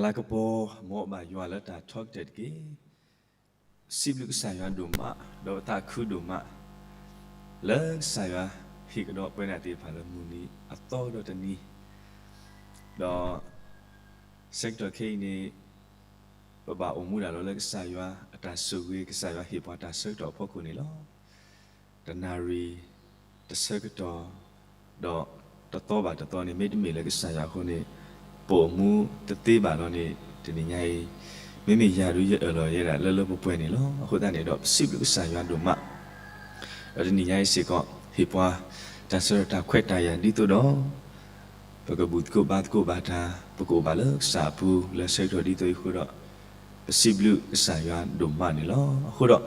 လၤကပီၤ မ်အဘၣ်ယွၤလၢတၢ်ထီကတၢၢ်တက့ၢ်. စံးဘျုးကစၢ်ယွၤဒိၣ်မး ဒီးပသးခုဒိၣ်မး လၢကစၢ်ယွၤဟ့ၣ်ကဒီးပဝဲဒၣ်သ့ၣ်တဖၣ်လၢမုၢ်နံၤအသီဒီးတနံၤ, ဒီးဆၢကတီၢ်ခဲအံၤန့ၣ် ပဘၣ်အိၣ်မူဒၣ်လီၤလၢကစၢ်ယွၤအတၢ်ဆိၣ်ဂ့ၤ, ကစၢ်ယွၤဟ့ၣ်ပှၤတၢ်ဆၢကတီၢ်အဖီခိၣ်န့ၣ်လီၤ. တနၣ်ရံၣ် တဆၢကတီၢ် ဒီးတသီဘၣ်တသီန့ၣ် မ့တမ့ၢ်လၢကစၢ်ယွၤအဃိန့ၣ် ပအိၣ်မူတသ့ဘၣ်လီၤန့ၣ် တနံၤညါအံၤ မ့မ့ၢ်ယၤဒုးယအၢၣ်လီၤယဲဒၣ်လၢလၢပှဲၤပှဲၤန့ၣ်လီၤ. အဃိသတးန့ၣ်ဒီး ပစံးဘျုးကစၢ်ယွၤဒိၣ်မး ဒီးတနံၤညါအံၤစ့ၢ်ကီး ဟ့ၣ်ပှၤတၢ်ဆၢကတီၢ်တၢ်ခွဲးတၢ်ယာ်ဒ်သိးဒီး ပကဘူၣ်သကိးဘါသကိးဘၣ်တၢ်, ပကအိၣ်ဘၣ်လၢကစၢ်အပူၤလၢဆၢကတီၢ်ဒ်သိးအံၤအဃိဒီး ပစံးဘျုးကစၢ်ယွၤဒိၣ်မးန့ၣ်လီၤ. အဃိဒီး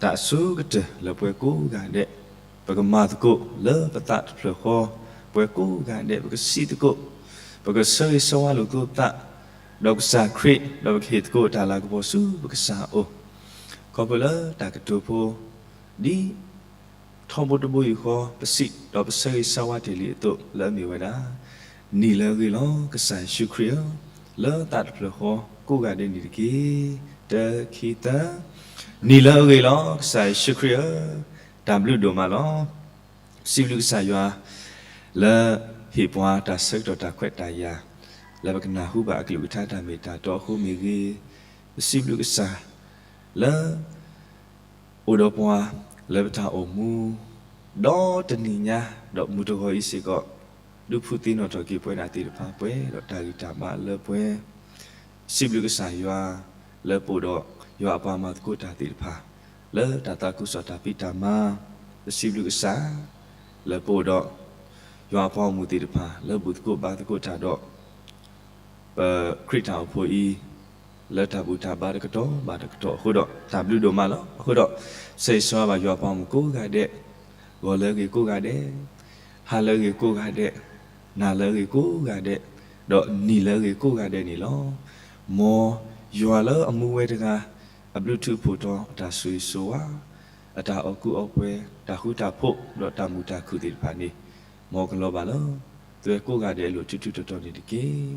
တၢ်အဆိကတၢၢ်လၢပှၤကိးဂၤဒဲး ပကမၤသကိးလၢပသးတဖျၢၣ်ဃီ, ပှၤကိးဂၤဒဲး ပကစံးသကိး, ပကဆၢဂ့ၤဆၢဝါလိာ်သကိးပသး, ဒီးကစၢ်ခရံာ် ဒီးပကဟ့ၣ်သကိးတၢ်လၤကပီၤဆူပကစၢ်အအိၣ်, ခီဖျိလၢတၢ်ကတိၤဖိ ဒ် ထီဘိတဘိယူၢ်ဃီ ပစံးဒီးပဆၢဂ့ၤဆၢဝါတ့ၢ်လံအသိး လၢအမ့ၢ်ဝဲဒၣ် နံၤလၢအဂ့ၤလီၤ ကစၢ်ယ့ၣ်ၡူးခရံာ်ဧၢ, လၢသးတဖျၢၣ်ဃီကိးဂၤဒဲးန့ၣ်တက့ၢ်. တၢ ခံ သၢ, နံၤလၢအဂ့ၤလီၤ ကစၢ်ယ့ၣ်ၡူးခရံာ်ဧၢ, တၢ်ဘျုးဒိၣ်မးလီၤ. ပစံးဘျုးကစၢ်ယွၤ လၢဟ့ၣ်ပှၤတၢ်ဆၢကတီၢ်တၢ်ခွဲးတၢ်ယာ် လၢပကနၢ်ဟူဘၣ်အကလုၢ်ကထါတၢ်မ့ၢ်တၢ်တီအဃိမ့ၢ်ဂ့ၤ, ပစံးဘျုးကစၢ် လၢ အိၣ်ဒီးပှၤ လၢပတၢ်အိၣ်မူ ဒီတနံၤညါ ဒီးမုၢ်တဂီၤအံၤစ့ၢ်ကီး ဒုးဖုးသ့ၣ်နီၣ်ထီၣ်က့ၤပဝဲဒၣ်သ့ၣ်တဖၣ် ပှဲၤဒီးတၢ်ဂံၢ်တၢ်ဘါလၢပှဲၤ, စံးဘျုးကစၢ်ယွၤ လၢပအိၣ်ဒီးယွၤအပှၤမၤသကိးတၢ်သ့ၣ်တဖၣ် လၢတၢ်သးခုကစီၣ်တၢ်ဖံးတၢ်မၤ, ပစံးဘျုးကစၢ် လၢပအိၣ်ဒီး ယွၤအပှၤဂီၢ်မုၢ်သ့ၣ်တဖၣ် လၢဘူၣ်သကိးဘါသကိးတၢ်ဒီး ပခရံာ်တၢ်အိၣ်ဖှိၣ်အံၤ လၢတၢ်ဘူၣ်တၢ်ဘါတကတီၢ်ဘၣ်တကတီၢ်အဃိဒီး တၢ်ဘျုးဒိၣ်မးလီၤ. အဃိဒီး ဆၢဂ့ၤဆၢဝါဘၣ်ယွၤအပှၤဂီၢ်မုၢ်ကိးဂၤဒဲး, ဂီၤလၢအဂ့ၤကိးဂၤဒဲး, ဟါလၢအဂ့ၤကိးဂၤဒဲး, နၤလၢအဂ့ၤကိးဂၤဒဲး, ဒီးနံၤလၢအဂ့ၤကိးဂၤဒဲးန့ၣ်လီၤ. မ်ယွၤလၢအမူဝဲတဂၤ အဘျုးထူးဖှိၣ်ထီၣ်အတၢ်ဆိၣ်ဂ့ၤဆိၣ်ဝါ, အတၢ်အီၣ်ကူအီၣ်ပှဲၤ, တၢ်ဃူတၢ်ဖိး, ဒီးတၢ်မုာ်တၢ်ခုၣ်သ့ၣ်တဖၣ်န့ၣ် မ်ကလီၤဘၣ်လၢ သုဝဲကိးဂၤဒဲးအလိၤ ထူထူတီတီန့ၣ်တက့ၢ်.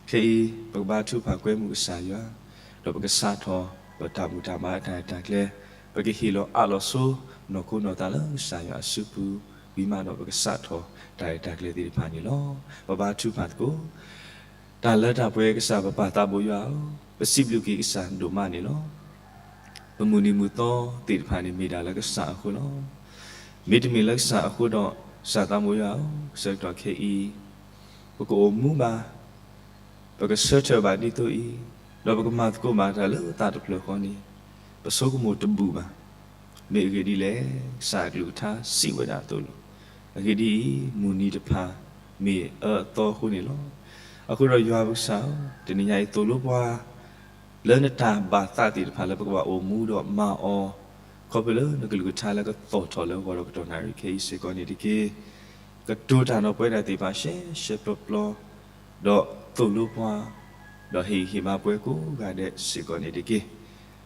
ခဲအံၤ ပကဘါထုကဖၣ်ကွဲမုာ်ကစၢ်ယွၤ, ဒီးပကစးထီၣ် ပတၢ်ဘူၣ်တၢ်ဘါအတၢ်ရဲၣ်တၢ်ကျဲၤ, ပကဟ့ၣ်လီၤအးလီၤဆိ နီၢ်ခိနီၢ်သးလၢကစၢ်ယွၤအစုပူၤ, ဝံၤမးဒီးပကစးထီၣ် တၢ်ရဲၣ်တၢ်ကျဲၤသ့ၣ်တဖၣ်န့ၣ်လီၤ. ပဘါထုကဖၣ်သကိး တၢ်လၢတၢ်ပှဲၤကစၢ်ပပၢ်သးဘိယွၤဧၢ, ပစံးဘျုးက့ၤကစၢ်ဒိၣ်မးန့ၣ်လီၤ. ပမုၢ်နံၤမုၢ်သီသ့ၣ်တဖၣ်န့ၣ် မ့ၢ်ဒၣ်လၢကစၢ်အဃိလီၤ. မ့တမ့ၢ်လၢကစၢ်အဃိဒီး ကစၢ်သးဘိယွၤဧၢ, ဆၢကတီၢ်ခဲအံၤ ပကအိၣ်မူဘၣ်, ပကဆၢထၢၣ်ဘၣ်ဒ်သိးအံၤ, ဒီးပကမၤသကိးဘၣ်တၢ်လၢသးတဖျၢၣ်ဃီန့ၣ် ပဆိကမိၣ်တဘူၣ်ဘၣ်. မ့ၢ်အဂ့ၢ်ဒ်လဲၣ်, ကစၢ်အကလုၢ်ကထါစံးဝဲဒၣ်အသိးလီၤ. အဂ့ၢ်ဒ်အံၤ, မုၢ်နံၤတဖၣ် မ့ၢ်အအၢအသီအဃိန့ၣ်လီၤ. အဃိဒီးယွၤပကစၢ်ဧၢ, တနံၤညါအံၤသိၣ်လိပှၤ လၢနတၢ်ဘၣ်သးသ့ၣ်တဖၣ်လၢပကဘၣ်အိၣ်မူဒီးမၤအီၤ, ခီဖျိလၢနကလုၢ်ကထါလၢကသီၣ်ထီၣ်လၢဂီၤဒီးကတီၢ်နၣ်ရံၣ်ခဲအံၤစ့ၢ်ကီးန့ၣ်တက့ၢ်. ကတိၤတၢ်ဒီးပဝဲဒၣ်သ့ၣ်တဖၣ်ရှဲရှဲပျီပျီ, ဒီးသိၣ်လိပှၤ, ဒီးဟ့ၣ်ဂံၢ်ဟ့ၣ်ဘါပှၤကိးဂၤဒဲးစ့ၢ်ကီးန့ၣ်တက့ၢ်.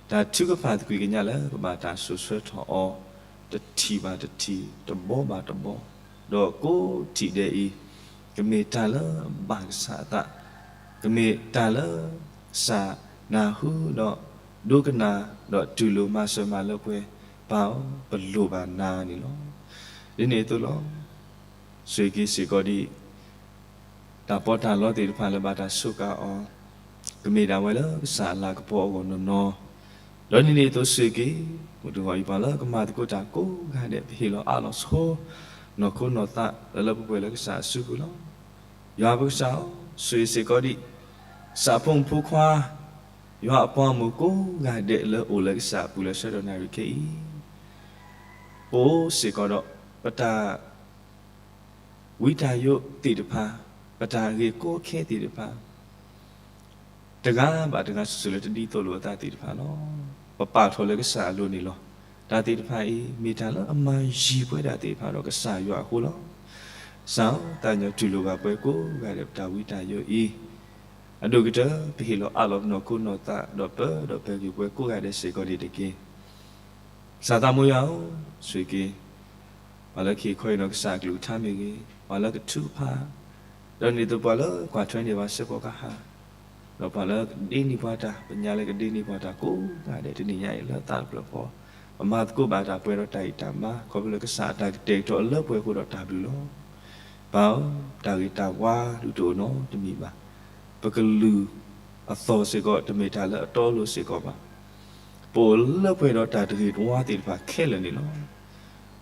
တၢ်ထုကဖၣ်သကွံာ်ကညးလၢပဘၣ်တၢ်စိာ်ဆှၢထီၣ်အီၤ, တထံၣ်ဘၣ်တထံၣ်, တဘီဘၣ်တဘီ, ဒီးကိးထံၣ်ဒဲးအံၤ, ကမ့ၢ်တၢ်လၢအဘၣ်ကစၢ်အသး, ကမ့ၢ်တၢ်လၢ ကစၢ်နၢ်ဟူဒီး ဒိကနၣ်ဒီးတူၢ်လိာ်မၤစၢၤမၤလၢပှဲၤ, ပၢ်ဧၢ, ပလိၣ်ဘၣ်နၤန့ၣ်လီၤ. ဒ်န့ၣ်အသိးလီၤ. ဆိၣ်ဂ့ၤက့ၤစ့ၢ်ကီးဒံး တၢ်ပီးတၢ်လီသ့ၣ်တဖၣ်လၢဘၣ်တၢ်စူးကါအီၤ, ကမ့ၢ်ဒၣ်ဝဲလၢကစၢ်အလၤကပီၤအဂီၢ်နီၢ်နီၢ်, ဒီးဒ်န့ၣ်အသိးဆိၣ်ဂ့ၤက့ၤ မုၢ်တဂီၤအံၤပှၤလၢကမၤသကိးတၢ်ကိးဂၤဒဲး ပဟ့ၣ်လီၤအးလီၤဆိ နီၢ်ခိနီၢ်သးလၢလၢပှဲၤပှဲၤလၢကစၢ်အစုပူၤလီၤ. ယွၤပကစၢ်ဧၢ, ဆိၣ်ဂ့ၤစ့ၢ်ကီးဒံး ကစၢ်အဖိမုၣ်ဖိခွါ, ယွၤအပှၤဂီၢ်မုၢ်ကိးဂၤဒဲးလၢအိၣ်လၢကစၢ်အပူၤလၢဆၢကတီၢ်နၣ်ရံၣ်ခဲအံၤ, ပအိၣ်စ့ၢ်ကီးဒီး ပတၢ် ဝံတၢ်ယိးသ့ၣ်တဖၣ်, ပတၢ်ဂ့ၢ်ကီခဲသ့ၣ်တဖၣ်, တဂၤဘၣ်တဂၤစုာ်စုာ်လၢတဒ်သိးလိာ်အသးသ့ၣ်တဖၣ်လီၤ. ပပာ်ထီၣ်လၢကစၢ်အလိၤန့ၣ်လီၤ. တၢ်သ့ၣ်တဖၣ်အံၤ မ့ၢ်တၢ်လၢအမၤယံၤပဝဲဒၣ်သ့ၣ်တဖၣ်ဒီးကစၢ်ယွၤအဃိလီၤ. ကစၢ်ဧၢ, သးကညီၤတူၢ်လိာ်ဘၣ်ပှၤကိးဂၤဒဲးပတၢ်ဝံတၢ်ယိးအံၤ, အဒိၣ်ကတၢၢ် ပဟ့ၣ်လီၤအးလီၤနီၢ်ခိနီၢ်သး ဒီးပၢဒီးပၢၤက့ၤပှၤကိးဂၤဒဲးစ့ၢ်ကီးန့ၣ်တက့ၢ်. ကစၢ်သးဘိယွၤဧၢ, ဆိၣ်ဂ့ၤက့ၤ ပှၤလၢကဟ့ၣ်ခီဟ့ၣ်နီၤကစၢ်အကလုၢ်ကထါမ့ၢ်ဂ့ၤ, ပှၤလၢကထုကဖၣ်, ဒီးဒ်န့ၣ်အသိးပှၤလၢကွၢ်ထွဲန့ၢ်ဘၣ်စ့ၢ်ကီးကဟၣ်, ဒီးပှၤလၢကဒ့န့ၢ်ပှၤတၢ်, ပညါလၢကဒ့န့ၢ်ပှၤတၢ်ကိးဂၤဒဲး တနံၤညါအံၤလၢသးတဖျၢၣ်ဃီ, ပမၤသကိးဘၣ်တၢ်ပှဲၤဒီးတၢ်အံၣ်တၢ်မါ ခီဖျိလၢကစၢ်အတၢ်ကတဲာ်ကတီၤအလၢပှဲၤအဃိဒီးတၢ်ဘျုးလီၤ. ပၢ်ဧၢ, တၢ်ဂ့ၤတၢ်ဝါဒုးတအိၣ်နီတမံၤဘၣ်. ပကလုၢ်အသီၣ်စ့ၢ်ကီး တမ့ၢ်တၢ်လၢအတီအလိၤစ့ၢ်ကီးဘၣ်. ပအိၣ်လၢပှဲၤဒီးတၢ်တဂ့ၤတဝါသ့ၣ်တဖၣ်ခဲလၢာ်န့ၣ်လီၤ.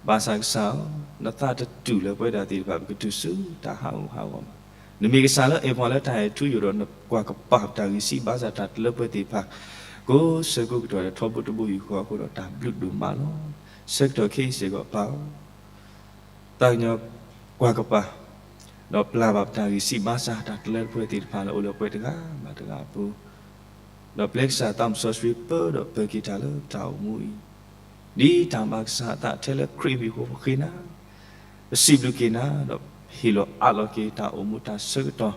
ဘၣ်ဆၣ်ကစၢ်ဧၢ, နသးတတူၢ်လၢပဝဲဒၣ်သ့ၣ်တဖၣ် ပကတုၤဆူတၢ်ဟးဂူာ်ဟးဂီၤဘၣ်. နမ့ၢ်ကစၢ်လၢအဲၣ်ပှၤလၢတၢ်အဲၣ်ထူယိာ်ဒီး နကွၢ်ကပၤပတၢ်ဂံၢ်စၢ်ဘါစၢ်တၢ်တလၢပှဲၤသ့ၣ်တဖၣ် ကိးဆၢကိးကတီၢ်ဒီးထီဘိတဘိယူၢ်ဃီအဃိဒီးတၢ်ဘျုးဒိၣ်မးလီၤ. ဆၢကတီၢ်ခဲအံၤစ့ၢ်ကီးပၢ်ဧၢ, သးကညီၤကွၢ်ကပၤ, ဒီးပျၢ်ဘၣ်ပတၢ်ဂံၢ်စၢ်ဘါစၢ်တၢ်တလၢတပှဲၤသ့ၣ်တဖၣ်လၢအိၣ်လၢပှဲၤတဂၤဘၣ်တဂၤအပူၤ, ဒီးပျဲကစၢ်သးစီဆှံပၢဒီးပၢၤက့ၤတၢ်လၢတၢ်အိၣ်မူအံၤ, ဒ်တၢ်ဘၣ်ကစၢ်အသးထဲလၢခရံာ်မံၤအဃိပဃ့နၤ, ပစံးဘျုးက့ၤနၤ ဒီးဟ့ၣ်လီၤအးလီၤက့ၤတၢ်အိၣ်မူတၢ်ဆၢကတီၢ်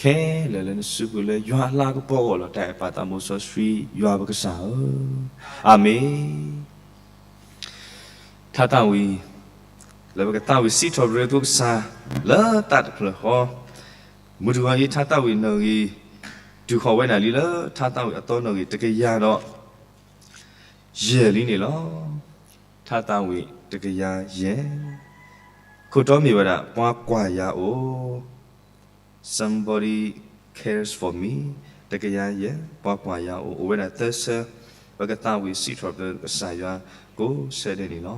ခဲလၢာ်လၢနစုပူၤ လၢယွၤအလၤကပီၤအဂီၢ်လီၤ. တၢ်အဲၣ်ပၢ်သးစီဆှံယွၤပကစၢ်ဧၢ, အၤမ့ၣ်. ထါသးဝံၣ်, လၢပကသးဝံၣ်စံးထီၣ်ပတြၢၤသကိးကစၢ် လၢသးတဖျၢၣ်ဃီ, မုၢ်တဂီၤအံၤ ထါသးဝံၣ်နီၣ်ဂံၢ် တုၤဃီၤဝဲဒၣ်လံလၢထါသးဝံၣ်အသီနီၣ်ဂံၢ်တကယၤဒီး ယဲၢ်လံန့ၣ်လီၤ. ထါသးဝံၣ်တကယၤယဲၢ်, ခိၣ်တီမ့ၢ်ဝဲဒၣ် ပှၤကွၢ်ယၤအိၣ်, Somebody Cares for Me, တကယၤယဲၢ် ပှၤကွၢ်ယၤအိၣ်, အိၣ်ဝဲဒၣ်သၢဆၢ, ပကသးဝံၣ်စံးထီၣ်ပတြၢၤကစၢ်ယွၤကိးဆၢဒဲးန့ၣ်လီၤ.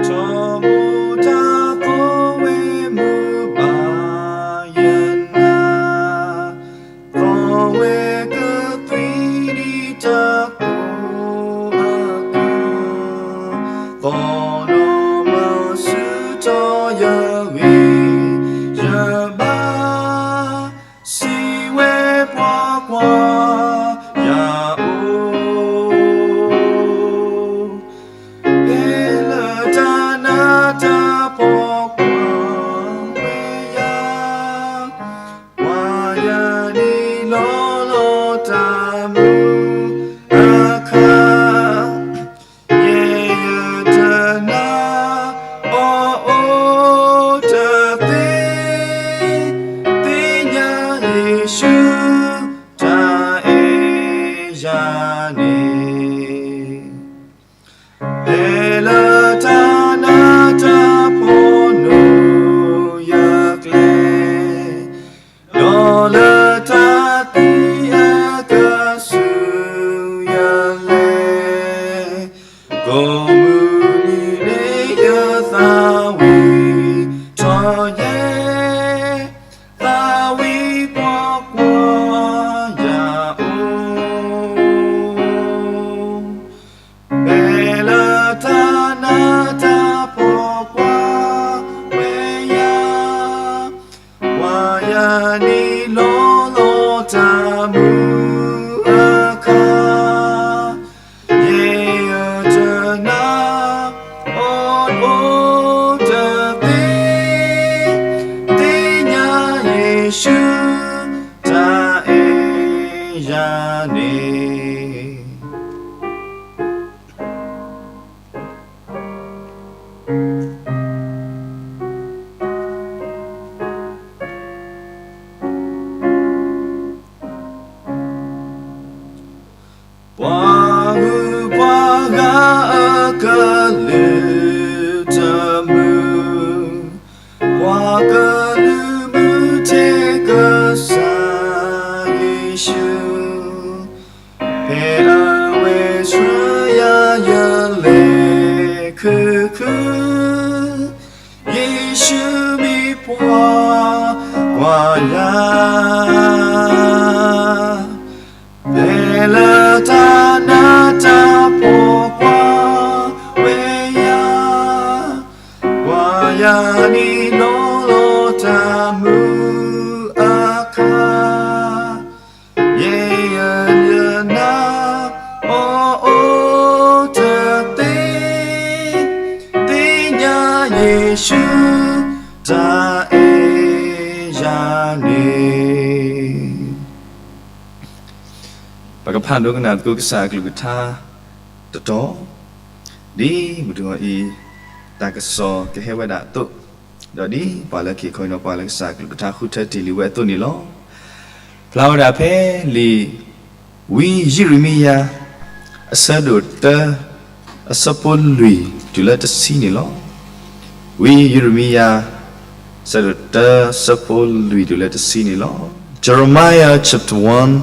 ထီဘိတၢ်သီဝဲမုာ်ဘၣ်ယနၢ်, သီဝဲကသွံဒံးတၢ်ကိၢ်အကါ, သီၣ်နီၣ်မၤဆူၣ်ထီၣ်ယဂ့ၢ်, ယဘၣ် စံးဝဲပှၤကွၢ်ယၤအိၣ်, ဖဲလၢတၢ်နးတၢ်ဖှီၣ်ကွၢ်ဝဲယၤ, ကွၢ်ယၤန့ၣ်လီၤလီၤတၢ်မုာ်အခါ ယဲယတနာ်အီၤအိၣ်တသ့, သ့ၣ်ညါယ့ၣ်ၡူးတၢ်အဲၣ်ယၤန့ၣ်, ဖဲလၢတၢ်နးတၢ်ဖှီၣ်နိၣ်ယကျဲ, ဒီးလၢတၢ်သံအကါဆူၣ်ယလဲၣ်, ကိးမုၢ်နံၤန့ၣ်ယသးဝံၣ်ထီၣ်ယဲ, သးဝံၣ်ပှၤကွၢ်ယၤအိၣ်, ဖဲလၢတၢ်နးတၢ်ဖှီၣ်ကွၢ်ဝဲယၤ, ကွၢ်ယၤန့ၣ်လီၤလီၤတၢ်မုာ်အခါ, ယဲယတနာ်အီၤအိၣ်တသ့, သ့ၣ်ညါယ့ၣ်ၡူးတၢ်အဲၣ်ယၤန့ၣ် ပှၤဂုၤပှၤဂၤအကလုၢ်တမုာ်, ပှၤကလုၢ်မုာ်ထဲကစၢ်ယ့ၣ်ၡူး, ဖဲအဝဲဆှၢယၤယလဲၤခုၣ်ခုၣ်, ယ့ၣ်ၡူးမ့ၢ်ပှၤကွၢ်ယၤ, ဖဲလၢတၢ်နးတၢ်ဖှီၣ်ကွၢ်ဝဲယၤ, ကွၢ်ယၤန့ၣ်လီၤလီၤတၢ်မုာ်အခါ, ယဲယတနာ်အီၤအိၣ်တသ့, သ့ၣ်ညါယ့ၣ်ၡူး န့ၣ် ပကဖးဒိကနၣ်သကိးကစၢ်အကလုၢ်ကထါတတီၤ, ဒ်မုၢ်တဂီၤအံၤ တၢ်ကစီၣ်ကဟဲဝဲဒၣ်အသိး, ဒီးဒ်ပှၤလၢခံခီအံၤဒီး ပှၤလၢကစၢ်အကလုၢ်ကထါဃုထၢတ့ၢ်လံဝဲအသိးန့ၣ်လီၤ. ဖျါဝဲဒၣ်ဖဲလံာ် ဝံယံးရမံယၤ အဆၢဒိၣ်တၢ အဆၢဖိလွံၢ်တုၤလၢတဆံန့ၣ်လီၤ. ဝံယံးရမံယၤ အဆၢဒိၣ်တၢ အဆၢဖိလွံၢ်တုၤလၢတဆံန့ၣ်လီၤ. Jeremiah chapter one,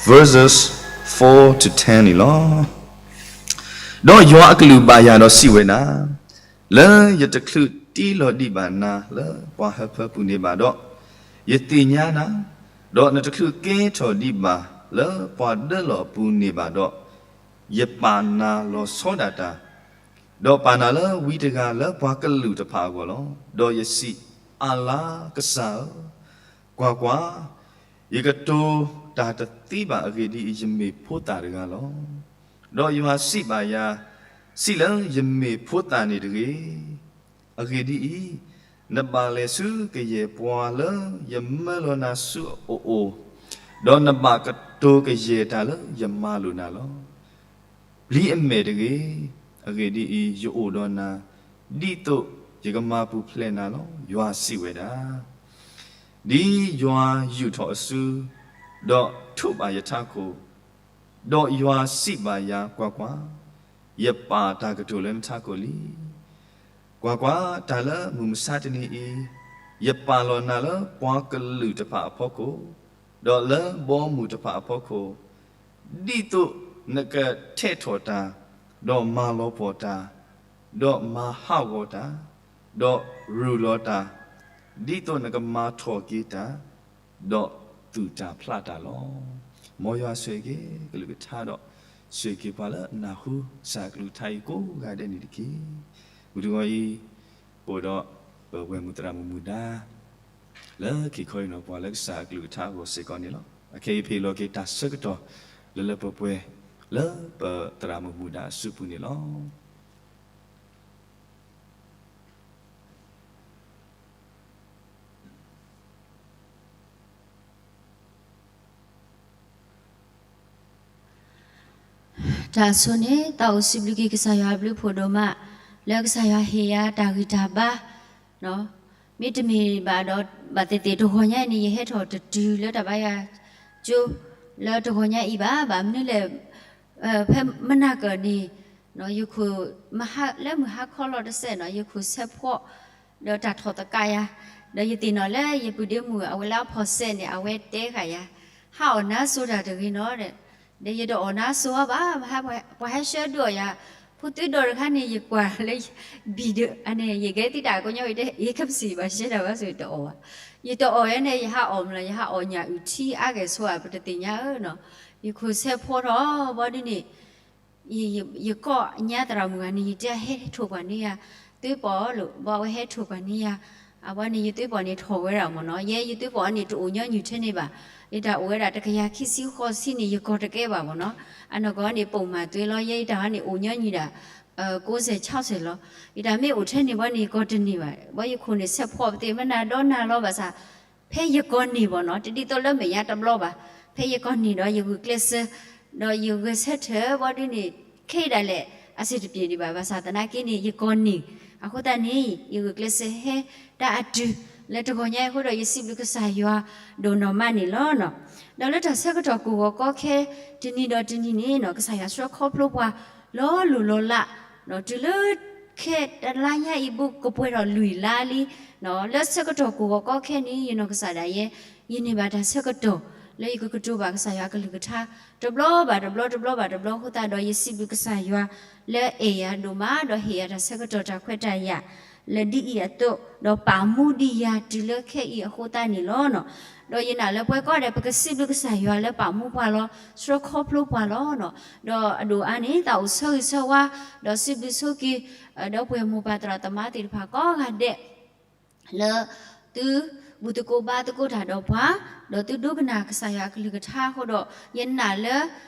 verses four to ten န့ၣ်လီၤ. ဒီးယွၤအကလုၢ်ဘၣ်ယၤဒီးစံးဝဲဒၣ်, လၢယတချုးတ့လီၤဒံးဘၣ်နၤလၢပှၤဟၢဖၢပူၤန့ၣ်ဘၣ်ဒီး, ယသ့ၣ်ညါနၤ, ဒီးနတချုးကဲထီၣ်ဒံးဘၣ်လၢပှၤဒၢလီၢ်အပူၤန့ၣ်ဘၣ်ဒီး, ယပာ်နၤလီၤဆီဒၣ်တၢ်, ဒီးပာ်နၤလၢဝံတဂၤလၢပှၤကလုာ်တဖၣ်အဂီၢ်လီၤ. ဒီးယစံး, အၣ်လါကစၢ်ဧၢ, ကွၢ်ကွၢ်, ယကတိၤတၢ်တသ့ဘၣ်. အဂ့ၢ်ဒ်အံၤ, ယမ့ၢ်ဖိသၣ်တဂၤလီၤ. ဒီးယွၤစံးဘၣ်ယၤ, စံးလၢယမ့ၢ်ဖိသၣ်န့ၣ်တဂ့ၤ. အဂ့ၢ်ဒ်အံၤ, နဘၣ်လဲၤဆူကယဲၢ်ပှၤလၢယမၢလီၤနၤဆူအအိၣ်, ဒီးနဘၣ်ကတိၤကယဲၢ်တၢ်လၢယမၤလိာ်နၤလီၤ. ပျံၤအမဲာ်တဂ့ၤ. အဂ့ၢ်ဒ်အံၤ, ယအိၣ်ဒီးနၤ, ဒ်သိးယကမၤပူၤဖျဲးနၤလီၤ. ယွၤစံးဝဲဒၣ်, ဒ်ယွၤယူာ်ထီၣ်အစု, ဒီးထိးဘၣ်ယထးခိၣ်, ဒီးယွၤစံးဘၣ်ယၤ, ကွၢ်ကွၢ်, ယပာ်တၢ်ကတိၤလၢနထးခိၣ်လံ. ကွၢ်ကွၢ်, တၢ်လၢမုၢ်မဆါတနံၤအံၤ, ယပာ်လီၤနၤလၢပှၤကလုာ်တဖၣ်အဖီခိၣ်, ဒီးလၢဘီမုၢ်တဖၣ်အဖီခိၣ်, ဒ်သိးနကထဲးထီၣ်တၢ်, ဒီးမၤလီၤပှီၢ်တၢ်, ဒီးမၤဟးဂီၤတၢ်, ဒီးရူးလီၤတၢ်, ဒ်သိးနကမၤထီၣ်က့ၤတၢ်, ဒီးသူၣ်တၢ်ဖျးတၢ်လီၤ. မ်ယွၤဆိၣ်ဂ့ၤက့ၤကလုၢ်ကထါဒီး ဆိၣ်ဂ့ၤက့ၤပှၤလၢအနၢ်ဟူကစၢ်အကလုၢ်ကထါအံၤကိးဂၤဒဲးန့ၣ်တက့ၢ်. မုၢ်တဂီၤအံၤ, ပအိၣ်ဒီးပဝဲၢ်မုၢ်သရၣ်မုၣ်မုၢ်ဒါ လၢခံခီအံၤန့ၣ် ပှၤလၢကစၢ်အကလုၢ်ကထါအဂီၢ်စ့ၢ်ကီးန့ၣ်လီၤ. အခဲအံၤပဟ့ၣ်လီၤက့ၤတၢ်ဆၢကတီၢ် လၢလၢပှဲၤပှဲၤ လၢပသရၣ်မုၣ်မုၢ်ဒါအစုပူၤန့ၣ်လီၤ. တၢ်ဆိန့ၣ် သးအိၣ်စံးဘျုးက့ၤကစၢ်ယွၤအဘျုးအဖှိၣ်ဒိၣ်မး, လၢကစၢ်ယွၤဟ့ၣ်ယၤတၢ်ဂံၢ်တၢ်ဘါ, မ့တမ့ၢ်ဘၣ်ဒီး ဘၣ်သ့ၣ်သ့ၣ်တဂီၤညါအံၤန့ၣ် ယဟဲထီၣ်တတုၤလၢတၢ်ဘါယွၤကၠိ လၢတဂီၤညါအံၤဘၣ်, ဘၣ်မနုၤလဲၣ်, ဖဲမနၤကၢၢ်န့ၣ် ယခိၣ် လၢမုၢ်ဟါခီလီၤတစဲးနီၤ ယခိၣ်ဆဲးဖှီၣ် ဒီးတၢ်ထီၣ်သကးယၤ, ဒီးယသ့ၣ်နီၣ်လၢယပုၢ်ဒ့မုၣ် အဝဲလၢအဖီၣ်စဲးန့ၣ် အဝဲတဲဃာ်ယၤ, ဟးအီၣ်နါစိၤတၢ်တဂ့ၤနီၤ, ဒီးယတအီၣ်နါစိၤအီၤဘၣ်, ပှၤဟဲဆှၢဒုးအီၣ်ယၤ, ဖိသွံဒီးတခါန့ၣ် ယကွၢ်လၢ ဘံၣ်ဒၢးန့ၣ် ယကဲသံတၢ်ကိးညါဝံၤတဲ ယကပစံးဘၣ်ရှဲတၢ်ဘၣ်ဆိ ယတအီၣ်ဘၣ်, ယတအီၣ်ဝဲန့ၣ် ယဟးအီၣ်မးလီၤ, ယဟးအီၣ်ညၣ်အုၣ်ထံအါဂဲၤဆိဧါ ပတသ့ၣ်ညါဧၢနီၤ, ယခိၣ်ဆဲးဖှီၣ်ထီၣ်ဘၣ်ဒ်န့ၣ် ယကိးညါသရၣ်မုၣ်ဂၤန့ၣ် ယတဲဟဲထိၣ်ကွၢ်န့ၢ်ယၤ, သွံပီၣ်လီၤ, ဘၣ်ဝဲဟဲထိၣ်ကွၢ်န့ၢ်ယၤ, အဝဲန့ၣ် ယသွံပီၣ်န့ၣ်ထီၣ်ဝဲဒၣ်မ့ၢ်နီၤ, ယဲယသွံပီၣ်န့ၣ်တအိၣ်ညီနုၢ်ထဲန့ၣ်ဘၣ်, ယတၢ်အိၣ်ဝဲဒၣ်တကယၤခံဆံဃိးဆံန့ၣ် ယကီၢ်တကဲဘၣ်မ့ၢ်နီၤ, အနီၢ်ကီၢ်န့ၣ် ပိာ်မၤသွံလီၤ, ယဲယတၢ်ဟီန့ၣ်အိၣ်ညီနုၢ်ဒၣ် ကိးစဲးဆီဆဲးလီၤ, ယတၢ်မ့ၢ်အိၣ်ထဲန့ၣ်ဘၣ်န့ၣ် ယကီၢ်တန့ၢ်ဘၣ်, ဘၣ်ယခိၣ်န့ၣ်ဆဲးဖှီၣ်ပသ့ၣ်မနၤဒီနၤလီၤဘၣ်ဆၣ် ဖဲယကီၢ်န့ၢ်ဘၣ်နီၤ, တဒ်သိးလၢမဲာ်ညါတဘျီဘၣ်, ဖဲယကီၢ်န့ၢ်ဒီးယဂုာ်ကျဲးစၢး, ဒီးယဂဲၤဆၢထၢၣ်ဘၣ်ဒ်န့ၣ်, ခဲအံၤဒၣ်လဲာ် အဆင်တပြေန့ၣ်ဘၣ်, ဘၣ်ဆၣ်သနာ်က့န့ၣ် ယကီၢ်န့ၢ်, အဃိသတးန့ၣ် ယဂုာ်ကျဲးစၢးဟဲတၢ်အတုၤ လၢတဂီၤညါအံၤအဃိဒီး ယစံးဘျုးကစၢ်ယွၤဒိၣ်နီၢ်မးန့ၣ်လီၤ. ဒီးလၢတၢ်ဆၢကတီၢ်ကဝီၤကီခဲ တနံၤဒီးတနံၤန့ၣ်နီၤ ကစၢ်ယွၤဆှၢခီဖျိပှၤ လီၤလိၢ်လီၤလး, တုၤလၢခဲတလါညါအံၤဘူးကပှဲၤထီၣ်လွံၢ်လါလံ, လၢဆၢကတီၢ်ကဝီၤကီခဲန့ၣ် ယနီၢ်ကစၢ်ဒၣ်ယဲ ယန့ၢ်ဘၣ်တၢ်ဆၢကတီၢ် လၢယကကတိၤဘၣ်ကစၢ်ယွၤအကလုၢ်ကထါ တဘျီဘၣ်တဘျီ တဘျီဘၣ်တဘျီအဃိသတးဒီး ယစံးဘျုးကစၢ်ယွၤ လၢအဲၣ်ယၤဒိၣ်မး ဒီးဟ့ၣ်ယၤတၢ်ဆၢကတီၢ်တၢ်ခွဲးတၢ်ယာ် လၢဒ်အံၤအသိး ဒီးပာ်မူဒံးယၤတုၤလၢခဲအံၤအဃိသတးန့ၣ်လီၤ. ဒီးယနာ်လၢပှၤကိးဂၤဒဲး ပကစံးဘျုးကစၢ်ယွၤလၢပာ်မူပှၤလီၤ, ဆှၢခီဖျိပှၤလီၤ. ဒီးအဒိၣ်အါန့ၣ် သးအိၣ်ဆၢဂ့ၤဆၢဝါ ဒီးစံးဘျုးဆိက့ၤ ဒီပုၢ်ဝဲၢ်မိၢ်ပၢ်သရၣ်သမါသ့ၣ်တဖၣ်ကိးဂၤဒဲး လၢသုဘူၣ်သကိးဘါသကိးတၢ်ဒီးပှၤ, ဒီးသုဒိကနၣ်ကစၢ်ယွၤအကလုၢ်ကထါအဃိဒီး ယနာ်လၢ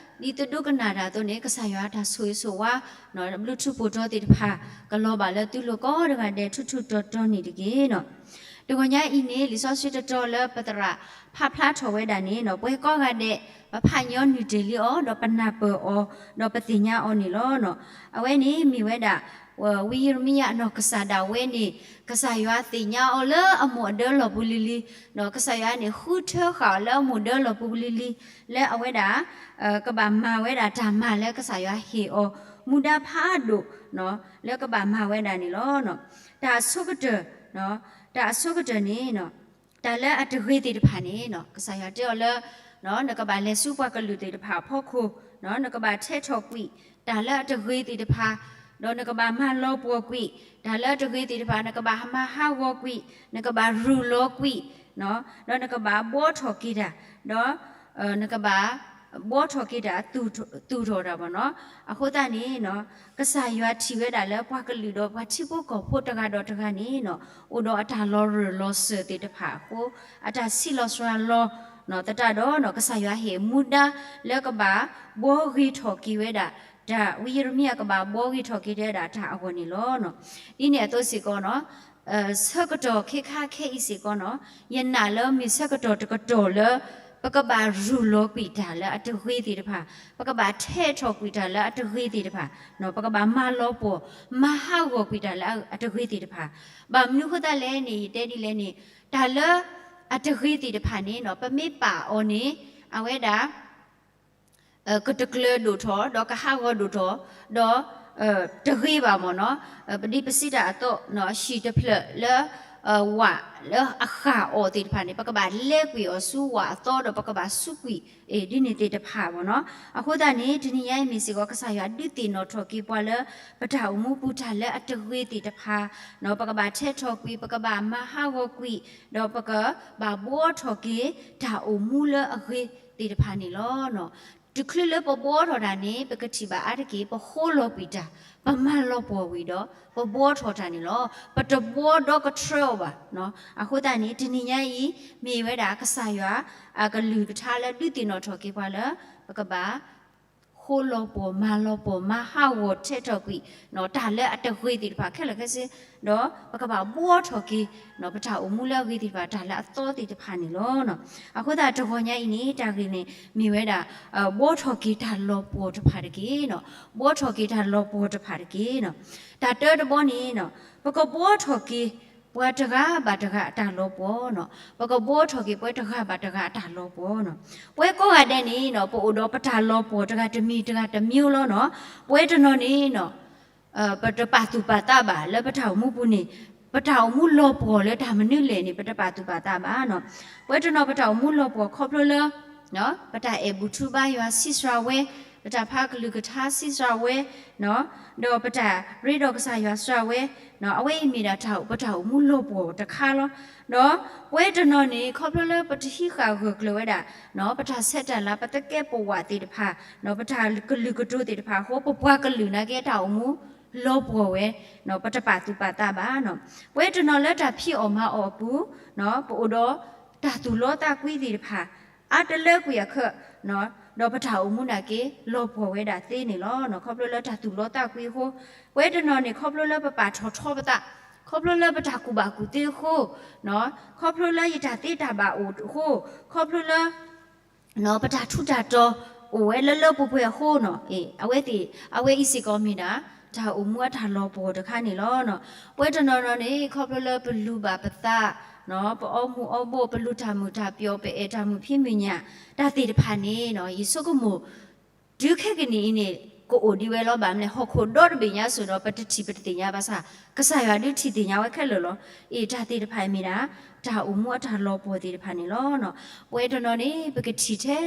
ဒ်သုဒိကနၣ်တၢ်အသိးန့ၣ် ကစၢ်ယွၤအတၢ်ဆိၣ်ဂ့ၤဆိၣ်ဝါ ဘျုးထူးဖှိၣ်ထီသ့ၣ်တဖၣ် ကလီၤဘၣ်လၢသုလိၤကိးဂၤဒဲး ထူးထူးတီၤတီၤန့ၣ်တက့ၢ်နီၤ. တဂီၤညါအံၤန့ၣ် လံာ်စီဆှံတတီၤလၢပသရၣ်ဖးဖျါထီၣ်ဝဲဒၣ်န့ၣ်နီၤ ပဝဲကိးဂၤဒဲး ပဖးညီနုၢ်တ့ၢ်လံအီၤ ဒီးပနၢ်ပၢၢ်အီၤ ဒီးပသ့ၣ်ညါအီၤန့ၣ်လီၤ. အဝဲန့ၣ်မ့ၢ်ဝဲဒၣ် ဝံယံးရမံယၤအနီၢ်ကစၢ်ဒၣ်ဝဲန့ၣ် ကစၢ်ယွၤသ့ၣ်ညါအီၤလၢအမိၢ်အဒၢလီၢ်ပူၤလံၤလံၤ, ကစၢ်ယွၤန့ၣ် ဃုထၢဃာ်အီၤလၢအမိၢ်ဒၢလီၢ်ပူၤလံၤလံၤ လၢအဝဲဒၣ် ကဘၣ်မၤဝဲဒၣ်တၢ်မၤလၢကစၢ်ယွၤဟ့ၣ်အီၤ မူဒါဖးဒိၣ် လၢကဘၣ်မၤဝဲဒၣ်န့ၣ်လီၤ. တၢ်အဆိကတၢၢ် တၢ်အဆိကတၢၢ်န့ၣ် တၢ်လၢအတဂ့ၤသ့ၣ်တဖၣ်န့ၣ် ကစၢ်ယွၤတဲအီၤလၢ နကဘၣ်လဲၤဆူပှၤကလုာ်သ့ၣ်တဖၣ်အဖီခိၣ်, နကဘၣ်ထဲးထီၣ်ကွံာ် တၢ်လၢအတဂ့ၤသ့ၣ်တဖၣ်, ဒီးနကဘၣ်မၤလီၤပှီၢ်ကွံာ် တၢ်လၢအတဂ့ၤသ့ၣ်တဖၣ်, နကဘၣ်မၤဟးဂီၤကွံာ်, နကဘၣ်ရူၢ်လီၤကွံာ်, ဒီးနကဘၣ်ဘှီထီၣ်က့ၤတၢ်, ဒီး နကဘၣ် ဘှီထီၣ်က့ၤတၢ် သူၣ်ထီၣ်တၢ်ဘၣ်နီၤ. အဃိသတးန့ၣ် ကစၢ်ယွၤထံၣ်ဝဲဒၣ်လၢပှၤကလုာ်ဒီးပှၤထံဖိကီၢ်ဖိတဂၤဒီးတဂၤန့ၣ် အိၣ်ဒီးအတၢ်လီၤရၢၢ်လီၤစၢၤသ့ၣ်တဖၣ်အဃိ အတၢ်ဆံးလီၤစှၤလီၤ သတးဒီး ကစၢ်ယွၤဟ့ၣ်မူဒါလၢကဘၣ်ဘှီဂ့ၤထီၣ်က့ၤဝဲဒၣ် တၢ်ဝံယံးရမံယၤကဘၣ်ဘှီဂ့ၤထီၣ်က့ၤဝဲဒၣ်တၢ်အဂီၢ်န့ၣ်လီၤ. ဒ်န့ၣ်အသိးစ့ၢ်ကီးနီၤ ဆၢကတီၢ်ခဲခါခဲအံၤစ့ၢ်ကီးနီၤ ယနာ်လၢမ့ၢ်ဆၢကတီၢ်တကတီၢ်လၢ ပကဘၣ်ရူၢ်လီၤကွံာ်တၢ်လၢအတဂ့ၤသ့ၣ်တဖၣ်, ပကဘၣ်ထဲးထီၣ်ကွံာ်တၢ်လၢအတဂ့ၤသ့ၣ်တဖၣ်, ပကဘၣ်မၤလီၤပှီၢ် မၤဟးဂီၤကွံာ်တၢ်လၢအတဂ့ၤသ့ၣ်တဖၣ်. ဘၣ်မနုၤအဃိသတးလဲၣ်န့ၣ် ယတဲဒ်လဲၣ်န့ၣ် တၢ်လၢအတဂ့ၤသ့ၣ်တဖၣ်န့ၣ် ပမ့ၢ်ပာ်အီၤန့ၣ် အဝဲဒၣ် ကတကျၢၤဒိၣ်ထီၣ် ဒီးကဟးဂီၤဒိၣ်ထီၣ် ဒီး တဂ့ၤဘၣ်မ့ၢ်နီၤ. ပဒ်ပစံးတၢ်အသိး ဟံၣ်တဖျၢၣ်လၢ ဝၣ်လၢအဃၣ်အီၤသ့ၣ်တဖၣ်န့ၣ် ပကဘၣ်လဲကွံာ်အီၤဆူဝၣ်အသီဒီးပကဘၣ်စူးကွံာ် ဒ်န့ၣ်သ့ၣ်တဖၣ်မ့ၢ်နီၤ. အဃိသတးန့ၣ် တနံၤညါအံၤမ့ၢ်စ့ၢ်ကီး ကစၢ်ယွၤဒုးသ့ၣ်နီၣ်ထီၣ်က့ၤပှၤလၢ ပတၢ်အိၣ်မူပူၤတၢ်လၢအတဂ့ၤသ့ၣ်တဖၣ် ပကဘၣ်ထဲးထီၣ်ကွံာ် ပကဘၣ်မၤဟးဂီၤကွံာ် ဒီးပကဘၣ်ဘှီထီၣ်က့ၤ တၢ်အိၣ်မူလၢအဂ့ၤသ့ၣ်တဖၣ်န့ၣ်လီၤ. တချုးလၢပဘှီထီၣ်တၢ်န့ၣ် ပကထံၣ်ဘၣ်အါတက့ၢ် ပဃိလီၤကွံာ်တၢ်, ပမၤလီၤပှီၢ်ဝံၤဒီး ပဘှီထီၣ်တၢ်န့ၣ်လီၤ. ပတဘှီဒီကထြၢအီၤဘၣ်. အဃိသတးန့ၣ် တနံၤညါအံၤ မ့ၢ်ဝဲဒၣ်ကစၢ်ယွၤ အကလုၢ်ကထါလၢဒုးသ့ၣ်နီၣ်ထီၣ်က့ၤပှၤလၢ ပကဘၣ် ဃိလီၤပှီၢ် မၤလီၤပှီၢ် မၤဟးဂီၤထဲးထီၣ်ကွံာ် တၢ်လၢအတဂ့ၤသ့ၣ်တဖၣ်ခဲလၢာ်ခဲဆ့, ဒီးပကဘၣ်ဘှီထီၣ်က့ၤ ပတၢ်အိၣ်မူလၢအဂ့ၤသ့ၣ်တဖၣ် တၢ်လၢအသီသ့ၣ်တဖၣ်န့ၣ်လီၤ. အဃိသတးတဂီၤညါအံၤန့ၣ် တၢ်ဂ့ၢ်န့ၣ် မ့ၢ်ဝဲဒၣ် ဘှီထီၣ်က့ၤတၢ်လီၤပှီၢ်တဖၣ်တက့ၢ်. ဘှီထီၣ်က့ၤတၢ်လီၤပှီၢ်တဖၣ်တက့ၢ်. တၢ်တၢတဘီန့ၣ် ပကဘှီထီၣ်က့ၤ ပှၤတဂၤဘၣ်တဂၤအတၢ်လီၤပှီၢ်နီၤ, ပကဘှီထီၣ်က့ၤပှၤတဂၤဘၣ်တဂၤအတၢ်လီၤပှီၢ်နီၤ. ပဝဲကိးဂၤဒဲးန့ၣ်နီၤ ပအိၣ်ဒီးပတၢ်လီၤပှီၢ်တဂၤတမံၤတဂၤတမံၤလီၤနီၤ. ပဝဲတနီၤန့ၣ်နီၤ ပတပာ်သူၣ်ပာ်သးဘၣ်လၢပတၢ်အိၣ်မူပူၤန့ၣ် ပတၢ်အိၣ်မူလီၤပှီၢ်လၢတၢ်မနုၤလဲၣ်န့ၣ် ပတပာ်သူၣ်ပာ်သးဘၣ်နီၤ. ပဝဲတနီၤပတၢ်အိၣ်မူလီၤပှီၢ်ခီဖျိလၢ ပတၢ်အဲၣ်ဘူၣ်ထူဘါယွၤဆံးစှၤဝဲ, ပတၢ်ဖးကလုၢ်ကထါဆံးစှၤဝဲ, ဒီးပတၢ်ရ့ဒီးကစၢ်ယွၤစှၤဝဲ, အဝဲအံၤမ့ၢ်ဒၣ်တၢ်ပတၢ်အိၣ်မူလီၤပှီၢ်တခါလီၤ. ဒီးပဝဲတနီၤန့ၣ် ခီဖျိလၢပတဟံးဃာ်ဂၢၢ်ကျၢၤဝဲဒၣ် ပတၢ်ဆဲးတၢ်လၤ ပသကဲးပဝးသ့ၣ်တဖၣ်, ပတၢ်ကလုာ်ကတိၤသ့ၣ်တဖၣ်အဃိ ပပှၤကလုာ်နာ်က့တၢ်အိၣ်မူလီၤပှီၢ်ဝဲ, ပတပာ်သူၣ်ပာ်သးဘၣ်နီၤ. ပဝဲတနီၤလၢတၢ်ဖံးအီၣ်မၤအီၣ်အပူၤ ပအိၣ်ဒီးတၢ်သူၣ်လီသးကွံသ့ၣ်တဖၣ် အါတလၢကွံာ်အခၢး, ဒီးပတၢ်အိၣ်မူနာ်က့ လီၤပှီၢ်ဝဲဒၣ်သ့န့ၣ်လီၤ. ခီဖျိလၢတၢ်သူၣ်လီသးကွံအဃိ, ပဝဲတနီၤန့ၣ် ခီဖျိလၢပပာ်ထီၣ်ထီပသး, ခီဖျိလၢပတၢ်ကူၣ်ဘၣ်ကူၣ်သ့အဃိ, ခီဖျိလၢယတၢ်သ့တၢ်ဘၣ်အိၣ်အဃိ, ခီဖျိလၢ ပတၢ်ထူးတၢ်တီၤအိၣ်ဝဲလၢလၢပှဲၤပှဲၤအဃိနီၤ, အဝဲသ့ၣ် အဝဲအံၤစ့ၢ်ကီးမ့ၢ်ဒၣ် တၢ်အိၣ်မူအတၢ်လီၤပှီၢ်တခါန့ၣ်လီၤ. ပဝဲတနီၤနီၤန့ၣ် ခီဖျိလၢပလူၤဘၣ်ပသး, ပအီမူၤအီဘိၣ်, ပလူၤတၢ်မုာ်တၢ်ပျီၤ, ပအဲၣ်တၢ်မုာ်ဖံးမုာ်ညၣ်, တၢ်သ့ၣ်တဖၣ်န့ၣ် ယဆိကမိၣ် တုၤခဲကနံၣ်အံၤန့ၣ် ကအိၣ်ဒံးဝဲလီၤ. ဘၣ်မနုၤလဲၣ် ဟီၣ်ခိၣ်ဒီတဘ့ၣ်ညါစိၤဒီး ပတထံၣ်ပတသ့ၣ်ညါဘၣ်ဆၣ် ကစၢ်ယွၤဒုးထံၣ်သ့ၣ်ညါဝဲခဲလၢာ်လီၤ. အ့ၣ် တၢ်သ့ၣ်တဖၣ်အံၤမ့ၢ်ဒၣ် တၢ်အိၣ်မူအတၢ်လီၤပှီၢ်သ့ၣ်တဖၣ်န့ၣ်လီၤ. ပဝဲတနီၤန့ၣ် ပကထံၣ်ထဲ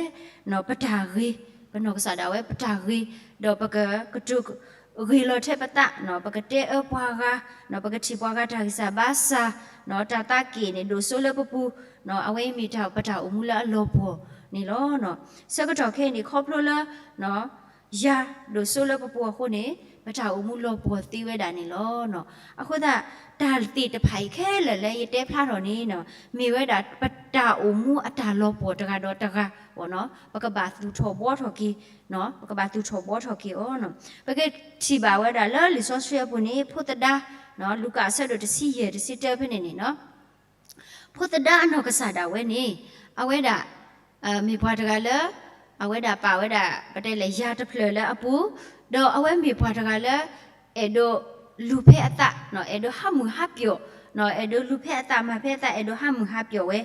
ပတၢ်ဂ့ၤ, ပနီၢ်ကစၢ်ဒၣ်ဝဲပတၢ်ဂ့ၤ, ဒီးပကကတိၤ ဂ့ၤလီၤထဲပသး, ပကတဲအၢပှၤဂၤ, ပကထံၣ်ပှၤဂၤတၢ်ဂံၢ်စၢ်ဘါစၢ်, တၢ်သးက့ၣ်န့ၣ် ဒိၣ်စိလၢပပူၤ, အဝဲအံၤမ့ၢ်တၢ်ပတၢ်အိၣ်မူလၢအလီၤပှီၢ်န့ၣ်လီၤ. ဆၢကတီၢ်ခဲအံၤန့ၣ် ခီဖျိလၢ ယၤဒိၣ်စိလၢပပူၤအဃိန့ၣ် ပတၢ်အိၣ်မူလီၤပှီၢ်သ့ဝဲဒၣ်န့ၣ်လီၤ. အဃိသတး တၢ်သ့ၣ်တဖၣ်အံၤခဲလၢာ်လၢယတဲဖျါထီၣ်န့ၣ် မ့ၢ်ဝဲဒၣ်ပတၢ်အိၣ်မူအတၢ်လီၤပှီၢ်တဂၤဒီးတဂၤ, ပကဘၣ်သူၣ်ထီၣ်ဘှီထီၣ်က့ၤ, ပကဘၣ်သူၣ်ထီၣ်ဘှီထီၣ်က့ၤအီၤ. ပကထံၣ်ဘၣ်ဝဲဒၣ်လၢလံာ်စီဆှံအပူၤန့ၣ် ဖိသဒါ, လူၤကၣ်အဆၢဒိၣ်တဆံယဲၢ်တဆံတၢဖဲန့ၣ်န့ၣ် ဖိသဒါအနီၢ်ကစၢ်ဒၣ်ဝဲန့ၣ် အဝဲဒၣ် မ့ၢ်ပှၤတဂၤလၢ အဝဲဒၣ်ပာ်ဝဲဒၣ် ပတဲလဲၣ် ယၤတဖျၢၣ်လၢအပူၤ, ဒီးအဝဲမ့ၢ်ပှၤတဂၤလၢ အဲၣ်ဒိးလူၤဖဲအသး, အဲၣ်ဒိးဟးမုၢ်ဟးပျီၣ်, အဲၣ်ဒိးလူၤဖဲအသးမၤဖဲအသး အဲၣ်ဒိးဟးမုၢ်ဟးပျီၣ်ဝဲ,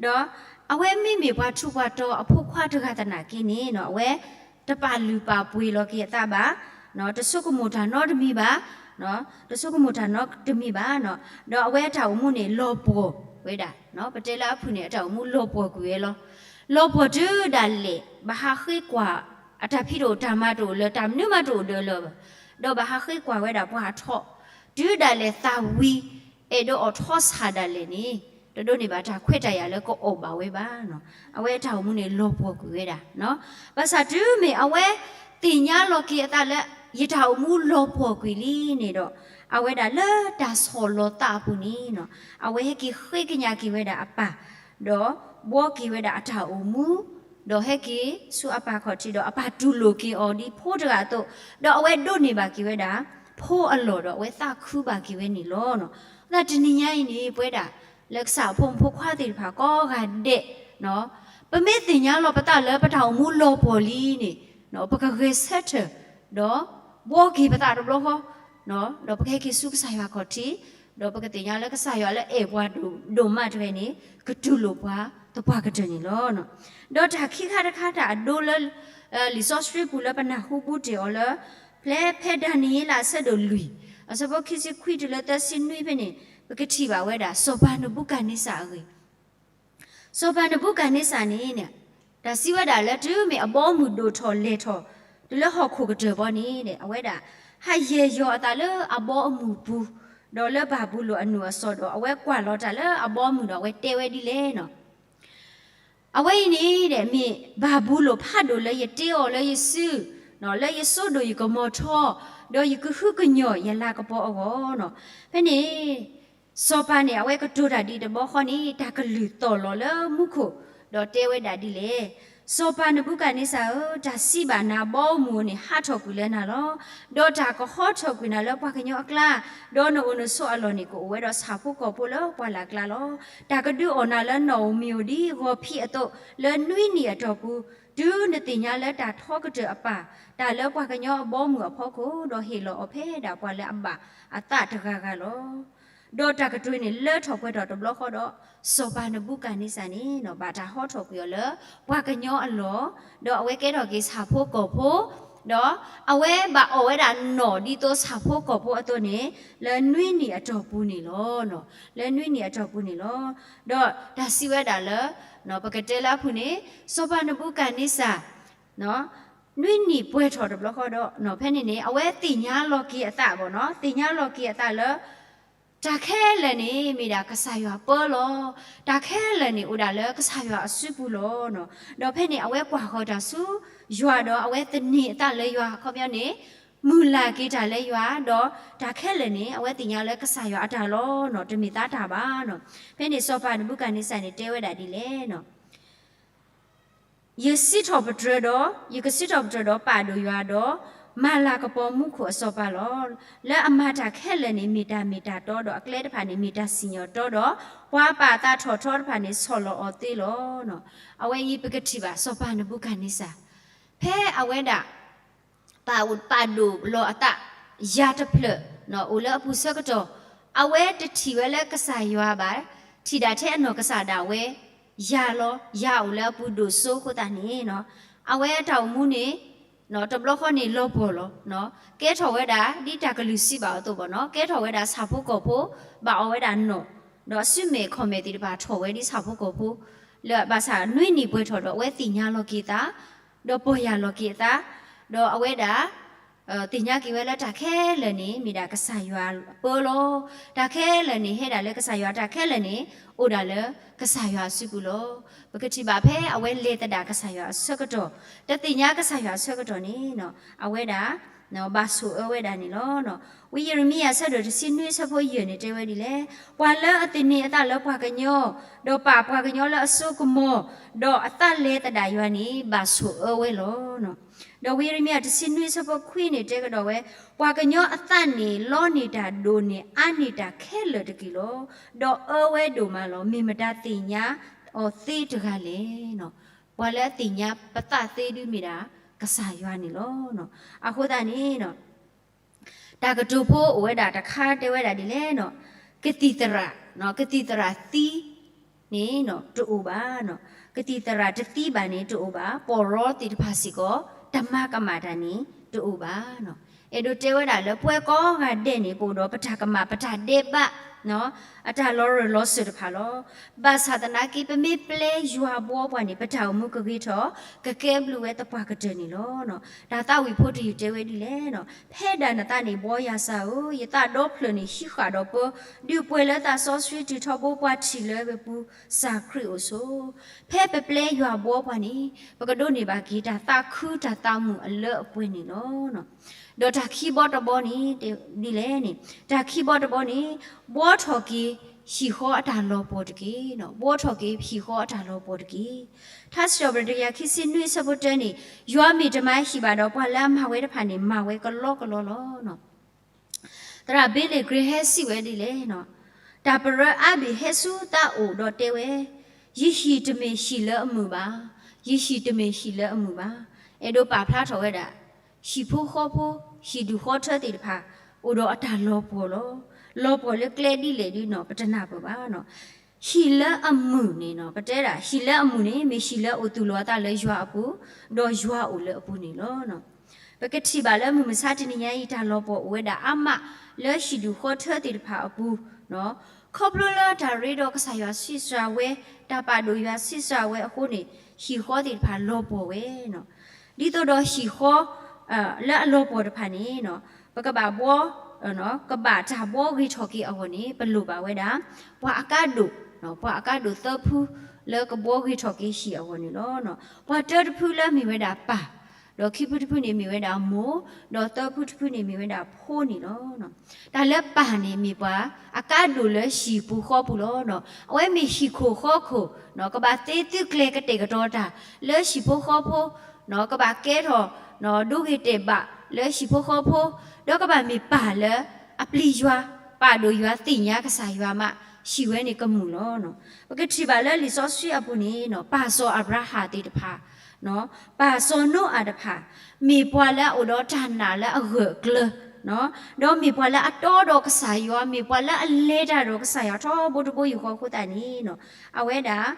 ဒီးအဝဲမ့မ့ၢ်ပှၤထူးပှၤတီၤအဖိခွါတဂၤသနာ်က့န့ၣ် အဝဲ တပာ်လုၢ်ပာ်ပှ့ၤလီၤက့ၤအသးဘၣ်, တဆိကမိၣ်တၢ်နီတမံၤဘၣ်, တဆိကမိၣ်တၢ်နီတမံၤဘၣ်, ဒီးအဝဲအတၢ်အိၣ်မူန့ၣ် လီၤပှီၢ်ဝဲဒၣ်, ပတဲလၢအဖုၣ်န့ၣ် အတၢ်အိၣ်မူလီၤပှီၢ်ကွံာ်ဝဲလီၤ. လီၤပှီၢ်တုၤဒၣ်လဲာ် ဘၣ်ဟးဃ့ကွၢ် အတၢ်ဖံးတအိၣ်တၢ်မၤတအိၣ်လၢၤ တၢ်မနုၤမးတအိၣ်ဒီးလၢၤဘၣ်, ဒီးဘၣ်ဟးဃ့ကွၢ်ဝဲဒၣ်ပှၤထီၣ်, တုၤဒၣ်လဲာ်သးဝံၤ အဲၣ်ဒိးအိးထီၣ်ဆၣ်ဒၣ်လဲာ်န့ၣ် တဒိးန့ၢ်ဘၣ်တၢ်ခွဲးတၢ်ယာ်လၢကအီၣ်ဘၣ်ဝဲဘၣ်. အဝဲအတၢ်အိၣ်မူန့ၣ်လီၤပှီၢ်ကွံာ်ဝဲဒၣ်. ဘၣ်ဆၣ်တုၤမ့ၢ်အဝဲသ့ၣ်ညါလီၤက့ၤအသးလၢ ယတၢ်အိၣ်မူလီၤပှီၢ်ကွံာ်လံန့ၣ်ဒီး အဝဲဒၣ်လၢတၢ်ဆီၣ်လီၤသးအပူၤန့ၣ် အဝဲဟဲက့ၤဃ့ကညးက့ၤဝဲဒၣ်အပၢ်, ဒီးဘှီက့ၤဝဲဒၣ်အတၢ်အိၣ်မူ, ဒီးဟဲက့ၤဆူအပၢ်ခီၣ်ထံး ဒီးအပၢ်တူၢ်လိာ်က့ၤအီၤဒ်ဖိတဂၤအသိး, ဒီးအဝဲဒိးန့ၢ်ဘၣ်က့ၤဝဲဒၣ် ဖိအလီၢ်ဒီးအဝဲသးခုဘၣ်က့ၤဝဲန့ၣ်လီၤ. အဃိသတးတနံၤညါအံၤန့ၣ် ပဝဲဒၣ်လၢကစၢ်အဖိမုၣ်ဖိခွါသ့ၣ်တဖၣ်ကိးဂၤဒဲး ပမ့ၢ်သ့ၣ်ညါလီၤပသးလၢပတၢ်အိၣ်မူလီၤပှီၢ်လံန့ၣ် ပကဂဲၤဆၢထၢၣ် ဒီးဘှီက့ၤပသးတဘျီဃီ, ဒီးပကဟဲက့ၤဆူကစၢ်ယွၤခီၣ်ထံး, ဒီးပကသ့ၣ်ညါလၢကစၢ်ယွၤလၢအဲၣ်ပှၤဒိၣ်ဒိၣ်မးတဂၤန့ၣ် ကတူၢ်လိာ်ပှၤသပှၢ်ကတၢၢ်န့ၣ်လီၤ. ဒီးတၢ်ခံခါတခါတၢ်အဒိလၢ လံာ်စီဆှံပူၤလၢပနၢ်ဟူဘူးတ့ၢ်အီၤလၢ ဖဲဖဲဒၤနံးယ့လးအဆၢဒိၣ်လွံၢ် အဆၢဖိခံဆံခွံတုၤလၢသၢဆံနွံဖဲန့ၣ် ပကထံၣ်ဘၣ်ဝဲဒၣ် စီၤပၤနဘူကၤန့စၢ်အဂ့ၢ် စီၤပၤနဘူကၤန့စၢ်န့ၣ် တၢ်စံးဝဲဒၣ်လၢတုၤမ့ၢ်အဘီအမုၢ်ဒိၣ်ထီၣ်လဲၢ်ထီၣ် တုၤလၢဟီၣ်ခိၣ်ကတၢၢ်ဘီန့ၣ် အဝဲဒၣ် ဟးယဲၢ်ယီၤအသးလၢအဘီအမုၢ်ပူၤ, ဒီးလၢဘၤဘူလိၣ်အနိၣ်အစီၣ်ဒီး အဝဲကွၢ်လီၤတၢ်လၢအဘီအမုၢ်ဒီးအဝဲတဲဝဲဒ်လဲၣ်န့ၣ် အဝဲအံၤန့ၣ် မ့ၢ်ဘၤဘူလိၣ်ဖးဒိၣ်လၢယတ့အီၤလၢယစု, လၢယစိဒိၣ်ယကမီၤထီ, ဒီးယကဟုကညီၢ်ယလၤကပီၤအဂီၢ်န့ၣ်. ဖဲန့ၣ် စီၤပၤန့ၣ် အဝဲကတိၤတၢ်ဒ်တဘျီဃီန့ၣ် တၢ်ကလုၢ်သီၣ်လီၤလၢမူခိၣ်, ဒီးတဲဝဲဒၣ်ဒ်လဲၣ်, စီၤပၤနဘူကၤန့စၢ်ဧၢ, တၢ်စံးဘၣ်နၤ ဘီအမုၢ်ဧိၤန့ၣ် ဟးထီၣ်ကွံာ်လၢနၤလီၤ. ဒီးတၢ်ကဟီထီၣ်ကွံာ်နၤလၢပှၤကညီအကျါ, ဒီးနအိၣ်နဆိးအလီၢ်န့ၣ် ကအိၣ်ဝဲဒီးဆၣ်ဖိကီၢ်ဖိလၢပှၢ်လၢ်ကျါလီၤ. တၢ်ကဒုးအီၣ်နၤလၢနီၣ်ဧိၤမံၤဧိၤဒ်ဂီၤဖံးအသိး, လၢနွံနံၣ်အတီၢ်ပူၤ, တုၤနသ့ၣ်ညါလၢတၢ်ထီကတၢၢ်အပၢ်, တၢ်လၢပှၤကညီအဘီအမုၢ်အဖီခိၣ်, ဒီးဟ့ၣ်လီၤအီၤဖဲဒၣ်ပှၤလၢအဘၣ်အသးတဂၤဂၤလီၤ. ဒီးတၢ်ကတိၤန့ၣ်လၢထီၣ်ပှဲၤထီၣ်တဘျီဃီဒီး စီၤပၤနဘူကၤန့စၢ်န့ၣ် ဘၣ်တၢ်ဟီထီၣ်ကွံာ်အီၤလၢ ပှၤကညီအလီၢ်, ဒီးအဝဲကဲထီၣ်က့ၤဆၣ်ဖိကီၢ်ဖိ, ဒီးအဝဲဘၣ်အီၣ်ဝဲဒၣ်နီၣ်ဒ်သိးဆၣ်ဖိကီၢ်ဖိအသိးန့ၣ် လၢနွံနံၣ်အတီၢ်ပူၤန့ၣ်လီၤ. လၢနွံနံၣ်အတီၢ်ပူၤန့ၣ်လီၤ. ဒီးတၢ်စံးဝဲဒၣ်လၢ ပကတဲလၢအဖုၣ်န့ၣ် စီၤပၤနဘူကၤန့စၢ် နွံနံၣ်ပှဲၤထီၣ်တဘျီဃီဒီး ဖဲန့ၣ်န့ၣ် အဝဲသ့ၣ်ညါလီၤက့ၤအသးဘၣ်နီၤ, သ့ၣ်ညါလီၤက့ၤအသးလၢ တၢ်ခဲလၢာ်န့ၣ် မ့ၢ်ဒၣ်ကစၢ်ယွၤပၢလီၤ. တၢ်ခဲလၢာ်န့ၣ် အိၣ်ဒၣ်လၢကစၢ်ယွၤအစုပူၤလီၤ. ဒီးဖဲန့ၣ်အဝဲကွၢ်ဃီၤတၢ်ဆူယွၤဒီး အဝဲသန့ၤအသးလၢယွၤ အခီပညီန့ၣ် မုၢ်လၢ်က့ၤတၢ်လၢယွၤ, ဒီးတၢ်ခဲလၢာ်န့ၣ် အဝဲသ့ၣ်ညါလၢကစၢ်ယွၤအတၢ်လီၤနီၤ, တမ့ၢ်သးတၢ်ဘၣ်နီၤ. ဖဲန့ၣ်စီၤပၤနဘူကၤန့စၢ်န့ၣ် တဲဝဲဒၣ်ဒ်လဲၣ်နီၤ ယစံးထီၣ်ပတြၢၤဒီး, ယကစံးထီၣ်ပတြၢၤဒီးပာ်ဒိၣ်ယွၤဒီး မၤလၤကပီၤမူခိၣ်အစီၤပၤလီၤ. လၢအမၤတၢ်ခဲလၢာ်န့ၣ် မ့ၢ်တၢ်မ့ၢ်တၢ်တီဒီး အကျဲတဖၣ်န့ၣ် မ့ၢ်တၢ်စံၣ်ညီၣ်တီဒီး ပှၤပာ်အသးထီၣ်ထီတဖၣ်န့ၣ် ဆီၣ်လီၤအီၤသ့လီၤ. အဝဲအံၤပကထံၣ်ဘၣ်စီၤပၤနဘူကၤန့စၢ် ဖဲအဝဲဒၣ် ပာ်ဒိၣ်လီၤအသး ယၤတဖျၢၣ် အိၣ်လၢအပူၤဆၢကတီၢ်, အဝဲတထံၣ်ဝဲလၢကစၢ်ယွၤဘၣ်, ထံၣ်ဒၣ်ထဲအနီၢ်ကစၢ်ဒၣ်ဝဲ ယၤလီၤ, ယၤအိၣ်လၢအပူၤဒိၣ်စိအဃိသတးန့ၣ် အဝဲအတၢ်အိၣ်မူန့ၣ် တဘျီဃီန့ၣ်လီၤပှီၢ်လီၤ. ကဲထီၣ်ဝဲဒၣ် ဒ်တၢ်ကလုၢ်စံးဘၣ်အသိးဘၣ်နီၤ, ကဲထီၣ်ဝဲဒၣ်ဆၣ်ဖိကီၢ်ဖိ, ဘၣ်အီၣ်ဝဲဒၣ်နီၣ်, ဒီးအစုမဲာ်ခီၣ်မဲာ်သ့ၣ်တဖၣ်ထီၣ်ဝဲဒ်ဆၣ်ဖိကီၢ်ဖိ, လၢဘၣ်ဆၣ်နွံနံၣ်ပှဲၤထီၣ်ဒီးအဝဲသ့ၣ်ညါလီၤက့ၤသး, ဒီးပီၢ်ယၢ်လီၤက့ၤအသး, ဒီးအဝဲဒၣ် သ့ၣ်ညါက့ၤဝဲလၢတၢ်ခဲလၢာ်န့ၣ် မ့ၢ်ဒၣ်ကစၢ်ယွၤအပၢလီၤ. တၢ်ခဲလၢာ်န့ၣ် ဟဲဒၣ်လၢကစၢ်ယွၤ, တၢ်ခဲလၢာ်န့ၣ် အိၣ်ဒၣ်လၢကစၢ်ယွၤအစုပူၤလီၤ. ပကထံၣ်ဘၣ်ဖဲအဝဲလဲၤသဒၣ်ကစၢ်ယွၤအဆၢကတီၢ်, တသ့ၣ်ညါကစၢ်ယွၤအဆၢကတီၢ်န့ၣ် အဝဲဒၣ် ဘၣ်ဆိၣ်အၢဝဲဒၣ်န့ၣ်လီၤ. ဝံယံးရမံယၤ အဆၢဒိၣ်တဆံနွံ အဆၢဖိယဲၢ်န့ၣ် တဲဝဲဒ်လဲၣ်, ပှၤလၢအသန့ၤအသးလၢပှၤကညီ, ဒီးပာ်ပှၤကညီလၢအစိကမီၤ, ဒီးအသးလဲၤသဒၣ်ယွၤန့ၣ် ဘၣ်ဆိၣ်အၢဝဲလီၤ. ဒီးဝံယံးရမံယၤ တဆံနွံ အဆၢဖိခွံန့ၣ် တဲကဒီးဝဲ, ပှၤကညီအသးန့ၣ် လီန့ၢ်တၢ်ဒိၣ်န့ၢ် အါန့ၢ်တၢ်ခဲလၢာ်တက့ၢ်လီၤ. ဒီးအၢဝဲဒိၣ်မးလီၤ. မ့ၢ်မတၤသ့ၣ်ညါအီၤသ့တဂၤလဲၣ်. ပှၤလၢအသ့ၣ်ညါပသးသ့ဒုးမ့ၢ်ဒၣ် ကစၢ်ယွၤန့ၣ်လီၤ. အဃိသတးန့ၣ် တၢ်ကတိၤဖိအိၣ်ဝဲဒၣ်တခါတဲဝဲဒၣ်ဒ်လဲၣ်, ကသံၣ်သရၣ်, ကသံၣ်သရၣ်သံန့ၣ် တအိၣ်ဘၣ်. ကသံၣ်သရၣ်တသံဘၣ်န့ၣ်တအိၣ်ဘၣ်. ပီၢ်ရီသ့ၣ်တဖၣ်စ့ၢ်ကီး တမၤကမၣ်တၢ်န့ၣ်တအိၣ်ဘၣ်. အဲၣ်ဒိးတဲဝဲဒၣ်လၢပဝဲကိးဂၤဒဲးန့ၣ် ပအိၣ်ဒီးပတၢ်ကမၣ် ပတၢ်ဒဲးဘး အတၢ်လီၤရၢၢ်လီၤစၢၤတဖၣ်လီၤ. ဘၣ်ဆၣ်သနာ်က့ ပမ့ၢ်ပျဲယွၤဘှီပှၤန့ၣ် ပတၢ်အိၣ်မူကဂ့ၤထီၣ် ကကဲဘျုးဝဲသပှၢ်ကတၢၢ်န့ၣ်လီၤ. တၢ်သးဝံၣ်ဖိတယုၢ်တဲဝဲဒ်လဲၣ်, ဖဲဒၣ်နသးန့ၣ်ဘှီယၤစၢ်ဧၢ, ယသးဒီဖျၢၣ်န့ၣ်ဟံးဃာ်ဒီးပၢ, ဒုးပှဲၤလၢသးစီဆှံတုၤထီဘိပှၤထံၣ်လၢပပူၤ စၢ်ခရံာ်အိၣ်ဆိး. ဖဲပပျဲယွၤဘှီပှၤန့ၣ် ပကဒိးန့ၢ်ဘၣ်က့ၤတၢ်သးခုတၢ်သးမုာ်အလၢအပှဲၤန့ၣ်လီၤ. ဒီးတၢ်ခံဘီတဘီန့ၣ် ဒ်လဲၣ်န့ၣ်, တၢ်ခံဘီတဘီန့ၣ် ဘှီထီၣ်က့ၤဟံၣ်ဃီအတၢ်လီၤပှီၢ်တက့ၢ်. ဘှီထီၣ်က့ၤဟံၣ်ဃီအတၢ်လီၤပှီၢ်တက့ၢ်. ထါစံးထီၣ်ပတြၢၤ တကယၤခံဆံနွံ အဆၢဖိတၢန့ၣ်, ယွၤမ့ၢ်တမၤဟံၣ်ဘၣ်ဒီးပှၤလၢအမၤဝဲတဖၣ်န့ၣ် မၤဝဲကလီကလီလီၤ. သရၣ် Billy Graham ဟဲစံးဝဲဒ်လဲၣ်, တၢ်ပရၢအါဘ့ၣ်ဟဲဆူသးအိၣ်ဒီးတဲဝဲ, ယဟံၣ်တမ့ၢ်ဟံၣ်လၢအမုာ်ဘၣ်, ယဟံၣ်တမ့ၢ်ဟံၣ်လၢအမုာ်ဘၣ်. အဲၣ်ဒိးပာ်ဖျါထီၣ်ဝဲဒၣ် ဟံၣ်ဖိဃီဖိ ဟံၣ်ဒူၣ်ဃီထၢသ့ၣ်တဖၣ် အိၣ်ဒီးအတၢ်လီၤပှီၢ်လီၤ. လီၤပှီၢ်လၢကျဲဒ်လဲၣ်ဒ်နီၤ ပတနၢ်ပၢၢ်ဘၣ်. ဟံၣ်လၢအမုာ်န့ၣ်နီၤ ပတဲဒၣ် ဟံၣ်လၢအမုာ်န့ၣ် မ့ၢ်ဟံၣ်လၢအအိၣ်သူၣ်လီၤအသးလၢယွၤအပူၤ, ဒီးယွၤအိၣ်လၢအပူၤန့ၣ်လီၤ. ပကထံၣ်ဘၣ်လၢမုၢ်မဆါတနံၤညါအံၤ တၢ်လီၤပှီၢ်အိၣ်ဝဲဒၣ်အါမး လၢဟံၣ်ဒူၣ်ဃီထၢသ့ၣ်တဖၣ်အပူၤ, ခီဖျိလၢတၢ်ရ့ဒီးကစၢ်ယွၤဆံးစၢ်ဝဲ, တၢ်ပာ်ဒိၣ်ယွၤဆံးစၢ်ဝဲအဃိန့ၣ် ဟံၣ်ဃီသ့ၣ်တဖၣ်လီၤပှီၢ်ဝဲနီၤ. ဒ်သိးဒီးဟံၣ်ဃီ လၢအလီၤပှီၢ်တဖၣ်န့ၣ် ပကဘၣ်ဘှီ ကဘၣ်တၢ်ဘှီဂ့ၤထီၣ်က့ၤအဂီၢ်န့ၣ် ပလိၣ်ဘၣ်ဝဲဒၣ် ပှၤအကါဒိၣ်, ပှၤအကါဒိၣ်သၢဖု လၢကဘှီဂ့ၤထီၣ်က့ၤဟံၣ်အဂီၢ်န့ၣ်လီၤ. ပှၤတၢတဖုလၢအမ့ၢ်ဝဲဒၣ်ပၢ်, ဒီးခံဖုတဖုန့ၣ်မ့ၢ်ဝဲဒၣ်မိၢ်, ဒီးသၢဖုတဖုန့ၣ်မ့ၢ်ဝဲဒၣ်ဖိန့ၣ်လီၤ. တၢ်လၢပၢ်န့ၣ်မ့ၢ်ပှၤအကါဒိၣ်လၢဟံၣ်ပူၤဃီပူၤလီၤ. အဝဲမ့ၢ်ဟံၣ်ခိၣ်ဃီခိၣ်, ကဘၣ်သ့သုကျဲၤကတဲာ်ကတီၤတၢ် လၢဟံၣ်ဖိဃီဖိ, ကဘၣ်ကဲထီၣ် ဒိဂ့ၤတဲာ်ဘၣ်လၢဟံၣ်ဖိဃီဖိ, ဒီးကဘၣ်မ့ၢ်ပၢ်လၢအပျံၤယွၤ, ပာ်ဒိၣ်ယွၤသ့ၣ်ညါကစၢ်ယွၤမး, ဟံၣ်ဝဲန့ၣ်ကမုာ်လီၤ. ပကထံၣ်ဘၣ်လၢလံာ်စီဆှံအပူၤန့ၣ် ပၢ်စီၤအၤဘြၤဟၣ်သ့ၣ်တဖၣ်, ပၢ်စီၤနိအၤတဖၣ်, မ့ၢ်ပှၤလၢအအိၣ်ဒီးတၢ်နာ်လၢအဂၢၢ်အကျၢၤ, ဒီးမ့ၢ်ပှၤလၢအတီဒီးကစၢ်ယွၤ, မ့ၢ်ပှၤလၢအလဲၤတၢ်ဒီးကစၢ်ယွၤထီဘိတဘိယူၢ်ဃီအဃိသတးန့ၣ်, အဝဲဒၣ်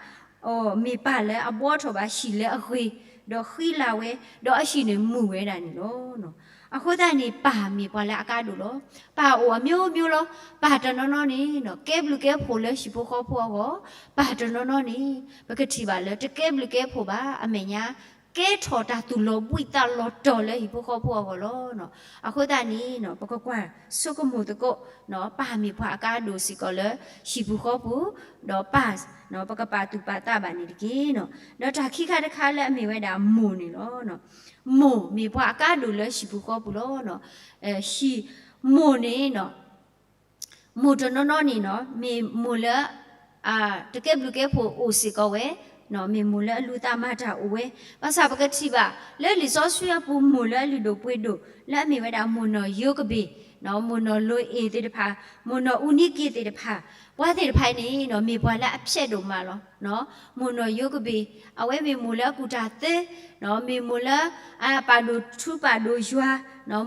မ့ၢ်ပၢ်လၢအဘှီထီၣ်ဘၣ်ဟံၣ်လၢအဂ့ၤ, ဒီးဃံလၤဝဲ, ဒီးအဟံၣ်န့ၣ်မုာ်ဝဲဒၣ်န့ၣ်လီၤ. အဃိသတးန့ၣ် ပၢ်မ့ၢ်ပှၤလၢအကါဒိၣ်လီၤ. ပၢ်အိၣ်အမျိုးမျိုးလီၤ. ပၢ်တနီၤနီၤန့ၣ် ကဲဘျုးကဲဖှိၣ်လၢဟံၣ်ဖိဃီဖိအဂီၢ်, ပၢ်တနီၤနီၤန့ၣ် ပကထံၣ်ဘၣ်လၢတကဲဘျုးကဲဖှိၣ်ဘၣ်, အမဲာ်ညါ ကဲထီၣ်တၢ်သူၣ်လီၤဘှံးသးလီၤတီၤလၢဟံၣ်ဖိဃီဖိအဂီၢ်လီၤ. အဃိသတးန့ၣ် ပကကွၢ်ဆိကမိၣ်သကိး, ပၢ်မ့ၢ်ပှၤအကါဒိၣ်စ့ၢ်ကီးလၢဟံၣ်ပူၤဃီပူၤ, ဒီးပၢ် ပကပာ်သူၣ်ပာ်သးဘၣ်န့ၣ်တက့ၢ်. ဒီးတၢ်ခံခါတခါလၢအမ့ၢ်ဝဲဒၣ်မိၢ်န့ၣ်လီၤ. မိၢ်မ့ၢ်ပှၤအကါဒိၣ်လၢဟံၣ်ပူၤဃီပူၤလီၤ. ဟံၣ်မိၢ်န့ၣ် မိၢ်တနီၤနီၤန့ၣ်နီၤ မ့ၢ်မိၢ်လၢ တကဲဘျုးကဲဖှိၣ်အိၣ်စ့ၢ်ကီးဝဲ, မ့ၢ်မိၢ်လၢအလူၤသးမၤတၢ်အိၣ်ဝဲ, ဘၣ်ဆၣ်ပကထံၣ်ဘၣ် လၢလံာ်စီဆှံအပူၤ မိၢ်လၢအလုၢ်ဒိၣ်ပှ့ၤဒိၣ် လၢအမ့ၢ်ဝဲဒၣ်မိၢ်နီၢ်ယိၤကဘ့ၣ်, မိၢ်နီၢ်လိၤအ့ၣ်သ့ၣ်တဖၣ်, မိၢ်နီၢ်အူနံက့သ့ၣ်တဖၣ်, ပှၤသ့ၣ်တဖၣ်န့ၣ်နီၤ မ့ၢ်ပှၤလၢအဖျဲးဒိၣ်မးလီၤ. မိၢ်နီၢ်ယိၤကဘ့ၣ် အဝဲမ့ၢ်မိၢ်လၢအကူၣ်တၢ်သ့, မ့ၢ်မိၢ်လၢ အပာ်ဒိၣ်ထူပာ်ဒိၣ်ယွၤ,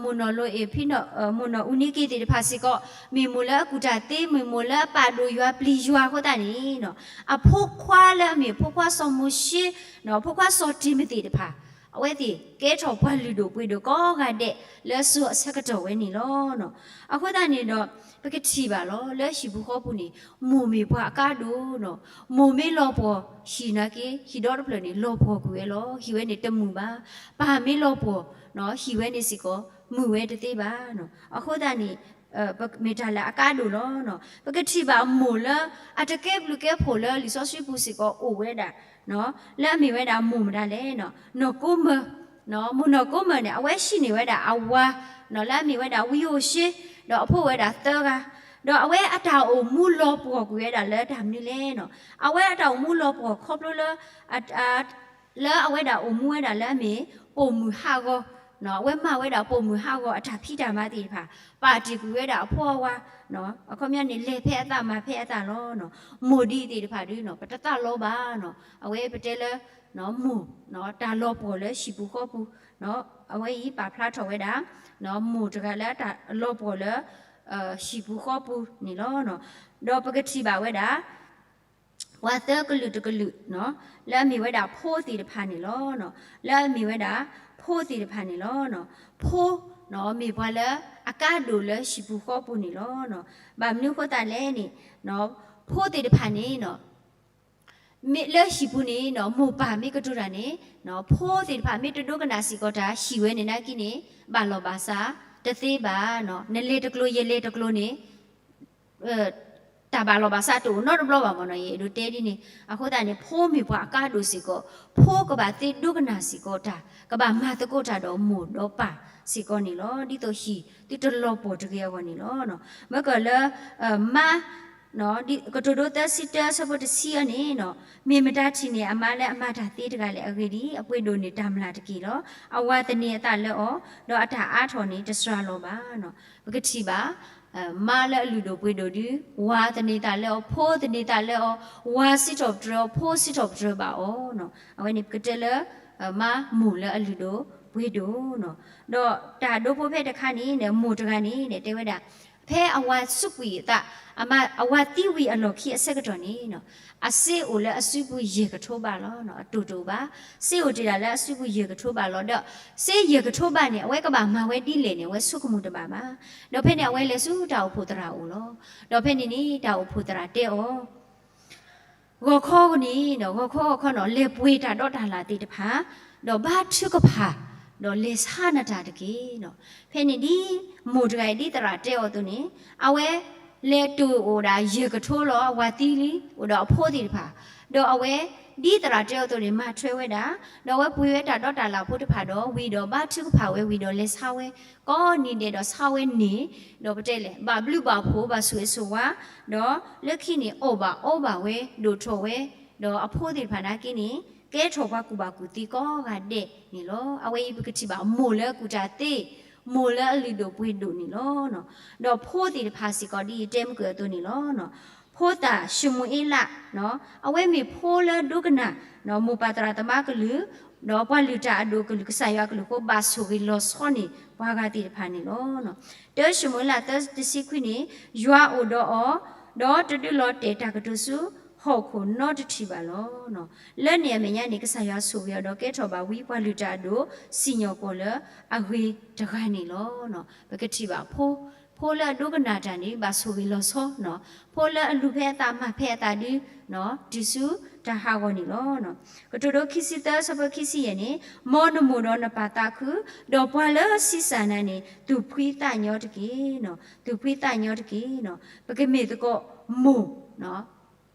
မိၢ်နီၢ်လိၤအ့ၣ်ဖံနီၢ် မိၢ်နီၢ်အူနံက့သ့ၣ်တဖၣ်စ့ၢ်ကီး, မ့ၢ်မိၢ်လၢအကူၣ်တၢ်သ့, မ့ၢ်မိၢ်လၢအပာ်ဒိၣ်ယွၤပျံၤယွၤအဃိသတးန့ၣ်, အဖိခွါလၢအမ့ၢ်အဖိခွါစီၤမိၤၡ့, ဖိခွါစီၤတံၤမသ့းတဖၣ်, အဝဲသ့ၣ်ကဲထီၣ်ပှၤလုၢ်ဒိၣ်ပှ့ၤဒိၣ်ကိးဂၤဒဲး လၢစိၤအဆၢကတီၢ်ဝဲန့ၣ်လီၤ. အဃိသတးန့ၣ်ဒီး ပကထံၣ်ဘၣ်လီၤ လၢဟံၣ်ပူၤဃီပူၤန့ၣ် မိၢ်မ့ၢ်ပှၤအကါဒိၣ်နီၤ, မိၢ်မ့ၢ်လီၤပှီၢ်ဟံၣ်နာ်က့ ဟံၣ်ဒီတဖျၢၣ်န့ၣ် လီၤပှီၢ်ကွံာ်ဝဲလီၤ. ဟံၣ်ဝဲန့ၣ်တမုာ်ဘၣ်. ပၢ်မ့ၢ်လီၤပှီၢ် ဟံၣ်ဝဲန့ၣ်စ့ၢ်ကီး မုာ်ဝဲတသ့ဘၣ်. အဃိသတးန့ၣ် မ့ၢ်တၢ်လၢအကါဒိၣ်လီၤ. ပကထံၣ်ဘၣ်မိၢ်လၢ အတကဲဘျုးကဲဖှိၣ်လၢလံာ်စီဆှံပူၤစ့ၢ်ကီးအိၣ်ဝဲဒၣ် လၢအမ့ၢ်ဝဲဒၣ်မိၢ်မတၤလဲၣ်, နီၢ်ကိမၢၤ, မိၢ်နီၢ်ကိမၢၤန့ၣ် အဝဲဟံးန့ၢ်ဝဲဒၣ်အဝၤ လၢအမ့ၢ်ဝဲဒၣ်ဝံဧိၤၡ့, ဒီးအဖိဝဲဒၣ်သၢဂၤ, ဒီးအဝဲအတၢ်အိၣ်မူလီၤပှီၢ်ကွံာ်ဝဲဒၣ်လၢတၢ်မနုၤလဲၣ်နီၤ, အဝဲအတၢ်အိၣ်မူလီၤပှီၢ်ခီဖျိလၢ လၢအဝဲဒၣ်အိၣ်မူဝဲဒၣ်လၢအမ့ၢ် ပိာ်မုၣ်ဟးဂီၤ, အဝဲမၤဝဲဒၣ်ပိာ်မုၣ်ဟးဂီၤအတၢ်ဖံးတၢ်မၤသ့ၣ်တဖၣ်, ပာ်တ့ၢ်ကွံာ်ဝဲဒၣ်အဖိအဝၤ, အခီပညီန့ၣ် လဲၤဖဲအသးမၤဖဲအသးလီၤ. မိၢ်ဒ်အံၤသ့ၣ်တဖၣ်ဒုး ပတသးလီၤဘၣ်နီၤ, အဝဲပတဲလၢ မိၢ် တၢ်လီၤပှီၢ်လၢဟံၣ်ပူၤဃီပူၤ, အဝဲအံၤပာ်ဖျါထီၣ်ဝဲဒၣ် မိၢ်တဂၤလၢအတၢ်လီၤပှီၢ်လၢ ဟံၣ်ပူၤဃီပူၤန့ၣ်လီၤ. ဒီးပကထံၣ်ဘၣ်ဝဲဒၣ် ပှၤသၢကလုာ်တကလုာ် လၢအမ့ၢ်ဝဲဒၣ်ဖိသ့ၣ်တဖၣ်န့ၣ်လီၤ. လၢအမ့ၢ်ဝဲဒၣ် ဖိသ့ၣ်တဖၣ်န့ၣ်လီၤ. ဖိ မ့ၢ်ပှၤလၢအကါဒိၣ်လၢဟံၣ်ပူၤဃီပူၤန့ၣ်လီၤ. ဘၣ်မနုၤအဃိသတးလဲၣ်န့ၣ် ဖိသ့ၣ်တဖၣ်န့ၣ် မ့ၢ်လၢဟံၣ်ပူၤန့ၣ် မိၢ်ပၢ်မ့ၢ်ကတိၤတၢ်န့ၣ် ဖိသ့ၣ်တဖၣ်မ့ၢ်တဒိကနၣ်စ့ၢ်ကီးတၢ် ဟံၣ်ဝဲန့ၣ်နာ်က့န့ၣ် ဘၣ်လီၢ်ဘၣ်စးတသ့ဘၣ်. နလဲၤတကျိၤယလဲၤတကျိၤန့ၣ် တၢ်ဘၣ်လီၢ်ဘၣ်စးတအိၣ်နီတဘျီဘၣ်မ့ၢ်နီၤ, ယအဲၣ်ဒိးတဲဒ်န့ၣ်. အဃိသတးန့ၣ် ဖိမ့ၢ်ပှၤအကါဒိၣ်စ့ၢ်ကီး, ဖိကဘၣ်သ့ဒိကနၣ်စ့ၢ်ကီးတၢ်, ကဘၣ်မၤသကိးတၢ်ဒီးမိၢ်ဒီးပၢ်စ့ၢ်ကီးန့ၣ်လီၤ. ဒ်သိးဟံၣ်သုတလီၤပှီၢ်တဂ့ၤအဂီၢ်န့ၣ်လီၤ. မ့ၢ်ကလၢ မါ ကတိၤဒိသၢဆံတၢ ဆၢဖိတဆံအန့ၣ် မ့ၢ်မတၤထံၣ်န့ၢ်အမါလၢအမၤတၢ်သ့တဂၤလဲၣ်. အဂ့ၢ်ဒ်အံၤ, အပှ့ၤဒိၣ်န့ၢ်တၢ်မျၢ်တက့ၢ်လီၤ. အဝၤသန့ၤအသးလၢအီၤ, ဒီးအတၢ်အါထီၣ်န့ၣ် တစှၤလီၤဘၣ်. ပကထံၣ်ဘၣ် မါလၢအလုၢ်ဒိၣ်ပှ့ၤဒိၣ်ဒုး ဝၤသန့ၤသးလၢအီၤ, ဖိသန့ၤသးလၢအီၤ, ဝၤစံးထီၣ်ပတြၢၤအီၤ, ဖိစံးထီၣ်ပတြၢၤဘၣ်အီၤ. အဝဲန့ၣ်ပကတဲလၢ မါမိၢ်လၢအလုၢ်ဒိၣ်ပှ့ၤဒိၣ်နီၤ. ဒီးတၢ်ဒိဖိဖဲတခါန့ၣ် မိၢ်တဂၤန့ၣ် တဲဝဲဒၣ် ဖဲအဝၤစူးကွံာ်အသး, အဝၤသံဝံၤအလီၢ်ခံအဆၢကတီၢ်န့ၣ် အစ့အိၣ်လၢအစုပူၤယဲၢ်ကထိဘးလီၤ. အတိၢ်တအိၣ်ဘၣ်, စ့အိၣ်တ့ၢ်ဒၣ်လၢအစုပူၤယဲၢ်ကထိဘးလီၤ. ဒီးစ့ယဲၢ်ကထိဘးန့ၣ် အဝဲကဘၣ်မၤဝဲဒ်လဲၣ်န့ၣ် အဝဲဆိကမိၣ်တဘၣ်ဘၣ်. ဒီးဖဲန့ၣ် အဝဲလဲၤဆူတၢ်အိၣ်ဖှိၣ်သရၣ်အအိၣ်လီၤ. ဒီးဖဲန့ၣ်န့ၣ် တၢ်အိၣ်ဖှိၣ်သရၣ်တဲအီၤ ဂီၤခီန့ၣ် ဂီၤခီဂီၤခီနီၤ လဲၤပှ့ၤတၢ်ဒီတၢ်လၣ်သ့ၣ်တဖၣ်, ဒီးဘါထုကဖၣ်, ဒီးလဲၤဆါနတၢ်တက့ၢ်နီၤ. ဖဲန့ၣ်ဒ်မိၢ်တဂၤအံၤဒ်သရၣ်တဲအီၤအသိးန့ၣ် အဝဲလဲၤတိၢ်အိၣ်ဒၣ်ယဲၢ်ကထိလီၤ. အဝၤသံလံ အိၣ်ဒီးအဖိသ့ၣ်တဖၣ်, ဒီးအဝဲ ဒ်သရၣ်တဲအီၤအသိးန့ၣ် မၤထွဲဝဲဒၣ်, ဒီးအဝဲပှ့ၤဝဲတၢ်ဒီတၢ်လၣ်ဖိတဖၣ်ဒီးဝံၤဒီးဘါထုကဖၣ်ဝဲဝံၤဒီးလဲၤဆါဝဲ ကိးနံၤဒဲးဒီးဆါဝဲန့ၣ်, ဒီးပတဲလဲၣ် ဘၣ်ဘျုးဘၣ်ဖှိၣ်ဘၣ်ဆိၣ်ဂ့ၤဆိၣ်ဝါ, ဒီးလၢခံန့ၣ်အီၣ်ဘၣ်အီဘၣ်ဝဲ ဒိၣ်ထီၣ်ဝဲ, ဒီးအဖိသ့ၣ်တဖၣ်နာ်က့န့ၣ် ကဲထီၣ်ပှၤကူၣ်ဘၣ်ကူၣ်သ့ကိးဂၤဒဲးန့ၣ်လီၤ. အဝဲအံၤပကထံၣ်ဘၣ်မိၢ်လၢအကူၣ်တၢ်သ့, မိၢ်လၢအလုၢ်ဒိၣ်ပှ့ၤဒိၣ်န့ၣ်လီၤ. ဒီးဖိသ့ၣ်တဖၣ်စ့ၢ်ကီးဒ်ယတဲမုၢ်ကၢၢ်အသိးန့ၣ်လီၤ. ဖိသၣ်ၡမူၤအ့လး အဝဲမ့ၢ်ဖိလၢဒိကနၣ် မိၢ်ပၢ်သရၣ်သမါကလုၢ်, ဒီးပှၤလုၢ်တၢ်အဒိၣ်ကလုၢ် ကစၢ်ယွၤအကလုၢ်အဃိ ဘၣ်ဆိၣ်ဂ့ၤလီၤဆီန့ၢ်ပှၤဂၤသ့ၣ်တဖၣ်န့ၣ်လီၤ. တၢၡမူၤအ့လး သၢ တဆံခွံန့ၣ်, ယွၤအိၣ်ဒီးအီၤ, ဒီးတဒုးလီၤတဲာ်တၢ်ကတိၤဆူဟီၣ်ခိၣ်နီတထံၣ်ဘၣ်လီၤ. လၢန့ၣ်အမဲာ်ညါန့ၣ် ကစၢ်ယွၤဆိၣ်ဂ့ၤအီၤဒီးကဲထီၣ်ဘၣ်ဝံပှၤလုၢ်တၢ်အဒိၣ် စံၣ်ညီၣ်ကွီၢ်လၢအဂ့ၤတဂၤန့ၣ်လီၤ. ပကထံၣ်ဘၣ်ဖိ, ဖိလၢအဒိကနၣ်တၢ်န့ၣ် ဘၣ်ဆိၣ်ဂ့ၤလီၤဆီ, ဖိလၢအလုၢ်ဖဲအသးမၤဖဲအသးဒု တုၤဆူတၢ်ဟးဂီၤန့ၣ်လီၤ. ကတိၤဒိခံဆံသၢ ဆၢဖိခံဆံယဲၢ်န့ၣ်, မ်နမိၢ်ဒီးနပၢ်သးခု, ဒီးပှၤလၢဆံးစၢ်နၤန့ၣ် သူၣ်ဖှံသးညီတက့ၢ်, သူၣ်ဖှံသးညီတက့ၢ်. ပကမ့ၢ်သကိးမိၢ်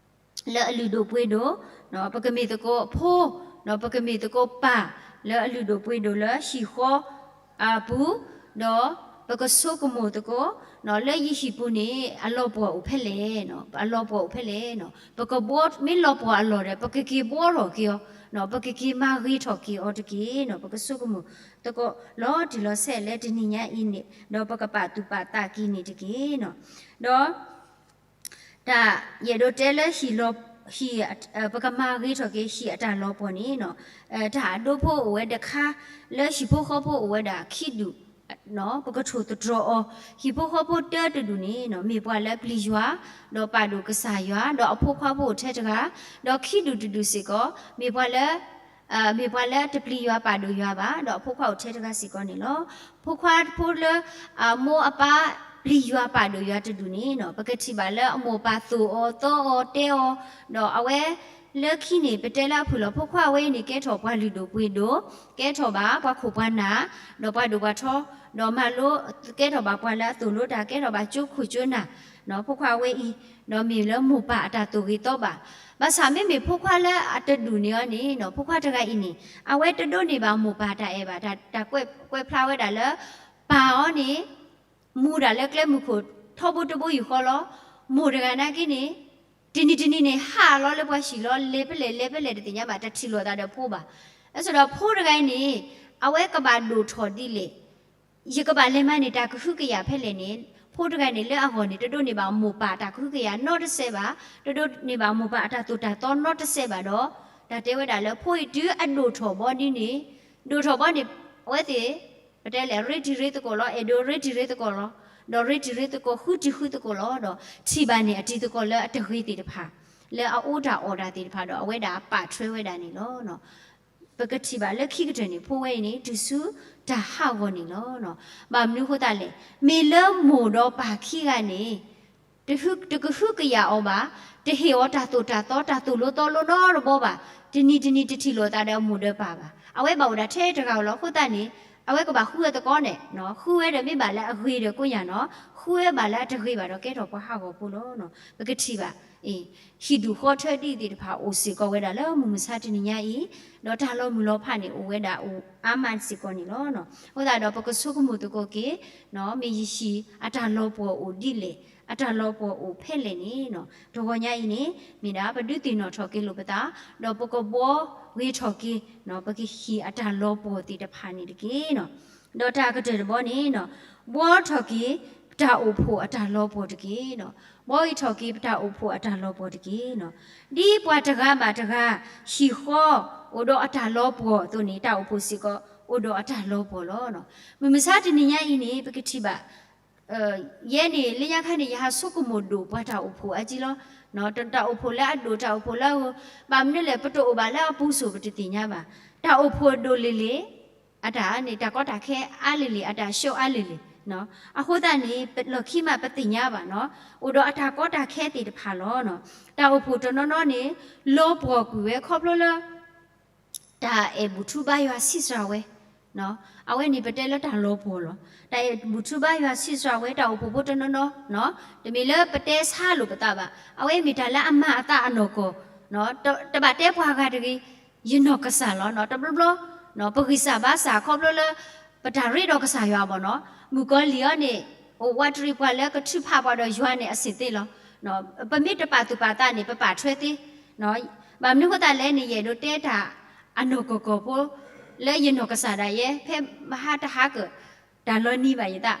လၢအလုၢ်ဒိၣ်ပှ့ၤဒိၣ်, ပကမ့ၢ်သကိးဖိ, ပကမ့ၢ်သကိးပၢ် လၢအလုၢ်ဒိၣ်ပှ့ၤဒိၣ်လၢဟံၣ်ဃီအပူၤ, ဒီးပကဆိကမိၣ်သကိး လၢယဟံၣ်ပူၤန့ၣ် အလီၤပှီၢ်အိၣ်ဖဲလဲၣ်, အလီၤပှီၢ်အိၣ်ဖဲလဲၣ်. ပကဘှီ မ့ၢ်လီၤပှီၢ်အလီၢ်ဒီး ပကက့ၤဘှီထီၣ်က့ၤအီၤ, ပကက့ၤမၤဂ့ၤထီၣ်က့ၤအီၤတက့ၢ်. ပကဆိကမိၣ်သကိးလီၤတံၢ်လီၤဆဲးလၢတနံၤညါအံၤန့ၣ် ဒီးပကပာ်သူၣ်ပာ်သးက့ၤန့ၣ်တက့ၢ်. ဒီး တၢ်ယအဲၣ်ဒိးတဲလၢဟံၣ်လီၤ, ဟံၣ်, ပကမၤဂ့ၤထီၣ်က့ၤဟံၣ်အတၢ်လီၤပှီၢ်န့ၣ်, တၢ်အဒိဖိအိၣ်ဝဲတခါ, လၢဟံၣ်ဖိဃီဖိအိၣ်ဝဲဒၣ်ခံဒူၣ်, ပကထိၣ်သတြီၤအီၤ, ဟံၣ်ဖိဃီဖိတၢတဒူၣ်န့ၣ် မ့ၢ်ပှၤလၢပျံၤယွၤ, ဒီးပာ်ဒိၣ်ကစၢ်ယွၤ, ဒီးအဖိခွါဖိအိၣ်ထဲတဂၤ, ဒီးခံဒူၣ်တဒူၣ်စ့ၢ်ကီး မ့ၢ်ပှၤလၢ မ့ၢ်ပှၤလၢတပျံၤယွၤပာ်ဒိၣ်ယွၤဘၣ်, ဒီးအဖိခွါအိၣ်ထဲတဂၤစ့ၢ်ကီးန့ၣ်လီၤ. ဖိခွါဖိလၢ အမိၢ်အပၢ်ပျံၤယွၤပာ်ဒိၣ်ယွၤတဒူၣ်န့ၣ် ပကထံၣ်ဘၣ်လၢအမိၢ်အပၢ်သိၣ်အီၤသီအီၤတဲအီၤ, ဒီးအဝဲ လၢခံန့ၣ် ပတဲလၢအဖုၣ်လီၤ ဖိခွါဝဲအံၤန့ၣ် ကဲထီၣ်ပှၤလုၢ်ဒိၣ်ပှ့ၤဒိၣ်, ကဲထီၣ်ဘၣ်ပှၤခိၣ်ပှၤနၢ်, ဒီးပှၤဒိၣ်ပှၤထီ, ဒီးမၤလိ, ကဲထီၣ်ဘၣ်ပှၤလၢအသိၣ်လိတၢ်, ကဲထီၣ်ဘၣ်ကၠိခိၣ်ကၠိနၢ်, ဖိခွါဝဲအံၤ, ဒီးမ့ၢ်လၢမိၢ်ပၢ်အတၢ်သိၣ်ဂ့ၤသီဘၣ်. ဘၣ်ဆၣ်မ့မ့ၢ်ဖိခွါလၢအတဒူၣ်န့ၣ်အီၤန့ၣ် ဖိခွါတဂၤအံၤန့ၣ် အဝဲတဒိးန့ၢ်ဘၣ်မိၢ်ပၢ်တၢ်အဲၣ်ဘၣ်, တၢ်ကွဲးဖျါဝဲဒၣ်လၢ ပၢ်အီၤန့ၣ် မူၤတၢ်လၢကျဲမုၢ်ခိၣ် ထီဘိတဘိယူၢ်ဃီလီၤ. မိၢ်တဂၤနာ်က့န့ၣ် တနံၤတနံၤန့ၣ် ဟးလီၤလၢပှၤဟံၣ်လီၤ လဲၤဖဲလဲၣ်လဲၤဖဲလဲၣ်တသ့ၣ်ညါဘၣ် တထံၣ်လိာ်သးဒီးဖိဘၣ်. အဆိဒီးဖိတဂၤအံၤန့ၣ် အဝဲကဘၣ်ဒိၣ်ထီၣ်ဒ်လဲၣ် ယကဘၣ်လဲၤမၤန့ၢ်တၢ်ကဟုကယာ်ဖဲလဲၣ်န့ၣ် ဖိတဂၤန့ၣ်လၢအဂီၢ်န့ၣ် တဒိးန့ၢ်ဘၣ်မိၢ်ပၢ်တၢ်ကဟုကယာ်နီတစဲးဘၣ်, တဒိးန့ၢ်ဘၣ်မိၢ်ပၢ်အတၢ်သိၣ်တၢ်သီနီတစဲးဘၣ်ဒီး တၢ်တဲဝဲဒၣ်လၢဖိအံၤတုၤအဒိၣ်ထီၣ်ဘီဒ်န့ၣ် ဒိၣ်ထီၣ်ဘီန့ၣ် အဝဲသ့ၣ် ပတဲလဲၣ် ရ့တံၤရ့သကိးလီၤ, အဲၣ်ဒိးရ့တံၤရ့သကိးလီၤ, ဒီးရ့တံၤရ့သကိး ဃုတံၤဃုသကိးလီၤ, ဒီးထံၣ်ဘၣ်န့ၣ်အတံၤသကိးလၢအတဂ့ၤသ့ၣ်တဖၣ် လၢအအိၣ်တၢ်အီၣ်တၢ်သ့ၣ်တဖၣ်ဒီး အဝဲဒၣ်ပာ်ထွဲဝဲဒၣ်န့ၣ်လီၤ. ပကထံၣ်ဘၣ်လၢခံကတၢၢ်န့ၣ် ဖိဝဲအံၤန့ၣ် တုၤဆူတၢ်ဟးဂီၤန့ၣ်လီၤ. ဘၣ်မနုၤအဃိသတးလဲၣ်, မ့ၢ်လၢမိၢ်ဒီးပၢ်ခံဂၤန့ၣ် တကဟုကယာ်အီၤဘၣ်, တဟ့ၣ်အီၤတၢ်သိၣ်တၢ်သီ တၢ်သိၣ်လိသီလိနီတဘီဘၣ်, တနံၤတနံၤတထံၣ်လိာ်သးဒီးအမိၢ်ဒီးပၢ်ဘၣ်. အဝဲဘၣ်အိၣ်ဒၣ်ထဲတဂၤဧိၤလီၤ. အဃိသတးန့ၣ် အဝဲကဘၣ်ဃုဝဲသကိးန့ၣ်, ဃုဝဲဒီးမ့ၢ်ဘၣ်လၢအဂ့ၤဒီးကိးညါနီၤ, ဃုဝဲဘၣ်လၢအတဂ့ၤဘၣ်ဒီးကဲထီၣ်ပှၤဟးဂီၤဖိလီၤ. ပကထံၣ်ဘၣ် အ့ ဟံၣ်ဒူၣ်ဃီထၢဒ်သ့ၣ်တဖၣ်အိၣ်စ့ၢ်ကီးဝဲဒၣ်လၢမုၢ်မဆါတနံၤညါအံၤ, ဒီးတၢ်လီၤမုၢ်လီၤဖးန့ၣ်အိၣ်ဝဲဒၣ်အိၣ်အါမးစ့ၢ်ကီးန့ၣ်လီၤ. အဃိသတးဒီးပကဆိကမိၣ်သကိးက့ၤ မ့ၢ်ယဟံၣ်အတၢ်လီၤပှီၢ်အိၣ်ဒ်လဲၣ်, အတၢ်လီၤပှီၢ်အိၣ်ဖဲလဲၣ်န့ၣ်, တဂီၤညါအံၤန့ၣ် မ့ၢ်ဒၣ်ပဒုးသ့ၣ်နီၣ်ထီၣ်က့ၤလိာ်ပသး, ဒီးပကဘှီဂ့ၤထီၣ်က့ၤ ပကဟံၣ်အတၢ်လီၤပှီၢ်သ့ၣ်တဖၣ်န့ၣ်တက့ၢ်. ဒီးတၢ်ကတၢၢ်တဘီန့ၣ် ဘှီထီၣ်က့ၤ ပတၢ်အိၣ်ဖှိၣ်အတၢ်လီၤပှီၢ်တက့ၢ်. ဘှီဂ့ၤထီၣ်က့ၤပတၢ်အိၣ်ဖှိၣ်အတၢ်လီၤပှီၢ်တက့ၢ်. ဒ်ပှၤတဂၤဘၣ်တဂၤ ဟံၣ်ဃီအိၣ်ဒီးအတၢ်လီၤပှီၢ်အသိးန့ၣ် တၢ်အိၣ်ဖှိၣ်စ့ၢ်ကီး အိၣ်ဒီးအတၢ်လီၤပှီၢ်လီၤ. မုၢ်မဆါတနံၤညါအံၤန့ၣ် ပကထံၣ်ဘၣ် ယဲန့ၣ် လၢညါခါန့ၣ် ယဟးဆိကမိၣ်ဒိၣ်ပှၤတၢ်အိၣ်ဖှိၣ်အါကံလီၤ. တၢ်အိၣ်ဖှိၣ်လၢအဒိၣ် တၢ်အိၣ်ဖှိၣ်လၢအဂီၢ်, ဘၣ်မနုၤလဲၣ် ပတအိၣ်ဘၣ်လၢအပူၤစိၤပတသ့ၣ်ညါဘၣ်. တၢ်အိၣ်ဖှိၣ်ဒိၣ်လံၤလံၤ အတၢ်န့ၣ် တၢ်ကီတၢ်ခဲအါလံၤလံၤ အတၢ်ဆှီအါလံၤလံၤ, အဃိသတးန့ၣ် လီၢ်ခံမးပသ့ၣ်ညါဘၣ်နီၤ, အိၣ်ဒီးအတၢ်ကီတၢ်ခဲသ့ၣ်တဖၣ်လီၤ. တၢ်အိၣ်ဖှိၣ်တနီၤနီၤန့ၣ် လီၤပှီၢ်ကွံာ်ဝဲခီဖျိလၢ တၢ်အဲၣ်ဘူၣ်ထူဘါယွၤဆံးစှၤဝဲ, အဝဲန့ၣ်ပတဲလၢတၢ်လီၤပှီၢ်လီၤ. တၢ်အဲၣ်ဘူၣ်ထူဘါယွၤဆံးစှၤဝဲ တၢ်အိၣ်ဖှိၣ်ဖိတနီၤနီၤ, တမ့ၢ်လၢပတဲဆါလိာ်ပသးဘၣ်, အဝဲမ့ၢ်တၢ်လၢအမၤအသးအနီၢ်ကီၢ်, တဘၣ်တဲပှၤဂၤတဂ့ၤ, ယနီၢ်ကစၢ်လီၤ. တဘျီဘျီ ပဂံၢ်စၢ်ဘါစၢ်ခီဖျိလၢ ပတၢ်ရ့ဒီးကစၢ်ယွၤဘၣ်နီၤ, မုၣ်ကီၤလံၢ်အီၤန့ၣ် အိၣ်ဝးတရံးပှၤလၢကထုးဖးပှၤဒီးယွၤန့ၣ်အဆံးသ့လီၤ. ပမ့ၢ်တပာ်သူၣ်ပာ်သးန့ၣ် ပပာ်ထွဲသ့, ဘၣ်မနုၤအဃိသတးလဲၣ်န့ၣ် ယအဲၣ်ဒိးတဲတၢ်အနီၢ်ကီၢ်ကီၢ်ဖိ လၢယနီၢ်ကစၢ်ဒၣ်ယဲ ဖဲမဟါတဟါကၢၣ် တၢ်လီၤနံၤဘၣ်ယသး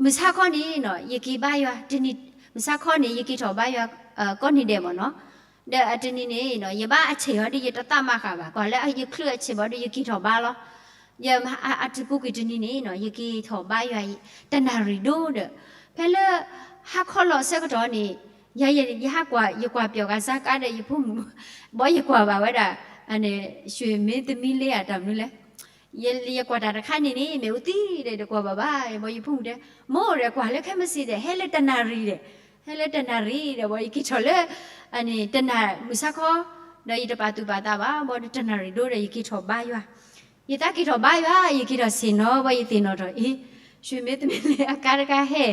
မုၢ်ဆါခီန့ၣ်နီၤ ယက့ၤဘါယွၤ, တနံၤ, မုၢ်ဆါခီန့ၣ် ယက့ၤထီၣ်ဘါယွၤ ကိးနံၤဒဲးမ့ၢ်နီၤ, ဒီးအတနံၤန့ၣ်နီၤ ယဘါအဆဲးအီၤဒီး ယတသးမၤဃာ်ဘၣ်, ကွၢ်လၢယချုးအဆဲးဘၣ်ဒီး ယက့ၤထီၣ်ဘါလီၤ. ယမၤအတုၤပူၤကွံာ်တနံၤန့ၣ်နီၤ ယက့ၤထီၣ်ဘါယွၤ တနၣ်ရံၣ်ဒိၣ်ဒီး ဖဲလၢ ဟါခီလီၤအဆၢကတီၢ်န့ၣ် ယဟးကွၢ်, ယကွၢ်ပၠီၤဂၤစါကါဒီးယဖိမုၣ်, ဘီယကွၢ်ဘၣ်ဝဲဒၣ် ရွှေမင်းသမီးလေး အတၢ်မနုၤလဲၣ် ယကွၢ်တၢ်တခါန့ၣ်န့ၣ် မ့ၢ်အိၣ်သံဒီး တကွၢ်ဘၣ်ဘၣ်, ဘီယဖိမုၣ်တဲ, မိၢ်ဒီးကွၢ်လၢခဲမုၢ်ဆ့ၣ်ဒီး ဟဲလၢတနၣ်ရံၣ်ဒီး, ဟဲလၢတနၣ်ရံၣ်ဒီး ဘီယက့ၤထီၣ်လၢ တနၣ်မုၢ်ဆါခီ, ဒီးယတပာ်သူၣ်ပာ်သးဘၣ်, ဘီတနၣ်ရံၣ်ဒိၣ်ဒီး ယက့ၤထီၣ်ဘါယွၤ, ယသးက့ၤထီၣ်ဘါယွၤ ယက့ၤထီၣ်ဆ့ၣ်နီၤ ဘီယသ့ၣ်နီၣ်ထီၣ် အ့ ရွှေမင်းသမီးလေး အကါတကါဟဲ,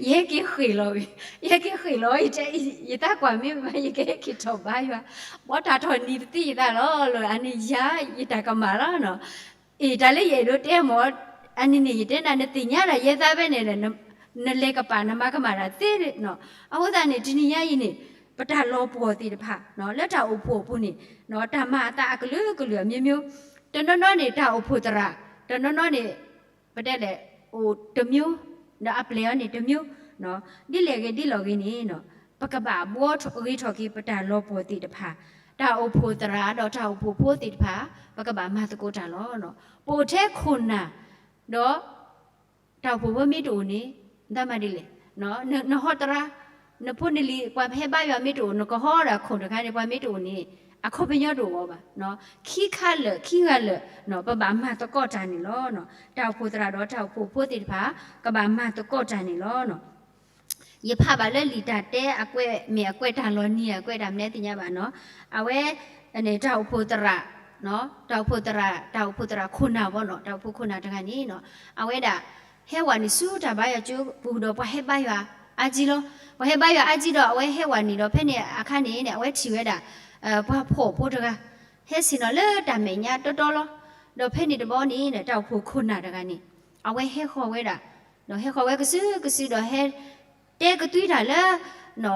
ယဟဲက့ၤဃ့ၢ်လီၤ, ယဟဲက့ၤဃ့ၢ်လီၤ ယတဲ ယသးကွၢ်မ့ၢ်ဘၣ် ယကဟဲက့ၤထီၣ်ဘါယွၤ, ဘီတၢ်ထီၣ်နံၤတသ့ယသးလီၤ, အန့ၣ်ယၤ ယတၢ်ကမၣ်လီၤနီၤ, အ့ တၢ်လၢယအဲၣ်ဒိးတဲမ့ၢ်, အန့ၣ်န့ၣ် ယတဲနၤ နသ့ၣ်ညါဒီးယဲသးဖဲန့ၣ်ဒီး နလဲၤကပာ်နမၤကမၣ်တၢ်သ့နီၤ, အဃိသတးန့ၣ် တနံၤညါအံၤန့ၣ် ပတၢ်လီၤပှီၢ်သ့ၣ်တဖၣ် လၢတၢ်အိၣ်ဖှိၣ်အပူၤန့ၣ် တၢ်မၤအသးအကလုာ်ကလုာ်အမျိုးမျိုး, တနီၤနီၤန့ၣ် တၢ်အိၣ်ဖှိၣ်သရၣ်, တနီၤနီၤန့ၣ် ပတဲလဲၣ် အိၣ်တမျိုး, ဒီးအပျဲၢ်အီၤန့ၣ်တမျိုး, ဒ်လဲၣ်ဂ့ၤဒ်လဲၣ်ဂ့ၤန့ၣ် ပကဘၣ်ဘှီဂ့ၤထီၣ်က့ၤ ပတၢ်လီၤပှီၢ်သ့ၣ်တဖၣ်, တၢ်အိၣ်ဖှိၣ်သရၣ်ဒီးတၢ်အိၣ်ဖှိၣ်ဖိသ့ၣ်တဖၣ် ပကဘၣ်မၤသကိးတၢ်လီၤ. ပအိၣ်ထဲခိၣ်နၢ် ဒီး တၢ်အိၣ်ဖှိၣ်ဖိမ့ၢ်တအိၣ်န့ၣ် တၢ်မၤဒ်လဲၣ်, နဟီသရၣ်, နဖိနလံၤ ပှၤဟဲဘါယွၤမ့ၢ်တအိၣ် နကဟီဒီးခိၣ်တခါန့ၣ် ပှၤမ့ၢ်တအိၣ်န့ၣ် အခီပညီတအိၣ်အီၤဘၣ်. ခံခါလၢာ်ခံဂၤလၢာ် ပဘၣ်မၤသကိးတၢ်န့ၣ်လီၤ. တၢ်အိၣ်ဖှိၣ်သရၣ်ဒီးတၢ်အိၣ်ဖှိၣ်ဖိသ့ၣ်တဖၣ် ကဘၣ်မၤသကိးတၢ်န့ၣ်လီၤ. ယဖးဘၣ်လၢလံာ်တၢ်တဲအကွဲး မ့ၢ်အကွဲးတၢ်လီၤနံၤအကွဲးတၢ်မနုၤသ့ၣ်ညါဘၣ်နီၤ, အဝဲ တၢ်အိၣ်ဖှိၣ်သရၣ်, တၢ်အိၣ်ဖှိၣ်သရၣ်, တၢ်အိၣ်ဖှိၣ်သရၣ်ခိၣ်နၢ်ဘီနီၤ, တၢ်အိၣ်ဖှိၣ်ခိၣ်နၢ်တဂၤန့ၣ်နီၤ အဝဲဒၣ် ဟဲဝဲနုာ်ဆူတၢ်ဘါယွၤကၠိပူၤဒီး ပှၤဟဲဘါယွၤအါကံလီၤ. ပှၤဟဲဘါယွၤအါကံဒီး အဝဲဟဲဝဲနုာ်ဒီး ဖဲန့ၣ်အခါန့ၣ်န့ၣ် အဝဲထံၣ်ဝဲဒၣ် ပှၤဖှီၣ်ဖိတဂၤ ဟဲဆ့ၣ်နီၤလၢတၢ်မဲာ်ညါတီတီလီၤ. ဒီးဖဲန့ၣ်တဘျီန့ၣ် တၢ်အိၣ်ဖှိၣ်ခိၣ်နၢ်တဂၤန့ၣ် အဝဲဟဲဃီၤဝဲဒၣ်, ဒီးဟဲဃီၤဝဲကစုကစုဒီးဟဲတဲကသွံတၢ်လၢ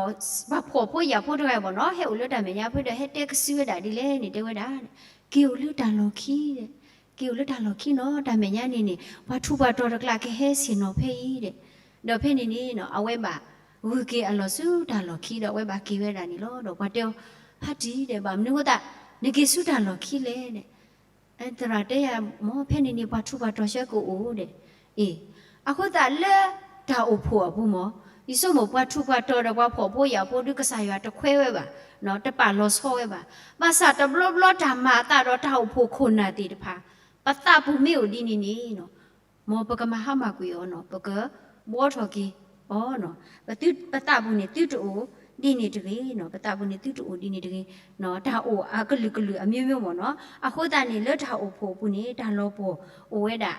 ပှၤဖှီၣ်ဖိယာ်ဖိတဂၤအံၤမ့ၢ်နီၤ, ဟဲအိၣ်လၢတၢ်မဲာ်ညါဖဲဒီး ဟဲတဲကစုဝဲဒၣ်ဒ်လဲၣ်န့ၣ် တဲဝဲဒၣ်, က့ၤအိၣ်လၢတၢ်လီၢ်ခံ, က့ၤအိၣ်လၢတၢ်လီၢ်ခံနီၤ, တၢ်မဲာ်ညါန့ၣ်န့ၣ် ပှၤထူးပှၤတီၤတကျါကဟဲဆ့ၣ်နီၤဖဲအံၤဒီး, ဒီးဖဲန့ၣ်န့ၣ် အဝဲဘၣ်ဂုၤက့ၤအလီၢ်ဆူတၢ်လီၢ်ခံဒီး အဝဲဘၣ်က့ၤဝဲဒၣ်န့ၣ်လီၤ. ဒီးပှၤတဲအီၤ, ဖါတံၢ်ဒီး ဘၣ်မနုၤအဃိသတး နက့ၤဆူတၢ်လီၢ်ခံလဲၣ်န့ၣ် သရၣ်တဲယၤ မ့ၢ်ဖဲန့ၣ်န့ၣ် ပှၤထူးပှၤတီၤဆှၢကအိၣ်ဒီး, အ့ၣ်, အဃိသတးလၢတၢ်အိၣ်ဖှိၣ်အပူၤမ့ၢ်, ယဆိကမိၣ်ပှၤထူးပှၤတီၤဒီးပှၤဖှီၣ်ဖိယာ်ဖိဒုး ကစၢ်ယွၤတခွဲးဝဲဘၣ်, တပာ်လီၤဆီဝဲဘၣ်. ဘၣ်ဆၣ်တဘျီဘျီတၢ်မၤအသးဒီးတၢ်အိၣ်ဖှိၣ်ခိၣ်နၢ်သ့ၣ်တဖၣ် ပသးပူၤမ့ၢ်အိၣ်ဒ်န့ၣ်န့ၣ် မ်ပကမၤဟါမၢ်ကွံာ်အီၤနီၤ, ပကဘှီထီၣ်က့ၤအီၤ, ပသးပူၤန့ၣ်သုတအိၣ်ဒ်န့ၣ်တဂ့ၤ, ပသးပူၤန့ၣ်သုတအိၣ်ဒ်န့ၣ်တဂ့ၤ, တၢ်အိၣ်အကလုာ်ကလုာ်အမျိုးမျိုးမ့ၢ်နီၤ. အဃိသတးန့ၣ် လၢတၢ်အိၣ်ဖှိၣ်အပူၤန့ၣ် တၢ်လီၤပှီၢ်အိၣ်ဝဲဒၣ်,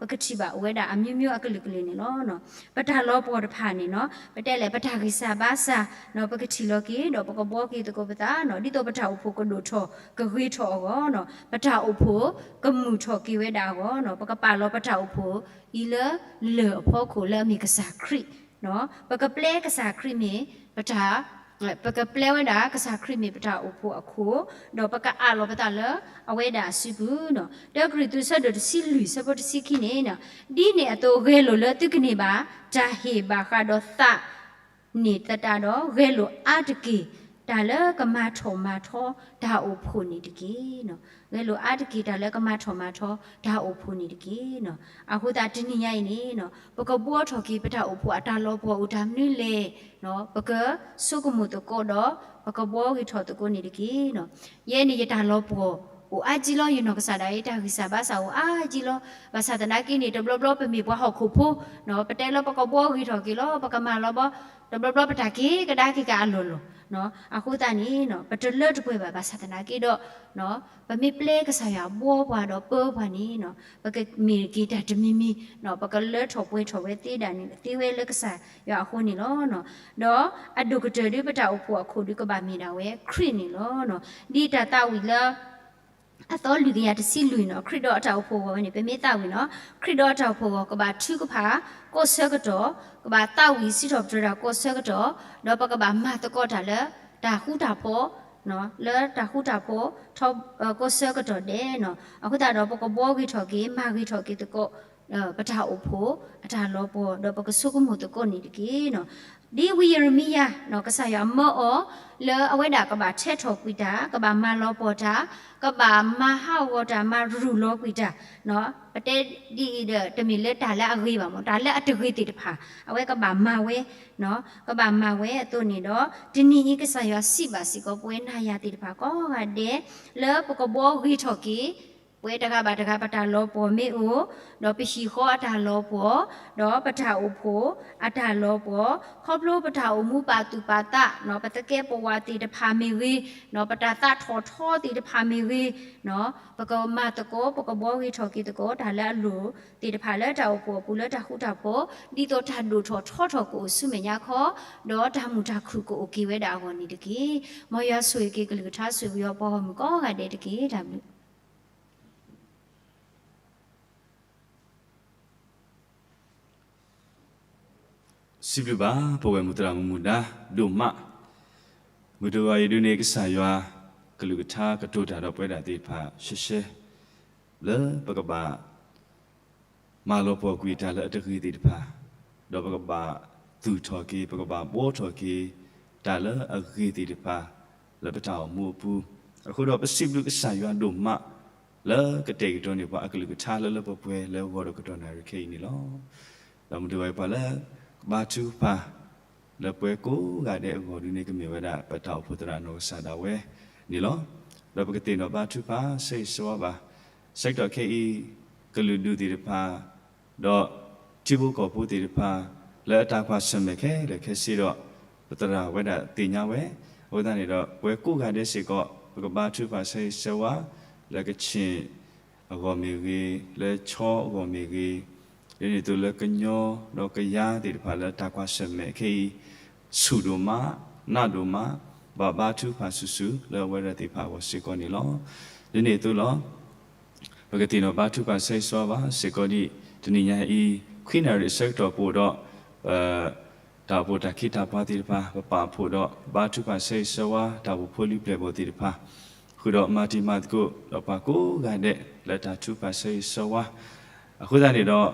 ပကထံၣ်ဘၣ်အိၣ်ဝဲဒၣ်အမျိုးမျိုးအကလုာ်ကလုာ်န့ၣ်လီၤ. ပတၢ်လီၤပှီၢ်တဖၣ်န့ၣ်နီၤ ပတဲလဲၣ် ပတၢ်ဂံၢ်စၢ်ဘါစၢ် ပကထံၣ်လီၤက့ၤ ဒီးပကဘှီက့ၤသကိးပသးနီၤ, ဒ်သိးပတၢ်အိၣ်ဖှိၣ်ကဒိၣ်ထီၣ်ကဂ့ၤထီၣ်အဂီၢ်နီၤ, ပတၢ်အိၣ်ဖှိၣ်ကမုာ်ထီၣ်က့ၤဝဲဒၣ်အဂီၢ်နီၤ, ပကပာ်လီၤပတၢ်အိၣ်ဖှိၣ်အံၤလၢလၢၢ်အဖီခိၣ်လၢအမ့ၢ်ကစၢ်ခရံာ် ပကပျဲကစၢ်ခရံာ်မ့ၢ်ပတၢ်, ပကပျဲဝဲဒၣ်ကစၢ်ခရံာ်မ့ၢ်ပတၢ်အိၣ်ဖှိၣ်အခိၣ်, ဒီးပကအးလီၤပသးလၢအဝဲဒၣ်အစုပူၤနီၤ. တၢကရံၣ်သူးဆၢဒိၣ်တဆံလွံၢ်ဆၢဖိတဆံခံန့ၣ်, ဒ်န့ၣ်အသိးဂဲၤလိာ်လၢသုကန့ၢ်ဘၣ် တၢ်ဟ့ၣ်ဘၣ်ဃးဒီးသး န့ၣ်သတးဒီး ဂဲၤလိာ်အါတက့ၢ်တၢ်လၢကမၤထီၣ်မၤထီတၢ်အိၣ်ဖှိၣ်န့ၣ်တက့ၢ်. ဂဲၤလိာ်အါတက့ၢ်တၢ်လၢကမၤထီ၁ီၣ်မၤထီတၢ်အိၣ်ဖှိၣ်န့ၣ်တက့ၢ်. အဃိသတးတနံၤညါအံၤန့ၣ် ပကဘှီထီၣ်က့ၤ ပတၢ်အိၣ်ဖှိၣ်အတၢ်လီၤပှီၢ်အိၣ်တၢ်မနုၤလဲၣ်, ပကဆိကမိၣ်သကိးဒီး ပကဘှီဂ့ၤထီၣ်သကိးန့ၣ်တက့ၢ်. ယဲန့ၣ်ယတၢ်လီၤပှီၢ်အိၣ်အါကံလီၤ, ယနီၢ်ကစၢ်ဒၣ်အံၤ တၢ်ဂံၢ်စၢ်ဘါစၢ်အိၣ်အါကံလီၤ. ဘၣ်ဆၣ်သနာ်က့န့ၣ် တဘျီဘျီပမ့ၢ်ပှၤဟီၣ်ခိၣ်ဖိ ပတဲလၢပကဘှီဂ့ၤထီၣ်က့ၤလီၤ, ပကမၤလီၤဘီ, တဘျီဘျီပတၢ်က့ၤကဒါက့ၤကအလီၢ်လီၤ. အဃိသတးန့ၣ် ပတလၢတပှဲၤဘၣ်. ဘၣ်ဆၣ်သနာ်က့ဒီး ပမ့ၢ်ပျဲကစၢ်ယွၤဘှီပှၤဒီးပၢပှၤန့ၣ် ပကမ့ၢ်က့ၤတၢ်တမံၤမံၤ, ပကလၢထီၣ်ပှဲၤထီၣ်ဝဲသ့ဒၣ်န့ၣ် သ့ဝဲလၢကစၢ်ယွၤအဃိန့ၣ်လီၤ. ဒီးအဒိၣ်ကတၢၢ်ဒုး ပတၢ်အိၣ်ဖှိၣ်အခိၣ်ဒုးကဘၣ်မ့ၢ်ဒၣ်ဝဲခရံာ်န့ၣ်လီၤ. ဒ်တၢ်သးဝံၣ်လၢ အသီလွံၢ်ကယၤတဆံလွံၢ်န့ၣ် ခရံာ်ဒီးအတၢ်အိၣ်ဖှိၣ်အဂီၢ်ဝဲန့ၣ် ပမ့ၢ်သးဝံၣ်န့ၣ် ခရံာ်ဒီးအတၢ်အိၣ်ဖှိၣ်အဂီၢ် ကဘၣ်ထုကဖၣ်ကိးဆၢကတီၢ်, ကဘၣ်သးဝံၣ်စံးထီၣ်ပတြၢၤတၢ်ကိးဆၢကတီၢ်, ဒီးပကဘၣ်မၤသကိးတၢ်လၢတၢ်ဃူတၢ်ဖိး, လၢတၢ်ဃူတၢ်ဖိး ကိးဆၢကတီၢ်ဒဲးန့ၣ်. အဃိသတးဒီး ပကဘှီဂ့ၤထီၣ်က့ၤ မၤဂ့ၤထီၣ်က့ၤသကိး ပတၢ်အိၣ်ဖှိၣ်အတၢ်လီၤပှီၢ် ဒီးပကဆိကမိၣ်သကိးန့ၣ်တက့ၢ်. ဒ်ဝံယံးရမံယၤန့ၣ် ကစၢ်ယွၤမၢအီၤ လၢအဝဲဒၣ်ကဘၣ်ထဲးထီၣ်ကွံာ်တၢ်, ကဘၣ်မၤလီၤပှီၢ်တၢ်, ကဘၣ်မၤဟးဂီၤတၢ်, မၤရူၢ်လီၤကွံာ်တၢ်. ပတဲဒ်အံၤဒီး တမ့ၢ်လၢတၢ်လၢအဂ့ၤဘၣ်မ့ၢ် တၢ်လၢအတဂ့ၤသ့ၣ်တဖၣ် အဝဲကဘၣ်မၤဝဲ, ကဘၣ်မၤဝဲအသိးန့ၣ်ဒီး တနံၤအံၤ ကစၢ်ယွၤစံးဘၣ်စ့ၢ်ကီး ပဝဲနၤယၤသ့ၣ်တဖၣ်ကိးဂၤဒဲး လၢပကဘှီဂ့ၤထီၣ်က့ၤ ပဝဲတဂၤဘၣ်တဂၤ ပတၢ်လီၤပှီၢ်မ့ၢ်အိၣ်, ဒီးပဟံၣ်ဃီအတၢ်လီၤပှီၢ်, ဒီးပတၢ်အိၣ်ဖှိၣ်အတၢ်လီၤပှီၢ်, ခီဖျိပတၢ်အိၣ်မူပာ်သူၣ်ပာ်သး, ပသကဲးပဝးသ့ၣ်တဖၣ်မ့ၢ်ဂ့ၤ, ပတၢ်သးထီၣ်ထီသ့ၣ်တဖၣ်မ့ၢ်ဂ့ၤ, ပကမၤသကိး ပကဘှီဂ့ၤထီၣ်က့ၤသကိး တၢ်လၢအလိၣ်သ့ၣ်တဖၣ်လၢတၢ်အိၣ်ဖှိၣ်အပူၤ လၢတၢ်ဃူတၢ်ဖိး, ဒ်သိးတၢ်ဒိၣ်ထီၣ်ထီထီၣ်ကအိၣ်ဆူမဲာ်ညါခီ, ဒီးတၢ်မုာ်တၢ်ခုၣ်ကအိၣ်က့ၤဝဲဒၣ်အဂီၢ်န့ၣ်တက့ၢ်. မ်ယွၤဆိၣ်ဂ့ၤက့ၤကလုၢ်ကထါ ဆိၣ်ဂ့ၤပှၤဂီၢ်မုၢ်ကိးဂၤဒဲးတက့ၢ်. တၢ်ဘျုး စံးဘျုးဘၣ် ပဝဲၢ်မုၢ်သရၣ်မုၣ်မူဒါဒိၣ်မး, မုၢ်တဂီၤအံၤဒုးန့ၣ် ကစၢ်ယွၤကလုၢ်ကထါကတိၤတၢ်ဒီးပဝဲဒၣ်သ့ၣ်တဖၣ်ရှဲရှဲ လၢပကဘၣ် မၤလီၤပှီၢ်ကွံာ်တၢ်လၢအတဂ့ၤသ့ၣ်တဖၣ်, ဒီးပကဘၣ်သူၣ်ထီၣ်က့ၤ ပကဘၣ်ဘှီထီၣ်က့ၤ တၢ်လၢအဂ့ၤသ့ၣ်တဖၣ် လၢပတၢ်အိၣ်မူအပူၤ, အဃိဒီးပစံးဘျုးကစၢ်ယွၤဒိၣ်မး လၢကတဲာ်ကတီၤန့ၢ်ပှၤအကလုၢ်ကထါလၢလၢပှဲၤပှဲၤလၢဂီၤဒီးကတီၢ်နၣ်ရံၣ်ခဲအံၤန့ၣ်လီၤ. ဒီးမုၢ်တဂီၤအံၤပှၤလၢ ကဘါထုကဖၣ် လၢပှဲၤကိးဂၤဒဲးအဂီၢ်ဒုးန့ၣ် ကမ့ၢ်ဝဲဒၣ်ပတၢ်အိၣ်ဖှိၣ်သရၣ်နီၢ်ကစၢ်ဒၣ်ဝဲန့ၣ်လီၤ. ဒီးပကသ့ၣ်နီၣ်ဘါထုကဖၣ်ဆၢဂ့ၤဆၢဝါဘၣ် ဆၢကတီၢ်ခဲအံၤ ကလုာ်ဒူၣ်သ့ၣ်တဖၣ် ဒီးထံဖိကီၢ်ဖိသ့ၣ်တဖၣ် လၢအတၢ်ကွၢ်ဆၢၣ်မဲာ်ခဲလၢာ်ခဲဆ့ဒီး ပသရၣ်ဝဲဒၣ်သ့ၣ်ညါဝဲ, အဃိသတးန့ၣ်ဒီး ပှဲၤကိးဂၤဒဲးစ့ၢ်ကီး ပကဘါထုကဖၣ်ဆၢဂ့ၤဆၢဝါ လၢကခ့ၣ်အဂီၢ်မ့ၢ်ဂ့ၤ, လၢခၠီအဂီၢ်မ့ၢ်ဂ့ၤ, ဒ်န့ၣ်အသိးလၢကညီဒီးကယါသ့ၣ်တဖၣ်လၢတၢ်ကွၢ်ဆၢၣ်မဲာ်ခဲအံၤ ဆူၣ်ဒိၣ်မး, နးဒိၣ်မး, ဘၣ်ဘါထုကဖၣ်ဆူၣ်ဆူၣ်လၢအဝဲဒၣ်သ့ၣ်တဖၣ်အဂီၢ်စ့ၢ်ကီးန့ၣ်လီၤ. ဒ်န့ၣ်အသိးလီၤ. ပကသ့ၣ်နီၣ်ဘါထုကဖၣ်ဆၢဂ့ၤဆၢဝါဘၣ်စ့ၢ်ကီးဒ် တနံၤညါအံၤ ခွံနၣ်ရံၣ်အဆၢကတီၢ်ပအိၣ်ဒီး ပ တၢ်အိၣ်ဖှိၣ်တၢ်ခ့တၢ်ပှၤသ့ၣ်တဖၣ် ပပာ်ဖှိၣ်ဒီး ဘါထုကဖၣ်ဆၢဂ့ၤဆၢဝါ တၢ်အိၣ်ဖှိၣ်ဖိလံၤပျဲၢ်ဘီၣ်သ့ၣ်တဖၣ် ဃုာ်ဒီးမၤတံၤမၤသကိး ဒီးပှၤကိးဂၤဒဲး လၢတၢ်ထုကဖၣ်ဆၢဂ့ၤဆၢဝါ အဃိသတးန့ၣ်ဒီး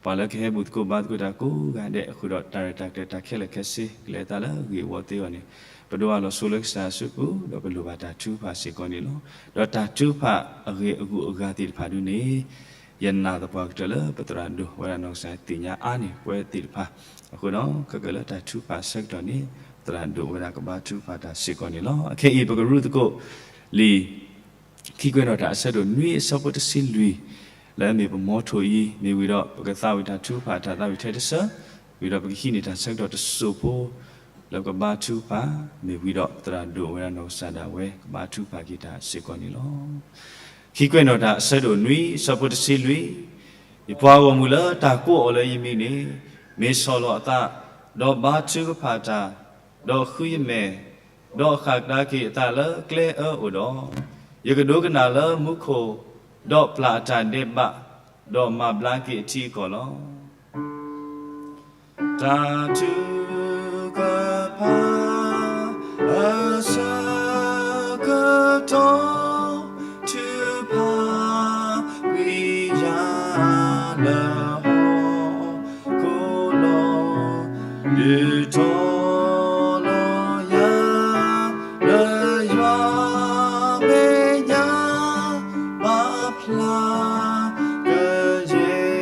ပှၤလၢကဟဲဘူၣ်သကိးဘါသကိးတၢ်ကိးဂၤဒဲး ဃုာ်ဒီးတၢ်ရဲၣ်တၢ်ကျဲၤတၢ်ခဲလၢာ်ခဲဆ့ ကလဲၤအသးလၢအဂ့ၢ်အဝီသ့အဂီၢ်န့ၣ် ပဒိးအလီၤဆိလၢကစၢ်အစုပူၤ ဒီးပလိၣ်ဘၣ်တၢ်ထုကဖၣ်စ့ၢ်ကီးန့ၣ်လီၤ. ဒီးတၢ်ထုကဖၣ်အဂ့ၢ်အဂူာ်အဂၤသ့ၣ်တဖၣ်ဒ်န့ၣ် ယနာ်သပှၢ်ကတၢၢ်လၢပသရၣ်ဒိၣ်ဝဲဒၣ်နီၢ်ကစၢ်သ့ၣ်ညါအါန့ၢ်ပဝဲသ့ၣ်တဖၣ် အဃိဒီး ခဲကလၢတၢ်ထုကဖၣ်အဆၢကတီၢ်န့ၣ် သရၣ်ဒိၣ်ဝဲဒၣ်ကဘါထုကဖၣ်တၢ်စ့ၢ်ကီးန့ၣ်လီၤ. အခဲအံၤ ပကရူၢ်သကိးလံာ် ခံကွဲးနီၣ်တၢ်အဆၢဒိၣ်နွံအဆၢဖိတဆံလွံၢ် လၢအမ့ၢ်ပမီထိၣ်အံၤ မ့ၢ်ဝံၤဒီး ပကသးဝံၣ်တၢ်ထုကဖၣ်တၢ်သးဝံၣ်ထဲတဆၢ ဝံၤဒီးပကဟံးန့ၢ်တၢ်ဆၢကတီၢ်တစိၢ်ဖိ လၢပကဘါထုကဖၣ် မ့ၢ်ဝံၤဒီး သရၣ်ဒိၣ်ဝဲဒၣ်နီၢ်ကစၢ်ဒၣ်ဝဲ ကဘါထုကဖၣ်က့ၤတၢ်စ့ၢ်ကီးန့ၣ်လီၤ. ခံကွဲးနီၣ်တၢ်အဆၢဒိၣ်နွံအဆၢဖိတဆံလွံၢ် ယပှၤဂီၢ်မုၢ်လၢတၢ်ကိးအီၤလၢယမံၤန့ၣ် မ့ၢ်ဆီၣ်လီၤအသး, ဒီးဘါထုကဖၣ်တၢ်, ဒီးဃုယမဲာ်, ဒီးအဃၣ်ကဒါက့ၤအသးလၢကျဲအၢအိၣ်ဒီး, ယကဒိကနၣ်လၢမူခိၣ်, ဒီးပျၢ်အတၢ်ဒဲးဘး, ဒီးမၤဘျါက့ၤအထံအကီၢ်လီၤ. တၢ်ထုကဖၣ်အဆၢကတီၢ် ထုကဖၣ်ဝံၤယၤ လၢဟီၣ်ခိၣ်လီၤ. ဒုးတီၤလီၤယၤ လၢယွၤမဲာ်ညါ ဘၣ်ဖျါ ကယဲၢ်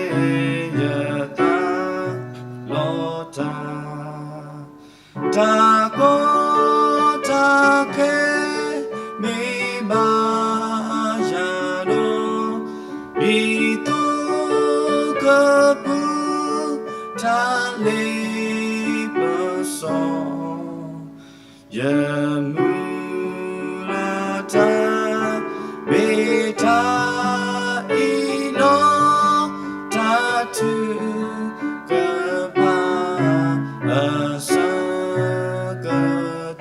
ယသးလီၤတၢ် တၢ်ကီတၢ်ခဲ မ့ၢ်ဘၣ်ယၤဒီး ဒ်သိးကပူၤ တၢ်လ့ပစီ ယမုၢ်လၢ်တၢ် မ့ၢ်တၢ်အံၤလီၤ. တၢ်ထုကဖၣ်အဆၢကတီၢ်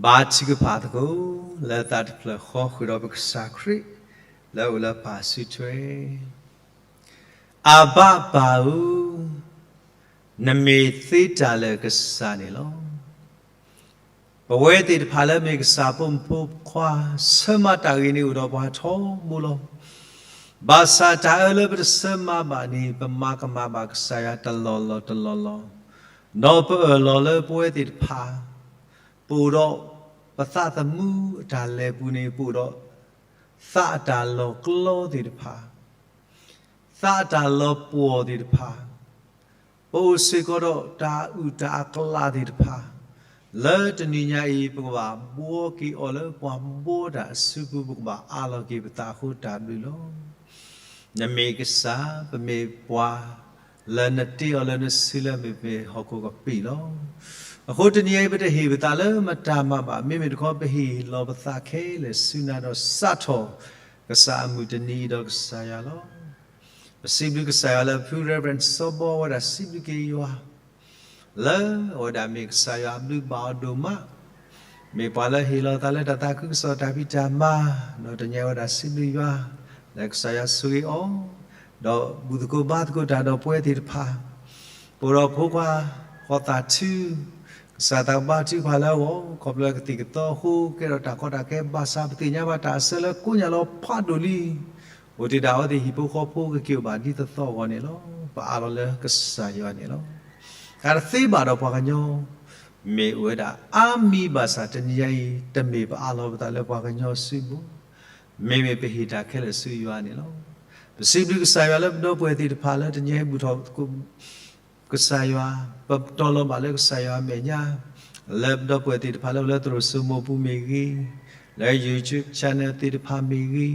ဘါထုကဖၣ်သကိး လၢသးတဖျၢၣ်ဃီဃုာ်ဒီးပကစၢ်ခရံာ် လၢအအိၣ်လၢပၢ်စုထွဲ အဘၣ်ပၢ်ဧၢ, နမ့ၢ်သ့တၢ်လၢာ်ကစၢ်န့ၣ်လီၤ. ပဝဲသ့ၣ်တဖၣ်လၢမ့ၢ်ကစၢ်ဖိမုၣ်ဖိခွါ ဆၢမၤတၢ်ဂ့ၤန့ၣ်အိၣ်ဒီးပှၤထီဘိလီၤ. ဘၣ်ဆၣ်တၢ်အၢလၢပတဆၢမၤဘၣ်န့ၣ် ပမၤကမၣ်ဘၣ်ကစၢ်ယွၤတလီၢ်လီၢ်တလီၢ်လီၢ်, ဒီးပအၢၣ်လီၤလၢပဝဲသ့ၣ်တဖၣ် ပအိၣ်ဒီး ပသးသမူအတၢ်လဲၤပူၤန့ၣ် ပအိၣ်ဒီး သးအတၢ်လီၤကျီသ့ၣ်တဖၣ် သးအတၢ်လီၤပှီၢ်သ့ၣ်တဖၣ်, ပအိၣ်စ့ၢ်ကီးဒီးတၢ်အုၣ်တၢ်အကျၢ်သ့ၣ်တဖၣ်, လၢတနံၤညါအံၤ ပကဘၣ်ဘှီက့ၤအီၤလၢပှၤဘှီတၢ်အစုပူၤ ပကဘၣ်အးလီၤက့ၤပသးအဃိတၢ်ဘျုးလီၤ. နမ့ၢ်ကစၢ် ပမ့ၢ်ပှၤ လၢနတ့အီၤလၢနစုလၢမ့ၢ်ပဟီၣ်ခိၣ်ကပံာ်လီၤ. အဃိတနံၤအံၤ ပတဟ့ၣ်ပသးလၢမတၤမၤဘၣ်, မ့မ့ၢ်တခီ ပဟ့ၣ်လီၤပသးခဲလၢာ်ဆူနၤဒီးစးထီၣ် ကစၢ်အမုၢ်တနံၤအံၤဒီးကစၢ်ယွၤလီၤ. ပစံးဘျုးကစၢ်ယွၤလၢဖု Reverend စီၤဘီ အဝဲဒၣ်စံးဘျုးက့ၤယွၤ လၢအဝဲဒၣ်မ့ၢ်ကစၢ်ယွၤအဘျုးဘၣ်အီၤဒိၣ်မး, မ့ၢ်ပှၤလၢဟ့ၣ်လီၤသးလၢတၢ်သးခုကစီၣ်တၢ်ဖံးတၢ်မၤ, ဒီးတနံၤအံၤဝဲဒၣ်စံးဘျုးယွၤ လၢကစၢ်ယွၤဆိၣ်ဂ့ၤအီၤ, ဒီးဘူၣ်သကိးဘါသကိးတၢ်ဒီးပဝဲသ့ၣ်တဖၣ် ပအိၣ်ဒီးဖိခွါ ဃီသးထု, ကစၢ်သးဘါထုကဖၣ်လၢအဂီၢ် ခီဖျိကသံၣ်ကသီအဃိ ကဲထီၣ်တၢ်ကီတၢ်ခဲဘၣ်ဆၣ် ပသ့ၣ်ညါဘၣ်တၢ်အဆၢလၢကိးညါလီၤဖးဒိၣ်လံ, အိၣ်တ့ၢ်ဒၣ်အဝဲသ့ၣ်ဟံၣ်ဖိဃီဖိကက့ၤအိၣ်ဘၣ်ဒ်သိးသိးအဂီၢ်န့ၣ်လီၤ. ပအးလီၤလၢကစၢ်ယွၤန့ၣ်လီၤ. တၢ်တသ့ဘၣ်ဒီးပှၤကညီ မ့ၢ်အိၣ်ဝဲဒၣ်အါမံၤဘၣ်ဆၣ် တနံၤညါအံၤ တမ့ၢ်ပအးလီၤပသးလၢပှၤကညီစုပူၤ, မ့မ့ၢ်ပဟ့ၣ်တၢ်ခဲလၢာ်ဆူယွၤန့ၣ်လီၤ. ပစံးဘျုးကစၢ်ယွၤလၢပဒီပုၢ်ဝဲၢ်သ့ၣ်တဖၣ်လၢတနံၤညါအံၤဘူၣ်ထီၣ်သကိး ကစၢ်ယွၤ, ပတီၤလီၤဘၣ်လၢကစၢ်ယွၤအမဲာ်ညါ, လၢပဒီပုၢ်ဝဲၢ်သ့ၣ်တဖၣ်လၢအိၣ်လၢသရိာ်စိမိးပူၤမ့ၢ်ဂ့ၤ, လၢ YouTube channel သ့ၣ်တဖၣ်မ့ၢ်ဂ့ၤ,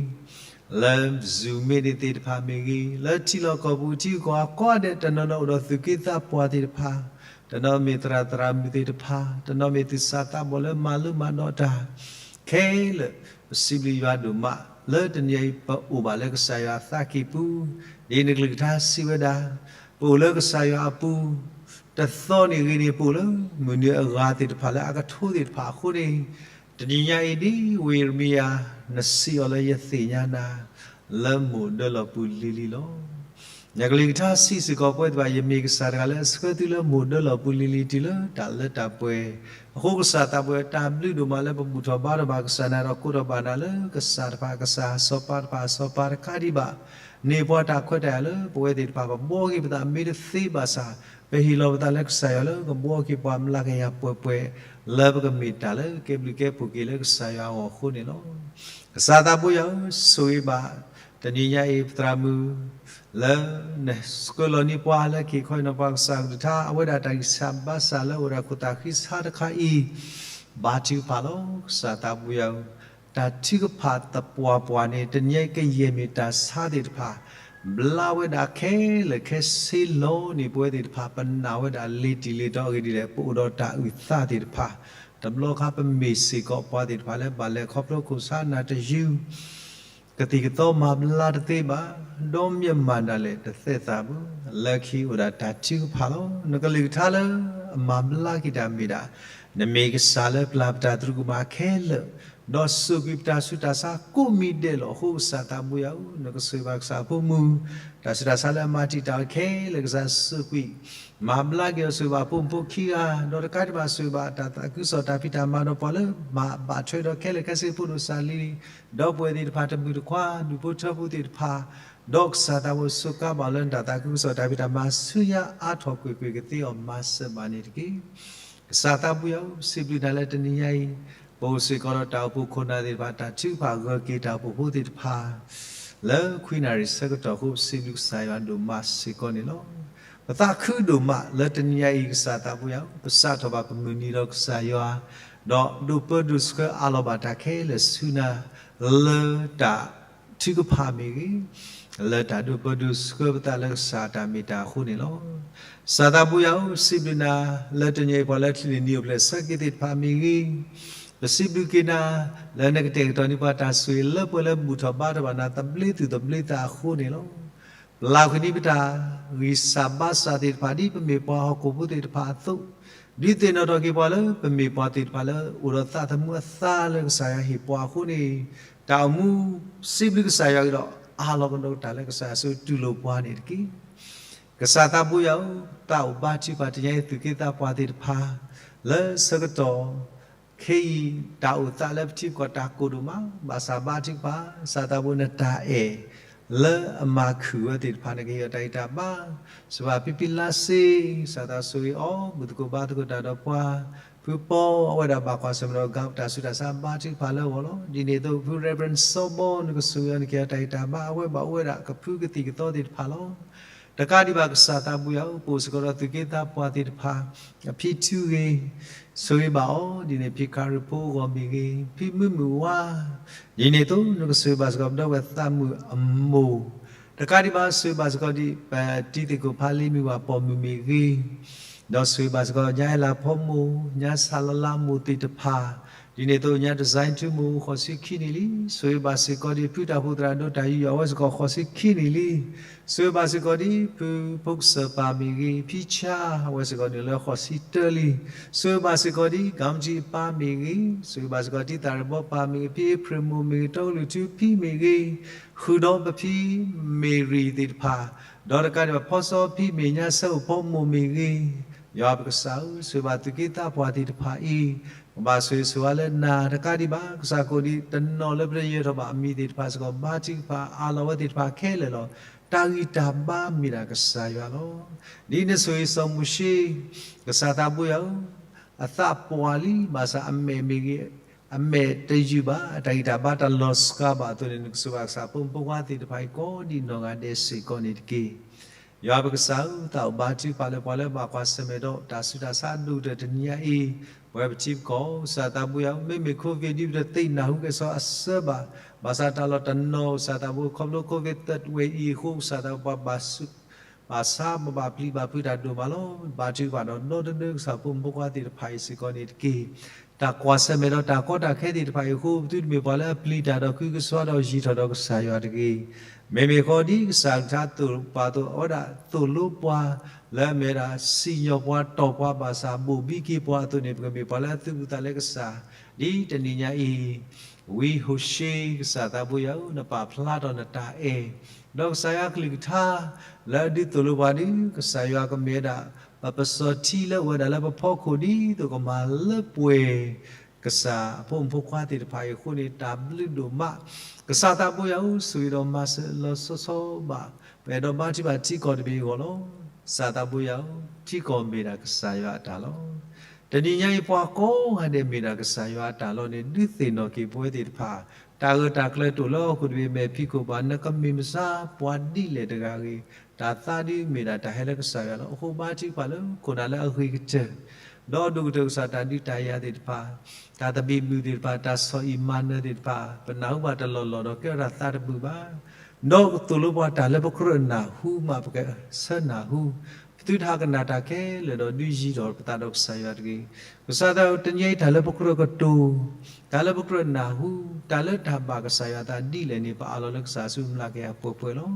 လၢ Zoom meeting သ့ၣ်တဖၣ်မ့ၢ်ဂ့ၤ, လၢထံလီၢ်ကီၢ်ပူၤထံဂုၤကီၢ်ဂၤကိးဂၤဒဲး တနီၤနီၤအိၣ်ဒီးသူၣ်က့သးပှၢ်သ့ၣ်တဖၣ်, တနီၤမ့ၢ်သရၣ်သရၣ်မုၣ်သ့ၣ်တဖၣ်, တနီၤမ့ၢ်သူၣ်စၢ်သးဘီၣ်လၢမၤလိမၤဒိးတၢ် ခဲလၢာ်, ပစံးဘျုးယွၤဒိၣ်မး လၢတနံၤအံၤပအိၣ်ဘၣ်လၢကစၢ်ယွၤအသးကံၢ်ပူၤ, ဒ်နကလုၢ်ကထါစံးဝဲဒၣ်, ပအိၣ်လၢကစၢ်ယွၤအပူၤ, တသီန့ၣ်ဂ့ၤန့ၣ် ပအိၣ်လၢမုၢ်နံၤအဂၤသ့ၣ်တဖၣ်လၢအကထိသ့ၣ်တဖၣ်အဃိန့ၣ်, တနံၤညါအံၤဒ်ဝံယံးရမံယၤ နစံးအီၤလၢယသ့ၣ်ညါနၤ လၢမိၢ်ဒၢလီၢ်ပူၤလံၤလံၤလီၤ. နကလုၢ်ကထါစံးစ့ၢ်ကီးပဝဲသ့ၣ်တဖၣ် ယမ့ၢ်ကစၢ်တဂၤလၢအဆှၢသုလၢမိၢ်ဒၢလီၢ်ပူၤလံၤလံၤတုၤလၢတၢ်လၢတၢ်ပှဲၤ, အဃိကစၢ်သးဘိယွၤ တၢ်ဘျုးဒိၣ်မးလၢပဘူၣ်ထီၣ်ဘါထီၣ်ဘၣ်ကစၢ်နၤဒီးကိးထီၣ်ဘၣ်နၤလၢကစၢ်တဖၣ်ကစၢ် စီၤပၤတဖၣ်စီၤပၤတကးဒံးဘၣ်, န့ၢ်ပှၤတၢ်ခွဲးတၢ်ယာ်လၢပဝဲသ့ၣ်တဖၣ် ပဘှီက့ၤပသးမ့ၢ်တသ့ဘၣ်ဆၣ်, ပဟ့ၣ်လီၤပသးလၢကစၢ်ယွၤလၢကဘှီက့ၤပှၤမျးကယၤပှဲၤပှဲၤ လၢပကမ့ၢ်တၢ်လၢကဲဘျုးကဲဖှိၣ်က့ၤလၢကစၢ်ယွၤအဂီၢ်အဃိန့ၣ်လီၤ. ကစၢ်သးဘိယွၤဧၢ, ဆိၣ်ဂ့ၤဘၣ် တနံၤညါအံၤ ပသရၣ်မုၣ် လၢနဆှၢလီၤန့ၢ်ပှၤလၢက့ၤခီအံၤနီၤ ပှၤကစၢ်ကလုၢ်ကထါ အဝဲဒၣ်တၢ်ဂံၢ်စၢ်ဘါစၢ်လၢအိၣ်ဝဲဒၣ်ခိၣ်သးဃံဆါတခါအံၤ, ဘါထုကဖၣ်လီၤ. ကစၢ်သးဘိယွၤဧၢ, တၢ်ထုကဖၣ်သပှၢ်ပှၢ်န့ၣ် တနံၤညါအံၤကယဲၢ်မ့ၢ်တၢ်ဆါသ့ၣ်တဖၣ် ဘျါဝဲဒၣ်ခဲလၢာ်ခဲဆ့လီၤန့ၢ်ပဝဲသ့ၣ်တဖၣ် ပနာ်ဝဲဒၣ်လ့ၤတံၢ်လ့ၤတီၤအဂ့ၢ်ဒ်လဲၣ် ပအိၣ်ဒီးတၢ်အုၣ်သးသ့ၣ်တဖၣ်, တဘျီခါပမ့ၢ်စ့ၢ်ကီးပှၤသ့ၣ်တဖၣ်လၢဘၣ်လဲၤခီဖျိခိၣ်ဆါနၢ်တယုၢ် ကသံၣ်ကသီမၤဘျါတသ့ဘၣ်, ဒီးမ့ၢ်မၤဒၣ်လဲာ်တသဲသးဘၣ်, လၢခံအိၣ်ဒၣ်တၢ်ထုကဖၣ်လီၤ. နကလုၢ်ကထါလၢအမၤဘျါက့ၤတၢ်မ့ၢ်ဒၣ်, နမ့ၢ်ကစၢ်လၢပျၢ်ပတၢ်သရူးကမၣ်ခဲလၢာ်, ဒီးစိာ်ကွံာ်ပတၢ်ဆူးတၢ်ဆါကိးမံၤဒဲးလီၤ. အဃိကစၢ်သးဘိယွၤဧၢ, နကဆိၣ်ဂ့ၤဘၣ်ကစၢ်အဖိမုၣ်, တၢ်ဆူးတၢ်ဆါလၢအမၤတံာ်တာ်ဝဲခဲလၢာ် ကစၢ်စိာ်ကွံာ် မၤဘျါက့ၤအီၤဆိၣ်ဂ့ၤဘၣ်ဖိမုၣ်ဖိခံဂၤ, ဒီးတကးဒံးဘၣ်ဆိၣ်ဂ့ၤဘၣ်တၢ်သးခုကစီၣ်တၢ်ဖံးတၢ်မၤဒီးပှၤလၢဘၣ်ဘၣ်ထွဲဒီးခဲလၢာ်ခဲဆ့ဖိဒိၣ်စၢ်လံၤ, ဒီပုၢ်ဝဲၢ်သ့ၣ်တဖၣ်တမုၢ်တခွါ ဒူၣ်ဖိထၢဖိသ့ၣ်တဖၣ်, ဒီးကစၢ်သးဘိယွၤဆိးကါဘၣ်လၢနတၢ်သးခုကစီၣ်တၢ်ဖံးတၢ်မၤဆူညါအါထီၣ်ကွ့ၢ်ကွ့ၢ်ကသ့အီၤမၤစၢၤဘၣ်န့ၣ်တက့ၢ်. ကစၢ်သးဘိယွၤဧၢ, ပစံးဘျုးနၤလၢတနံၤညါအံၤ, ပအိၣ်စ့ၢ်ကီးဒီးတၢ်အိၣ်ဖှိၣ်ခိၣ်နၢ်သ့ၣ်တဖၣ် တၢ်ထုကဖၣ်ဂၢၢ်က့ၤတၢ်အိၣ်ဖှိၣ်ဖိသ့ၣ်တဖၣ် လၢခွံနၣ်ရံၣ်ဆၢကတီၢ်အဃိ ပစံးဘျုးကစၢ်ယွၤဒိၣ်မးစ့ၢ်ကီးန့ၣ်လီၤ. ပသးခုဒိၣ်မးလၢတနံၤညါအံၤ ကစၢ်သးဘိယွၤဧၢ, ပစးထီၣ်ဘၣ်ပမုၢ်နံၤဒီးကစၢ်ယွၤ, ဒီးဒိးပၢဒိးဆှၢအးလီၤဘၣ်တၢ်ခဲလၢာ်ဆူနၤ, လၢတၢ်ထုကဖၣ်မ့ၢ်ဂ့ၤ, လၢတၢ်ဒိးပၢဒိးဆှၢပသးလၢကစၢ်အတၢ်မ့ၢ်တၢ်အဃိန့ၣ်လီၤ. ကစၢ်သးဘိယွၤဧၢ, ပစံးဘျုးနၤ လၢတနံၤအံၤပှၤလၢချုးန့ၢ်နံၣ်အိၣ်ဖျဲၣ်ဆၢက့ၤသ့ၣ်တဖၣ်မ့ၢ်ဂ့ၤ, ပစံးဘျုးက့ၤနၤ လၢနကတဲာ်ကတီၤန့ၢ်ပှၤတၢ်ဆိၣ်ဂ့ၤလၢပှဲၤလၢဘူၣ်ထီၣ်ဘါထီၣ်ဘၣ်နၤသဘျ့သူၣ်သဘျ့သးအဃိန့ၣ်လီၤ. ပလၢ်ကွံာ်န့ၢ်ပတၢ်ဂံၢ်စၢ်ဘါစၢ်သ့ၣ်တဖၣ် ဒ်ပမ့ၢ်ပှၤဟီၣ်ခိၣ်ဖိသ့ၣ်တဖၣ်အသိး, ဒုးသ့ၣ်နီၣ်ထီၣ်က့ၤပှၤလၢပမ့ၢ်ပှၤသ့ၣ်တဖၣ်လၢအိၣ်ဒီးသးသမူအသးလၢကစၢ်ယွၤဟ့ၣ်ပှၤအဃိန့ၣ်, တၢ်အိၣ်မူ စံးဘျုးကစၢ်ယွၤက့ၤဒီး အးလီၤကဒီးတၢ်လၢကစၢ်ယွၤစုတူၢ်လိာ်ပှၤန့ၣ်တက့ၢ်. ကစၢ်သးဘိယွၤဧၢ, သးအိၣ်ဘါထုကဖၣ်တနံၤအံၤ သူၣ်က့သးပှၢ်သ့ၣ်တဖၣ် လၢဆၢကတီၢ် ခဲအံၤ တၢ်အိၣ်သးလၢပထံပကီၢ်တၢ်ကိၢ်ဒိၣ်မး, ဘၣ်ဆၣ်ဘါထုကဖၣ် ကစၢ်သးဘိနတၢ်အဲၣ် လၢအမၤခုၣ်ဝဲသ့ၣ်တဖၣ်န့ၣ် ကဟ့ၣ်အီၤတၢ်ဂံၢ်တၢ်ဘါ, စၢၤဘၣ်ဖံဖံလါစ့, ကစၢ်သးဆိၣ်ဂ့ၤအီၤ ဘူၣ်သကိးဘါသကိးတၢ်ဒီးပှၤ, ဖုပီအဝဲဒၣ်ဘၣ်ကွၢ်ဆၢၣ်မဲာ်ဒီး ကးတၢ်ဆူးတၢ်ဆါဘါထုကဖၣ်လၢအဂီၢ်လီၤ. ဒ်န့ၣ်အသိး ဖု Reverend စီၤဘီ နကဆိၣ်ဂ့ၤအီၤ နကဟ့ၣ်အီၤတၢ်ဂံၢ်တၢ်ဘါ အဝဲဘၣ်အိၣ်ဝဲဒၣ်ကဖုကသံၣ်ကသီသ့ၣ်တဖၣ်လီၤ. တကးဒံးဘၣ်ကစၢ်သးဘိယွၤဧၢ, ပအိၣ်စ့ၢ်ကီးဒီးသူၣ်က့သးပှၢ်သ့ၣ်တဖၣ် အဖံထူဂ့ၤ, ဆိၣ်ဂ့ၤဘၣ်အီၤ ဒ်န့ၣ် ဖံခရံာ်ဖိအဂီၢ်မ့ၢ်ဂ့ၤ, ဖံမုၢ်မုၢ်ဝါ, ဒ်န့ၣ်အသိး နကဆိၣ်ဂ့ၤဘၣ်စ့ၢ်ကီး ပဒီပုၢ်ဝဲၢ်သးမုၣ်အမိၢ်, တကးဒံးဘၣ်ဆိၣ်ဂ့ၤဘၣ်စ့ၢ်ကီးဒ် ပတံၤသကိးဖါလံမုၢ်ဝၤပိာ်မုၣ်မ့ၢ်ဂ့ၤ, ဒီးဆိၣ်ဂ့ၤဘၣ်စ့ၢ်ကီး ညါအဲၣ်လးဖီမိၢ်, ညါဆၣ်လလါမိၢ်သ့ၣ်တဖၣ်, ဒ်န့ၣ်အသိးညါ design ထူမိၢ် ဃိးဆံခံနံၣ်လံ. ဆိၣ်ဂ့ၤဘၣ်စ့ၢ်ကီးဒံး ဖုတၢ်အိၣ်ဖှိၣ်သရၣ်ဒိၣ်တၢ်ယူးယီၣ် အဝဲစ့ၢ်ကီး ဃိးဆံခံနံၣ်လံ. ဆိၣ်ဂ့ၤဘၣ်စ့ၢ်ကီးဒံး ဖုဖိကစၢၢ်ပၢ်မ့ၢ်ဂ့ၤ, ဖံဆါ အဝဲစ့ၢ်ကီးန့ၣ်လၢဃိးဆံတၢလံ. ဆိၣ်ဂ့ၤဘၣ်စ့ၢ်ကီးဒံး ကမ္မထံၣ်အပၢ်မ့ၢ်ဂ့ၤ, ဆိၣ်ဂ့ၤဘၣ်စ့ၢ်ကီး တံၢ်သၣ်ရ့ဘီပၢ်မ့ၢ်ဂ့ၤ, ဖံအ့ဖြ့ၣ်မိၢ်မ့ၢ်ဂ့ၤ, တီကလုာ်ထူဖံမ့ၢ်ဂ့ၤ, ဃုာ်ဒီးပဖံမ့ၢ်ရံၤသ့ၣ်တဖၣ်, ဒီးတကးဒံးဘၣ် ဖီစီဖံမဲာ်ညါ ဆၢအိၣ်ဖီမိၢ်မ့ၢ်ဂ့ၤ, ယွၤပကစၢ်ဧၢ, ဆိၣ်ဂ့ၤဘၣ်သူၣ်က့သးပှၢ်သ့ၣ်တဖၣ်အံၤ, ကဘၣ်ဆိၣ်ဂ့ၤဆိၣ်ဝါလၢနၤတကးဒံးဘၣ်, ကစၢ်ကိးဒံး တနီၤလၢပတယၢၤထီၣ်ဘၣ်အမံၤသ့ၣ်တဖၣ်စ့ၢ်ကီး ဘါထုကဖၣ်အးလီၤဝဲသ့ၣ်တဖၣ်ခဲလၢာ်လီၤ. တၢ်ဂံၢ်တၢ်ဘါမ့ၢ်ဒၣ်ကစၢ်ယွၤလီၤ. ဒ်နဆိၣ်ဂ့ၤစီၤမိၤၡ့, ကစၢ်သးဘိယွၤဧၢ, အသးပှၢ်လံ ဘၣ်ဆၣ်အမဲာ်မ့ၢ်ဂ့ၤ, အမဲာ်တယုၢ်ဘၣ်, တၢ်ဂံၢ်တၢ်ဘါတၢ်လီၤစှၤဘၣ်အသိးန့ၣ် နကဆိၣ်ဂ့ၤဘၣ်ကစၢ်ဖိမုၣ်ဖိခွါသ့ၣ်တဖၣ်အံၤ ကိးဒံးနီၢ်ဂၤဒဲးစ့ၢ်ကီးန့ၣ်တက့ၢ်. ယွၤပကစၢ်ဧၢ, သးအိၣ်ဘါထုကဖၣ်လၢပှၤလၢဘၣ်ကွၢ်ဆၢၣ်မဲာ်ဒီးတၢ်ဆူးတၢ်ဆါအဒိၣ်ကတၢၢ်တနံၤညါအံၤ, ပဝဲပထံပကီၢ် ကစၢ်သးဘိယွၤဧၢ, မ့မ့ၢ် COVID ဒ်ပတသ့ၣ်နၢ်ဟူကဲၣ်ဆိးအဆၢဘၣ်, ဘၣ်ဆၣ်တၢ်လီၢ်တနီၤ ကစၢ်သးဘိ ခီဖျိ COVID သၢဝဲအံၤအဃိ ကစၢ်သးဘိ ပှၤဘၣ်ဆူး ဘၣ်ဆါ ပဘၣ်ပျံၤဘၣ်ဖုးတၢ်ဒိၣ်မးလီၤ. ဘါထုကဖၣ်ဒီးဒီတဒၢကစၢ်ဖိမုၣ်ဖိခွါသ့ၣ်တဖၣ်အံၤစ့ၢ်ကီးန့ၣ်တက့ၢ်. တၢ်ကွၢ်ဆၢၣ်မဲာ်ဒီးတၢ်ကီတၢ်ခဲသ့ၣ်တဖၣ်အံၤအဃိ ပသုတမ့ၢ်ပှၤလၢအပျံၤတၢ်ဒီးဃုကဆှီဒီး ယံာ်ထီၣ်ဒီးကစၢ်ယွၤတဂ့ၤ. မ့မ့ၢ်ဃီဒ်ကစၢ်ကလုၢ်ကထါသိၣ်ပာ်အသိး အဝဲဒၣ်သိၣ်လိပှၤ လၢအမ့ၢ်ဝဲဒၣ်စံၣ်ညီၣ်ပှၤတီၢ်ပှၤဘၣ်ဆၣ် ဘိၣ်ဘံက့ၤပှၤအသိးန့ၣ် ပကမ့ၢ်ပှၤလၢအသုးဘူးသးလၢကစၢ် ဒ်တနံၤညါအံၤ ဝံဟိၤၡ့ ကစၢ်သးဘိယွၤဧၢ, နပာ်ဖျါထီၣ်နတၢ်အဲၣ်, ဒီးကစၢ်ယွၤကလုၢ်ကထါ လၢအဒုးသိၣ်လိပှၤဒီး ကစၢ်ယွၤကမ့ၢ်ဝဲဒၣ် ပပစီၤထံလၢအအိၣ်ဝဲဒၣ်လၢပဖီခိၣ် ဒ်သိးကမၤလၢပှဲၤ ကစၢ်အဖိမုၣ်ဖိခွါသ့ၣ်တဖၣ်အံၤအဃိန့ၣ် တၢ်ဘျုးဒိၣ်မး. ကစၢ်သးဘိယွၤဧၢ, ဆိၣ်ဂ့ၤဒီးမၤစၢၤလီၤဆီဆီဘၣ် ပအဲၣ်ဒိးဘါထုကဖၣ်ထံကီၢ်တဘ့ၣ်အဂီၢ်လီၤ. ကစၢ်သးဘိယွၤဧၢ, ထံကီၢ်မ့ၢ်ဒၣ်ကစၢ်ယွၤအတၢ်လီၤ. တနံၤညါအံၤ ပှၤကိးဂၤဒဲးမ့ၢ်ဒၣ်ကစၢ်ယွၤအတၢ်လီၤန့ၣ် ဒုးသ့ၣ်နီၣ်က့ၤပဝဲသ့ၣ်တဖၣ်, တၢ်ဂၢၢ်တၢ်ကျၢၤတအိၣ်လၢဟီၣ်ခိၣ်တဘ့ၣ် မဲာ်ဖံးခိၣ်ပၤ နကမ့ၢ်မဆါ ပှၤဒ်လဲၣ်တဂၤဂ့ၤ, တၢ်သါဒုးမ့ၢ်ဒၣ်တၢ်ဟဲလၢကစၢ်ယွၤလီၤ. အဃိဘါထုကဖၣ်လၢခိၣ်နၢ်လၢအဂ့ၤကတၢၢ် ဒီးဒိၣ်ကတၢၢ်ကစၢ်တၢ်ဒုးတၢ်ယၤသ့ၣ်တဖၣ်, တၢ်သဘံၣ်ဘုၣ်သ့ၣ်တဖၣ်, တၢ်ဆီၣ်အံၣ်မၤနၢၤသ့ၣ်တဖၣ်, ပနၢ်ဟူဘၣ်တလီၢ်လီၢ်ဒီးကဲထီၣ်တၢ်သးတမုာ်ဘၣ်. ဒီးကသိၣ်လိပှၤတၢ်လၢပကြၢးနၢ်ဟူမး ပကဆၢနၢ်ဟူ, ပသုတဟးကနၣ်တၢ်ခဲလၢာ်ဒီးဒုးယံၤထီၣ်ပသးဒီးကစၢ်ယွၤတဂ့ၤ. ကစၢ်သးဘိ တနံၤညါအံၤတၢ်လၢပကြၢးကတိၤ, တၢ်လၢပကြၢးနၢ်ဟူ, တၢ်လၢတၢ်ဘၣ်ကစၢ်ယွၤအသးဒ်လဲၣ်န့ၣ် ပအးလီၤလၢကစၢ်အစုပူၤကဟဲပှဲၤပှဲၤလီၤ.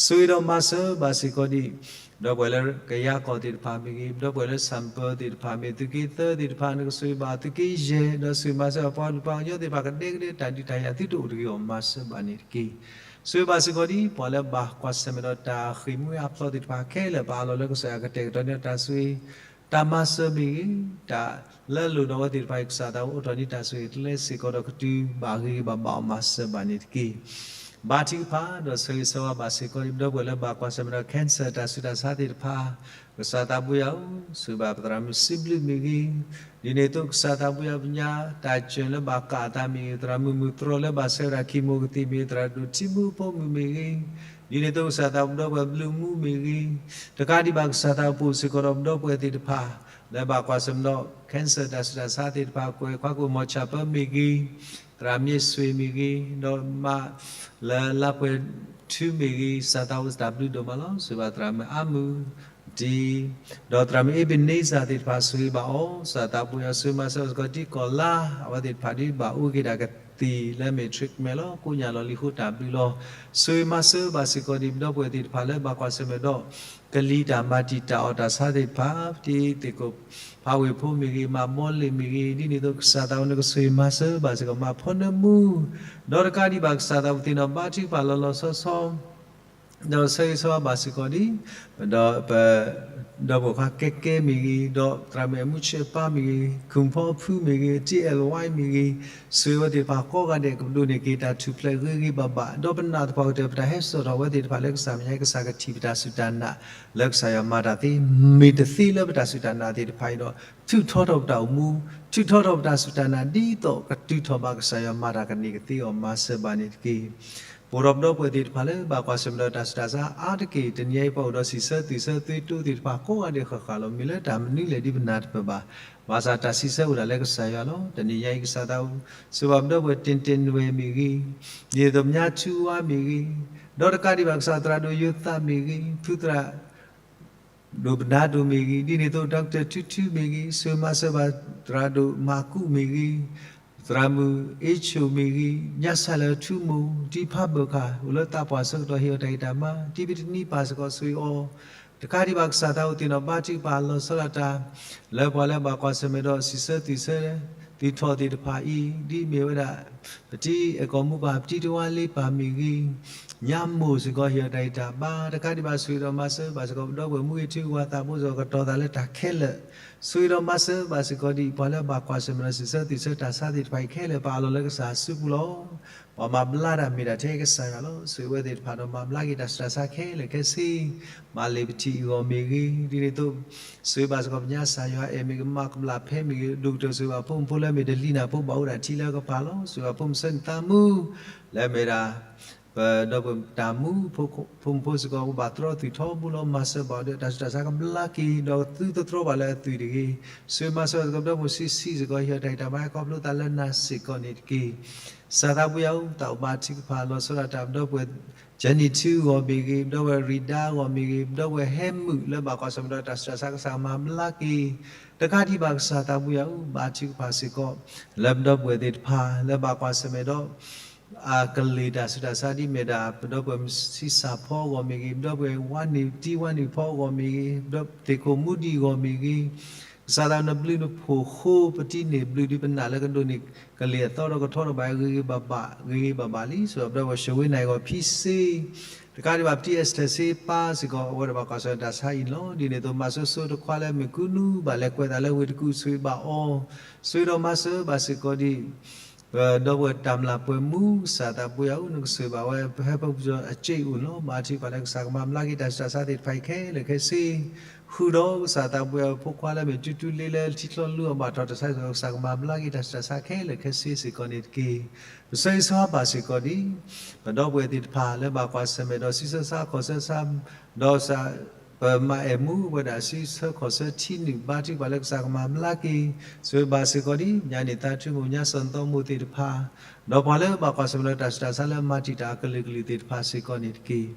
ဆိၣ်ဂ့ၤဒီးမၤစၢၤဘၣ်စ့ၢ်ကီးဒံး ဒီပုၢ်ဝဲၢ်လၢကယၤကီၢ်သ့ၣ်တဖၣ်မ့ၢ်ဂ့ၤ, ဒီပုၢ်ဝဲၢ်လၢဆၣ်ပၢၢ်သ့ၣ်တဖၣ်မ့ၢ်ဂ့ၤ, သုးက့သၢသ့ၣ်တဖၣ် နကဆိၣ်ဂ့ၤဘၣ်သုးက့ယဲၢ်, ဒီးဆိၣ်ဂ့ၤမၤစၢၤဘၣ်ပှၤကလုာ်ပှၤကညီသ့ၣ်တဖၣ် ကဒဲကဒဲ တၢ်ဒုးတၢ်ယၤသုတအိၣ်တဂ့ၤအီၤ မၤစၢၤဘၣ်န့ၣ်တက့ၢ်. ဆိၣ်ဂ့ၤဘၣ်စ့ၢ်ကီးဒံး ပှၤလၢဘၣ်ကွၢ်ဆၢၣ်မဲာ်ဒီးတၢ်ဃ့ၢ်မှံဟးဖျိးသ့ၣ်တဖၣ်ခဲလၢာ် ပအးလီၤလၢကစၢ်ယွၤကတဲာ်ကတီၤန့ၢ်တၢ်ဆိၣ်ဂ့ၤ, တၢ်မၤစၢၤမ့ၢ်ဂ့ၤ, တၢ်လၢအလိၣ်ဒီးဝဲသ့ၣ်တဖၣ်အံၤ ကစၢ်သးဘိအိးထီၣ်န့ၢ်တၢ်ဆိၣ်ဂ့ၤကျဲစ့ၢ်ကီးဒီးကတုၤဘၣ်ဂ့ၤဂ့ၤဘၣ်ဘၣ်အီၤ မၤစၢၤဘၣ်န့ၣ်တက့ၢ်. ဘါထုကဖၣ်ဒီးဆၢဂ့ၤဆၢဝါဘၣ်စ့ၢ်ကီး ဒီပုၢ်ဝဲၢ်လၢဘၣ်ကွၢ်ဆၢၣ်မဲာ်ဒီး cancer တၢ်ဆူးတၢ်ဆါသ့ၣ်တဖၣ်, ကစၢ်သးဘိယွၤဧၢ, ဆိၣ်ဂ့ၤဘၣ်ပသရၣ်မုၣ်စံးဘျုးမ့ၢ်ဂ့ၤ, ဒ်န့ၣ်အသိးကစၢ်သးဘိယွၤ ပညါတၢ်စၢၢ်လၢဘၣ်ကးအသးမ့ၢ်ဂ့ၤ, သရၣ်မုၣ်မုၢ်တြီလၢဘၣ်ဆှၢဝဲဒၣ် chemo ကသ့ၣ်မ့ၢ်ဂ့ၤ, သရၣ်ဒိၣ်ထံမူဖိမုၣ်မ့ၢ်ဂ့ၤ, ဒ်န့ၣ်အသိးကစၢ်သးဘိ ပဒီပုၢ်ဝဲၢ်ဘျုးမူမ့ၢ်ဂ့ၤ, တကးဒံးဘၣ်ကစၢ်သးဘိ ပအိၣ်စ့ၢ်ကီးဒီးပဒီပုၢ်ဝဲၢ်သ့ၣ်တဖၣ် လၢဘၣ်ကွၢ်ဆၢၣ်မဲာ်ဒီး cancer တၢ်ဆူးတၢ်ဆါသ့ၣ်တဖၣ်, ကွဲးခွါကိၣ်မီၤဆၣ်ပၢမ့ၢ်ဂ့ၤ, သရၣ်မ့ၢ်စွ့ၤမ့ၢ်ဂ့ၤ, ဒီးမးလၢလါပှဲၤထူမ့ၢ်ဂ့ၤ, ကစၢ်သးဘိတၢ်ဘျုးဒိၣ်မးလီၤ. ဆိၣ်ဂ့ၤဘၣ်သရၣ်မုၣ်အါမုၢ်တံၢ်, ဒီးသရၣ်မုၣ်အ့ဘ့ၣ်န့စၢ်သ့ၣ်တဖၣ် ဆိၣ်ဂ့ၤဘၣ်အီၤ, ကစၢ်သးဘိယွၤ ဆိၣ်ဂ့ၤမၤစၢၤစ့ၢ်ကီး ထံကီၢ်လါ အဝဲသ့ၣ်တဖၣ်ဒ်ဘၣ်အိၣ်က့ၤဒၣ်ကသံၣ်လၢမ့ၢ် treatment လီၤ. ကိးညါလီၤလံအဃိတၢ်ဘျုးလီၤ. ဆိၣ်ဂ့ၤမၤစၢၤဘၣ်စ့ၢ်ကီးဒံး ပဒီပုၢ်ဝဲၢ်သ့ၣ်တဖၣ်လၢဘၣ်ကွၢ်ဆၢၣ်မဲာ်ဒီး ကလံၤတၢ်မၤတံာ်တာ်အီၣ်တၢ်ဆါသ့ၣ်တဖၣ်, ပတံၤသ့ၣ်ကိးဖးဝ့ၢ်ဖိမ့ၢ်ဂ့ၤ, မၤဘီလ့ၣ်မ့ၢ်ဂ့ၤ, ဒ်န့ၣ်အသိးကစၢ်သးဘိ နကဆိၣ်ဂ့ၤမၤစၢၤဘၣ်စ့ၢ်ကီး မၤဖီနၢမူ, ဒီးတကးဒံးဘၣ်ကစၢ်သးဘိ ပသ့ၣ်နီၣ်ဘါထုကဖၣ်လီၤလီၤဆီဆီ ဒီးဆၢဂ့ၤဆၢဝါဘၣ်စ့ၢ်ကီးဒံး ပဒီပုၢ်ဝဲၢ်ခွါ ကဲကဲမ့ၢ်ဂ့ၤ, ဒီးသရၣ်မုၣ်အမူဆဲးပၢ်မ့ၢ်ဂ့ၤ, ခိၣ်ဖီအဖုမ့ၢ်ဂ့ၤ, ထံအဲၣ်လဝါမ့ၢ်ဂ့ၤ, ဆိၣ်ဂ့ၤဝဲသ့ၣ်တဖၣ်ကိးဂၤဒဲး ကပဒိးန့ၢ်က့ၤတၢ်ထူၣ်ဖျဲးဂ့ၤဂ့ၤဘၣ်ဘၣ်, ဒီးပနာ်သပှၢ်ကတၢၢ် ပတၢ်ဟဲစိာ်ထီၣ်ဝဲသ့ၣ်တဖၣ်လၢကစၢ်မဲာ်ညါ ကစၢ်ကထံၣ်ပတၢ်စူၢ်တၢ်နာ် လၢကစၢ်ယွၤမၤတၢ်သ့, မ့ၢ်တသ့လၢပတၢ်စူၢ်တၢ်နာ်သ့ၣ်တဖၣ်အံၤဒီး ထုးထီထီၣ်ပတၢ်အိၣ်မူ, ထုးထီထီၣ်ပတၢ်စူၢ်တၢ်နာ် ဒ်သိးကတုၤထီၣ်ဘၣ်ကစၢ်ယွၤမၤတၢ်ကန့ၢ်ကသ့အီၤ မၤစၢၤဘၣ်န့ၣ်တက့ၢ်. ပအိၣ်ဒီးပဒီပုၢ်ဝဲၢ်သ့ၣ်တဖၣ်လၢ ဘၣ်ကွၢ်ဆၢၣ်မဲာ်ဒီးတၢ်ဆူးတၢ်ဆါအါတက့ၢ် တနံၤအံၤ ပှၤအိၣ်ဒီးစံးဆၢသုးဆၢသုးတိသ့ၣ်တဖၣ် ကိးဂၤဒဲးဃၣ်ဃၣ်လီၤ. မ့ၢ်လၢတၢ်မနုၤလဲၣ်ဒ်ပနၢ်တပၢၢ်ဘၣ်, ဘၣ်ဆၣ်တၢ်စံးဆၢအိၣ်ဒၣ်လၢကစၢ်ယွၤလီၤ. တနံၤညါအံၤ ကစၢ်သးဘိ ဆိၣ်ဂ့ၤဘၣ်ပဒီပုၢ်ဝဲၢ် တ့ၢ်တ့ၢ်နွဲၣ်မ့ၢ်ဂ့ၤ, ဒ်သိးပညါထူဝါမ့ၢ်ဂ့ၤ, ဒီးတကးဒံးဘၣ်ကစၢ်သရၣ်ဒိၣ်ယိၤသးမ့ၢ်ဂ့ၤ, ဖုသရၣ် ဒိၣ်ပနၢ်ဒိၣ်မ့ၢ်ဂ့ၤ, ဒ်န့ၣ်အသိး doctor ထူထူမ့ၢ်ဂ့ၤ, ဆိၣ်ဂ့ၤမၤစၢၤဘၣ်သရၣ်ဒိၣ်မၤကူးမ့ၢ်ဂ့ၤ, သရၣ်မုၣ်အ့ၣ်ဆိၣ်မ့ၢ်ဂ့ၤ, ညါစၢ်လၢထူမိၢ် တံၤဖးဘၢၣ်ခၣ် အိၣ်လၢသးပှၢ်ဆၢကတီၢ် ဟ့ၣ်အီၤတၢ်ဂံၢ်တၢ်ဘါ, တံၤပတနံၤပၢ်စ့ၢ်ကီး ဆိၣ်ဂ့ၤအီၤ, တကးဒံးဘၣ်ကစၢ်သးအိၣ်သ့ၣ်နီၣ်ဘါထုကဖၣ်လီၤဆီဒၣ်တၢ် လၢပှၤလၢဘၣ်ကွၢ်ဆၢၣ်မဲာ်ဒီးစံးဆၢသွံၣ်ဆၢ သံၣ်ထီၣ်သ့ၣ်တဖၣ်အံၤ ဒ်အမ့ၢ်ဝဲဒၣ် ပတံၤအဲၣ်ကီၢ်မူပၢ် ပတံၤတဝါလ့ပၢ်မ့ၢ်ဂ့ၤ, ညါမိၢ်စ့ၢ်ကီး ဟ့ၣ်အီၤတၢ်ဂံၢ်တၢ်ဘါ, တကးဒံးဘၣ် ဆိၣ်ဂ့ၤဒီးမၤစၢၤဘၣ်စ့ၢ်ကီး ပဒီပုၢ်ဝဲၢ်မူဂ့ၤထံဂ့ၤ သးဘိစ့ၢ်ကီး ကတီၤသးလၢတၢ်ခဲလၢာ်, ဆိၣ်ဂ့ၤဒီးမၤစၢၤဘၣ်စ့ၢ်ကီးဒ်အံၤ ပှၤလၢဘၣ်ကွၢ်ဆၢၣ်မဲာ်ဒီးစံးဆၢသွံၣ်ဆၢတၢ်ဆါသ့ၣ်တဖၣ်အံၤခဲလၢာ် ပအးလီၤလၢကစၢ်အစုပူၤလီၤ. ပှၤမၤဘျါတၢ်မ့ၢ်တၢ်ထဲကစၢ်ယွၤလီၤ. ဆိၣ်ဂ့ၤဝဲသ့ၣ်တဖၣ်ဒီးမၤဘျါက့ၤတၢ်ဆူးတၢ်ဆါခဲလၢာ်ခဲဆ့, မၤလ့ၤပထံၣ်အဂီၢ်မ့ၢ်ဂ့ၤ, ဒ်န့ၣ်အသိး ဆိၣ်ဂ့ၤဘၣ်စ့ၢ်ကီးပညါစၢ်ယွၤအဲၣ်မ့ၢ်ဂ့ၤ မၤကဘျၣ်ဖဲမ့ၢ်ဂ့ၤ, ဒိၣ်ကတၢၢ်ဆိၣ်ဂ့ၤဘၣ်ဖိမုၣ်ဖိလၢမ့ၢ်တလံၤနၢ်ဖိဘၣ်အိၣ်ဒၣ်ထံလၢကပၤလီၤ. ဆိၣ်ဂ့ၤဘၣ်ဖိမုၣ်ဆၢန့ၣ်သးမူ လၢမ့ၢ်ဒၣ် ပဒီပုၢ်ဝဲၢ်တၢ်မူ ဖိမုၣ်ဖိစ့ၢ်ကီး ပဘၣ်တြီသွံၣ်ထီဘိလီၤ. မၤစၢၤဘၣ်အီၤဒီးတၢ်ဆူးတၢ်ဆါကဘျါက့ၤ ဒီးသုတတြီဘၣ်လၢအသွံၣ်တဂ့ၤ. ဆိၣ်ဂ့ၤမၤစၢၤဘၣ်စ့ၢ်ကီး ပဒီပုၢ်ဝဲၢ်ဆံးဆံးစ့ၢ်ကီး ဟ့ၣ်အီၤတၢ်ဂံၢ်တၢ်ဘါဟဲခီဖျိသးလၢနၤစ့ၢ်ကီးန့ၣ်တက့ၢ်. ကစၢ်သးပှၢ်ယၤဧၢ, သးအိၣ်ဘါထုကဖၣ်လီၤဆီဒၣ်တၢ် ပဒီပုၢ်ဝဲၢ် ကၠၢနံၣ်ထူအဂီၢ်မ့ၢ်ဂ့ၤ, ပဒီပုၢ်ဝဲၢ်ရံၤဒါအဂီၢ်မ့ၢ်ဂ့ၤ, ပဒီပုၢ်ဝဲၢ်ဟဲမုၣ်လၢဘၣ်ကွၢ်ဆၢၣ်မဲာ်ဒီး တၢ်ဆူးတၢ်ဆါကစၢ်မၤဘျါက့ၤ, တကးဒံးဘၣ်ကစၢ်သးပှၢ်ယၤဧၢ, ဘါထုကဖၣ်စ့ၢ်ကီး လၢပဒီပုၢ်ဝဲၢ်သ့ၣ်တဖၣ် လၢဘၣ်ကွၢ်ဆၢၣ်မဲာ်ဒီး အကလ့ၢ်တၢ်ဆူးတၢ်ဆါဒ်မ့ၢ်ဒၣ် ပဒီပုၢ်ဝဲၢ်ဆံးစၢ်ဖီအဂီၢ်မ့ၢ်ဂ့ၤ, ပဒီပုၢ်ဝဲၢ်ဝါနုာ်တံၤဝါနုာ်ဖီအဂီၢ်မ့ၢ်ဂ့ၤ, ပဒီပုၢ်ဝဲၢ်သ့ၣ်ခိၣ်မူဒံးအဂီၢ်မ့ၢ်ဂ့ၤ, ကစၢ်သးနဘျုးနဖှိၣ်ဃိ ပတံၤန့ၢ်ဘျုးဒံးပနၢ်လၢကဒိးန့ၢ်ကလ့ၢ်အသီဒီးကထီတဘၣ်ဂ့ၤဂ့ၤဘၣ်ဘၣ် ဂ့ၤဂ့ၤဘၣ်ဘၣ်လံ. ဆိၣ်ဂ့ၤပဒီပုၢ်ဝဲၢ် ရှဝ့နၢ်အဂီၢ်ဖံစ့ တကးဒံးဘၣ် ပတံၤအဲၣ်စထၢၣ်စ့ပၢ်စ့ၢ်ကီး အဝဲဒၣ်ဘၣ်ကွၢ်ဆၢၣ်မဲာ်တၢ်ဆါအံၤန့ၣ်လီၤ. ဒ်န့ၣ်အသိး မၤစိၤစိၤတခွါလၢမ့ၢ်ကူနူဘၣ်လဲၤကွဲးသးလၢဝ့ၢ်တကူၣ် ဆိၣ်ဂ့ၤဘၣ်အီၤ, ဆိၣ်ဂ့ၤဒီးမၤစၢၤဘၣ်စ့ၢ်ကီးဒ် ပဒီပုၢ်ဝဲၢ်တၢ်မျၢ်ပှဲၤမူ ကစၢ်သးပှၢ်ယၤဧၢ, နကဆိၣ်ဂ့ၤဘၣ်ဝဲ ပဟၢဖၢပူၤစ့ၢ်ကီးအစ့အိၣ်န့ၣ်လီၤ. ဘါထုကဖၣ်လၢကစၢ်ကမၤဘျါက့ၤတၢ်ဆူးတၢ်ဆါသ့ၣ်တဖၣ်အံၤခဲလၢာ်ခဲဆ့, ဃုာ်ဒီးကစၢ်သးပှၢ်ယၤဧၢ ဖိခွါလၢမ့ၢ်တူၢ်တူၢ်လ့လၢထံချီလူအီၤဘၣ်ထီၣ်တၢ်ဆါစ့ၢ်ကီး ကစၢ်ကမၤဘျါက့ၤတၢ်ဆူးတၢ်ဆါခဲလၢာ်ခဲဆ့စ့ၢ်ကီးန့ၣ်တက့ၢ်. ပဆၢဂ့ၤဆၢဝါဘၣ်စ့ၢ်ကီးဒ် ပဒီပုၢ်ဝဲၢ်သ့ၣ်တဖၣ်လၢဘၣ်ကွၢ်ဆၢၣ်မဲာ်ဒီးစံးဆၢဆါခီၣ်ဆၢဆါ ဒီး ပမၤအဲၣ်မူဝဲဒၣ်စံးဆၢခီၣ်ဆၢထံနုာ် ဘါထုကဖၣ်လၢကစၢ်ကမၤဘျါက့ၤ, ဆိၣ်ဂ့ၤဘၣ်စ့ၢ်ကီးဒ် ညါန့ၣ်သးထူမိၢ် ညါစီၢ်နီၤမိၢ်သ့ၣ်တဖၣ်, ဒီးပှၤလၢဘၣ်ကွၢ်ဆၢၣ်မဲာ်လၢတၢ်ဆူးတၢ်ဆါလၢမၤတံာ်တာ်အကလုာ်ကလုာ်သ့ၣ်တဖၣ်စ့ၢ်ကီးန့ၣ်တက့ၢ်.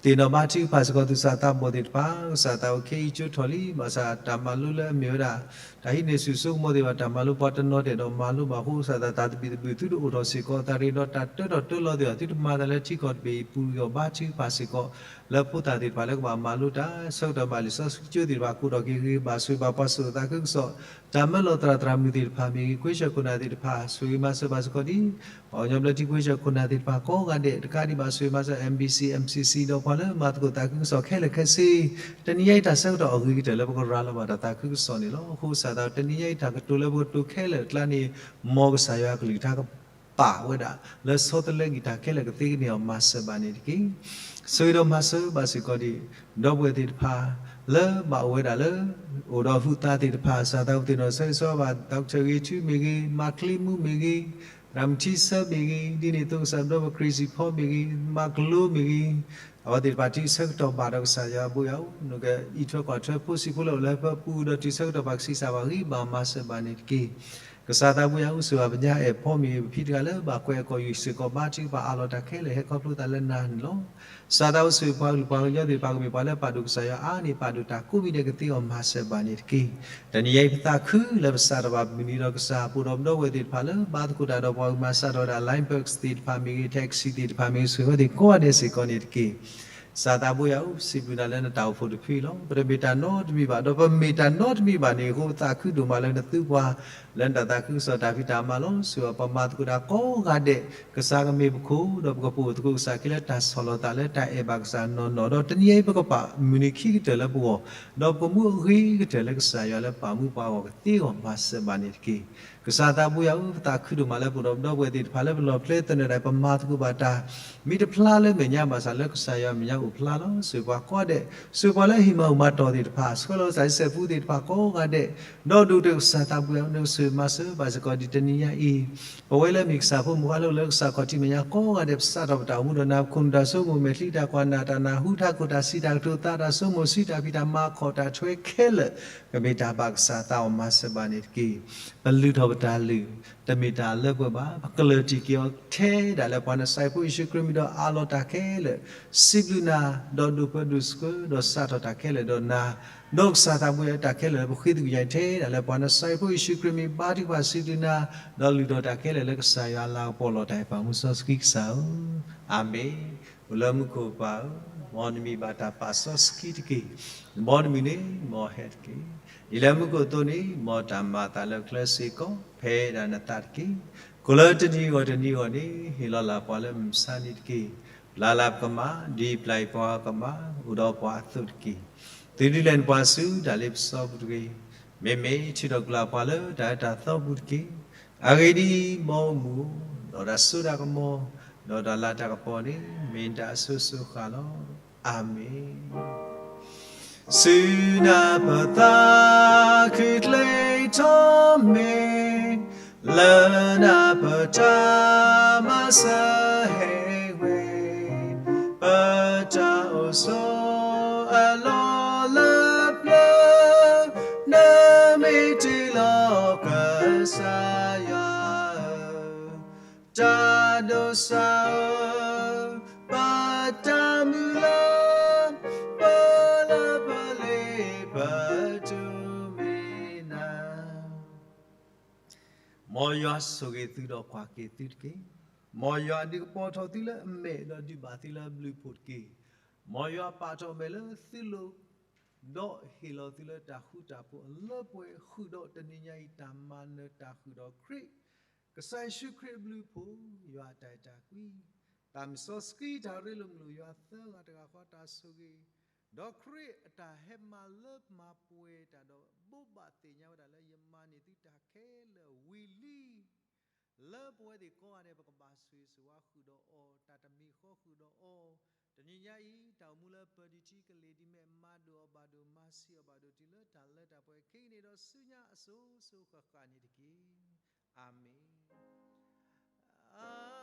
သ့ၣ်နီၣ်ဘါထုကဖၣ်စ့ၢ်ကီးသူၣ်စၢ်သးဘီၣ်သ့ၣ်တဖၣ်, ကစၢ်သးအိၣ်ခဲအံၤကၠိထီၣ်လံ, ဘၣ်ဆၣ်တၢ်မၤလိလၢအမ့ၢ်ဝဲဒၣ် တၢ်ဟံးန့ၢ်ဆူၣ်ဆိကမိၣ်သ့ၣ်တဖၣ် တၢ်မၤလိဘၣ်အဃိ ကစၢ်သးတၢ်သဘံၣ်သဘုၣ်သုတအိၣ်ထီၣ်စ့ၢ်ကီး, တၢ်ရ့ဒီးတၢ်တၢထီၣ်တၢလီၤသ့ၣ်တဖၣ် သုတမၤသးလၢထံကီၢ်တဘ့ၣ်အံၤပူၤအဂီၢ် ဘါထုကဖၣ်စ့ၢ်ကီး လၢဖိသၣ်သ့ၣ်တဖၣ်လၢကဘၣ်မၤလိတၢ် ဆၢကတီၢ်ဘၣ်လံာ်စီဆှံကၠိသ့ၣ်တဖၣ် ကိးထီၣ်က့ၤဂ့ၤဂ့ၤဘၣ်, ဆိၣ်ဂ့ၤဘၣ်ပှၤစိာ်သးခုကစီၣ် တၢ်မၢလီၤသရၣ်သရၣ်မုၣ်သ့ၣ်တဖၣ်မ့ၢ်ဂ့ၤ, ကွ့ဆၢၣ်ခိၣ်နၢ်သ့ၣ်တဖၣ် ဆိၣ်ဂ့ၤမၤစၢၤဘၣ်စ့ၢ်ကီးဒ် ပှၤကညီဘျၢထံကွ့ဆၢၣ်ခိၣ်နၢ်သ့ၣ်တဖၣ်ကိးဂၤဒဲး, တကးဒံးဘၣ်ဆိၣ်ဂ့ၤမၤစၢၤ MBC MCC ဒီးပှၤလၢမၤသကိးသးခုကစီၣ်ခဲလၢာ်ခဲဆ့, တနံၤညါအံၤတၢ်ဆၢကတီၢ်အဂ့ၤကတၢၢ်လၢပကရၤလီၤဘၣ်တၢ်သးခုကစီၣ်န့ၣ်လီၤ. အဃိကစၢ်သး တနံၤညါအံၤတၢ်ကတိၤလၢပကတိၤခဲလၢာ်အကျါန့ၣ် မ်ကစၢ်ယွၤအကလုၢ်ကထါကပာ်ဝဲဒၣ် လၢဆီတလဲက့ၤတၢ်ခဲလၢာ်ကသ့ကန့ၢ်အီၤ မၤစၢၤဘၣ်န့ၣ်တက့ၢ်. ဆိၣ်ဂ့ၤဒီးမၤစၢၤဘၣ်စ့ၢ်ကီးဒ် ဒီပုၢ်ဝဲၢ်သ့ၣ်တဖၣ် လၢဘၣ်အိၣ်ဝဲဒၣ်လၢ အိၣ်ဒီးဟုးသးသ့ၣ်တဖၣ် ကစၢ်သးအိၣ်သ့ၣ်နီၣ်ဆၢဂ့ၤဆၢဝါဘၣ် ဒီကထၢၣ်ဂ့ၤထူမ့ၢ်ဂ့ၤ, မၤချ့မူမ့ၢ်ဂ့ၤ, ရၤမထံဆၢမ့ၢ်ဂ့ၤ, ဒ်န့ၣ်အသိးကစၢ်ဒီပုၢ်ဝဲၢ်ခရံာ်စံၣ်ဖီမ့ၢ်ဂ့ၤ, မၤကလိမ့ၢ်ဂ့ၤ, အဝဲသ့ၣ်တဖၣ်တုၤဆၢကတီၢ်ဘၣ်ဒီးကစၢ်ယွၤဘိယွၤဧၢ, နကအံးထွဲကွၢ်ထွဲဖိဆံးဖိလၢအိၣ်လၢဟၢဖၢပူၤဒီးတုၤဆၢကတီၢ်ဘၣ်ကဆံးစၢ်ဘၣ်ဂံၢ်ဘါမၤစၢၤဘၣ်န့ၣ်တက့ၢ်. ကစၢ်သးဘိယွၤဧၢ, ဆိၣ်ဂ့ၤဘၣ်ပညါအဲၣ်ဖီမ့ၢ်ဂ့ၤ, ပဖံတဂၤလၢဘၣ်ကွဲးအကီၢ်ယူၢ်စ့ၢ်ကီး ဘါထုကဖၣ်အးလီၤတၢ်ခဲလၢာ်ဟဲခီဖျိသးလၢနၤန့ၣ်လီၤ. ကစၢ်သးအိၣ်ဆိၣ်ဂ့ၤပှၤကလုာ်ပှၤကညီသ့ၣ်တဖၣ် ကမ့ၢ်ပှၤလၢပာ်ဒိၣ်ကစၢ်ယွၤအါန့ၢ် ပာ်ဒိၣ်တၢ်ကိးမံၤဒဲးကသ့အီၤမၤစၢၤဘၣ်န့ၣ်တက့ၢ်. တနံၤညါအံၤပသးခုလၢပစးထီၣ်ဘၣ်မုၢ်နံၤဒီးကစၢ်အပူၤဒီးပဒီပုၢ်ဝဲၢ်သ့ၣ်တဖၣ်လၢ ဘါသကိးတၢ်ဒီးပှၤဂုာ်မၤစးထီၣ်ဝဲဒၣ် Line Perks သ့ၣ်တဖၣ်မ့ၢ်ဂ့ၤ, Taxi သ့ၣ်တဖၣ်မ့ၢ်ဂ့ၤ, ဆိၣ်ဂ့ၤဝဲသ့ၣ်ကိးဂၤဒဲးစ့ၢ်ကီးန့ၣ်တက့ၢ်. ကစၢ်သးဘိယွၤဧၢ, ပစံးဘျုးနၤလၢနတၢ်အိၣ်ဖှိၣ်တဖုအံၤလီၤ. ပတမ့ၢ်တၢ်နီတမံၤဘၣ်, ဒီးပမ့ၢ်တၢ်နီတမံၤဘၣ်န့ၣ်အဃိ ပသးခုဒိၣ်မးလၢနသုပှၤ လၢနတၢ်သးခုကစီၣ်တၢ်ဖံးတၢ်မၤလီၤ. ဆိၣ်ဂ့ၤပှၤမၤသကိးတၢ်ကိးဂၤဒဲး, ကစၢ်ကမ့ၢ်ပခိၣ်, ဒီးပကပိာ်သကိးကစၢ်က့ၤလၢတၢ်ဆီၣ်လီၤသးလၢတၢ်အဲၣ်ဘၣ်ကစၢ်နီၢ်နီၢ်, ဒီးတနံၤအံၤပကပာ်မုၢ်နံၤခံကတၢၢ်လၢပဂီၢ်, ဒီးပကမူအဂ့ၤကတၢၢ်လၢကစၢ်ယွၤလၢပာ်မူပှၤအဂီၢ်ကသ့အဂီၢ်မၤစၢၤဘၣ်န့ၣ်တက့ၢ်. ကစၢ်သးဘိယွၤဧၢ, ပသးခုဒိၣ်မးလၢပအိၣ်ဒီးပဒီပုၢ်ဝဲၢ်သ့ၣ်တဖၣ်လၢပလီၢ်ပကျဲသနၢၣ်ဒၣ် ပမၤသကိးဘၣ်တၢ် မ့ၢ်တဖျါလၢမဲာ်ညါဘၣ်ဆၣ်လၢကစၢ်ယွၤအမဲာ်ညါအိၣ်ဖျါလီၤ. ဆိၣ်ဂ့ၤပှၤကိးဂၤဒဲး, ဆိၣ်ဂ့ၤပှၤလၢဟံၣ်မၤအူၣ်မၤတီၢ်သ့ၣ်တဖၣ်, ဆှၢလီၤကစၢ်ယစဲးပူသ့ၣ်တဖၣ်ကိးဂၤဒဲး, ဒီးဒိၣ်ကတၢၢ်ကစၢ်သးဘိယွၤဧၢ, နကဆိၣ်ဂ့ၤမၤစၢၤဘၣ်စ့ၢ်ကီးဒ်တနံၤညါအံၤ ပဝဲလၢမ့ၢ်ကစၢ်ဖိမုၣ်ဖိခွါလၢအိၣ်လၢကစၢ်ခီၣ်ထံးမဲာ်ညါကိးဂၤဒဲး ပစးထီၣ်ပတၢ်အိၣ်မူဒီးနၤ, ပခိၣ်နူာ်တၢ်ဆိကမိၣ်မဲာ်ချံတၢ်ကွၢ်နၢ်တၢ်နၢ်ဟူတၢ်ခိၣ်တၢ်စံးတၢ်ကတိၤသးတၢ်ဆိကမိၣ်ဆူတၢ်ဖံးတၢ်မၤ ခီၣ်တၢ်ထွဲခဲလၢာ် ကမ့ၢ်တၢ်ဘၣ်ကစၢ်သးအီၤမၤစၢၤဘၣ်န့ၣ်တက့ၢ်. ပလုၢ်ထီၣ်ပတၢ်လုၢ် တမ့ၢ်တၢ်လၢပှဲၤဘၣ်, ပကလၢၢ်တံၢ်က့ၤအီၤထဲဒၣ်လၢပှၤနၢ်စၢ်ဖိယ့ၣ်ၡူးခရံာ်မံၤဒီး အးလီၤတၢ်ခဲလၢာ် စံးဘျုးနၤ ဒီးဒိးပၢဒိးဆှၢ ဒီးစးထီၣ်တၢ်ခဲလၢာ်ဒီးနၤ, ဒိးကစၢ်သးဘိယွၤတၢ်ခဲလၢာ်လၢပဃ့သကွံာ်ယၤထဲဒၣ်လၢပှၤနၤစၤရ့းဖိယ့ၣ်ၡူးခရံာ်မံၤ ဘါထုကဖၣ်စံးဘျုးနၤ, ဒီးလုၢ်ထီၣ်တၢ်ခဲလၢာ်လၢကစၢ်ယွၤအလၤကပီၤလီၤတၢ်အံၤ ပၢ်မုၢ်စီဆှံကစၢ်ဧၢ, အၤမ့ၣ်. အိၣ်လၢမူခိၣ်ပၢ်ဧၢ, မ်နမံၤဘၣ်တၢ်ပာ်စီဆှံတက့ၢ်. နဘီနမုၢ်န့ၣ် မ်အဟဲတက့ၢ်. ဒ်လၢမူခိၣ်အသိးန့ၣ် မ်တၢ်မၤအသးလၢကျဲစ့ၢ်ကီး ဖဲဒၣ်နသးတက့ၢ်. ကိၣ်လၢတနံၤဂီၢ်တနံၤဂီၢ်န့ၣ် ဟ့ၣ်လီၤလၢ်ပှၤလၢမုၢ်မဆါနံၤတက့ၢ်. ပျၢ်လၢ်ပကမၣ်, ဒ်ပျၢ်အံၤပှၤကမၣ် အိၣ်ဒီးပှၤအသိးတက့ၢ်. သုဒုးလဲၤနပှၤဆူတၢ်လ့ပစီပူၤတဂ့ၤ. မ့မ့ၢ်ထုးထီၣ်ကွံာ်လၢ်ပှၤလၢတၢ်အၢတၢ်သီပူၤတက့ၢ်. အဂ့ၢ်ဒ်အံၤ, မ်အမူ, ဒီးတၢ်စိတၢ်ကမီၤ, ဒီးတၢ်လၤတၢ်ကပီၤန့ၣ် မ့ၢ်နတၢ်အစိၤစိၤဃၣ်လီၤ. အၤမ့ၣ်. ဆူနၤပသးခုၣ်ကျ့ထီၣ်မ့ၢ်, လၢနၤပတၢ်မၤစၢၤဟဲဝဲ, ပတၢ်အိၣ်ဆိးအလီၢ်လၢပျၢၤ, နမ့ၢ်တ့လီၤကစၢ်ယွၤဧၢ, တၢ်ဒိးစၢ်ဧၢ, ပတၢ်မုၢ်လၢ်, ပလၢပလ့ပတုၤမ့ၢ်နၤ. မ်ယွၤဆိၣ်ဂ့ၤသုဒီးကွၢ်က့ၤသုတက့ၢ်. မ်ယွၤအဒုးကပီၤထီၣ်သုလၢအမဲာ်ဒီးဒုးဘၣ်သုလၢအဘျုးအဖှိၣ်တက့ၢ်. မ်ယွၤပာ်ထီၣ်အမဲာ်လၢသုလိၤ, ဒီးဟ့ၣ်လီၤသုလၢတၢ်ဃူတၢ်ဖိးအလၢပှဲၤဃုာ်ဒီးတနံၤညါအံၤ တၢ်မၤနၢၤတၢ်ဃုာ်ဒီးခရံာ်, ကစၢ်ယ့ၣ်ၡူးခရံာ်အဘျုးအဖှိၣ်, ယွၤအတၢ်အဲၣ်တၢ်ကွံ, ပၢ်မုၢ်စီဆှံတၢ်ရ့လိာ်မုာ်လိာ်ယွၤသၢဂၤတဂၤဃီတၢ်ဆိၣ်ဂ့ၤ, ဒီးခရံာ်အတၢ်ဟဲမၤလၢပမၤပှဲၤတၢ်ဒီးဘိးဘၣ်သ့ၣ်ညါဝဲဒၣ်လၢယမၤန့ၢ်သုတၢ်ခဲလၢာ်ဝံၤလံ လၢပဝဲသ့ၣ်ကိးဂၤဒဲး ပကဘၣ်ဆိၣ်ဂ့ၤဆိၣ်ဝါဃုာ်ဒီးအီၤ, တၢ်တမံၤဃီဃုာ်ဒီးအီၤ, တနံၤညါအံၤ တၢ်အိၣ်မူလၢပၢၤဒံးထံကလ့ၤဒ်မဲာ် မၤဒိၣ်အီၤဘၣ်ဒိၣ် မၤဆံးအီၤဘၣ်ဒိၣ်တုၤလၢတၢ်လၢတၢ်ပှဲၤ ခဲအံၤန့ၣ်ဒီးဆူညါအစိၤစိၤဃၣ်ဃၣ်န့ၣ်တက့ၢ်. အၤမ့ၣ်.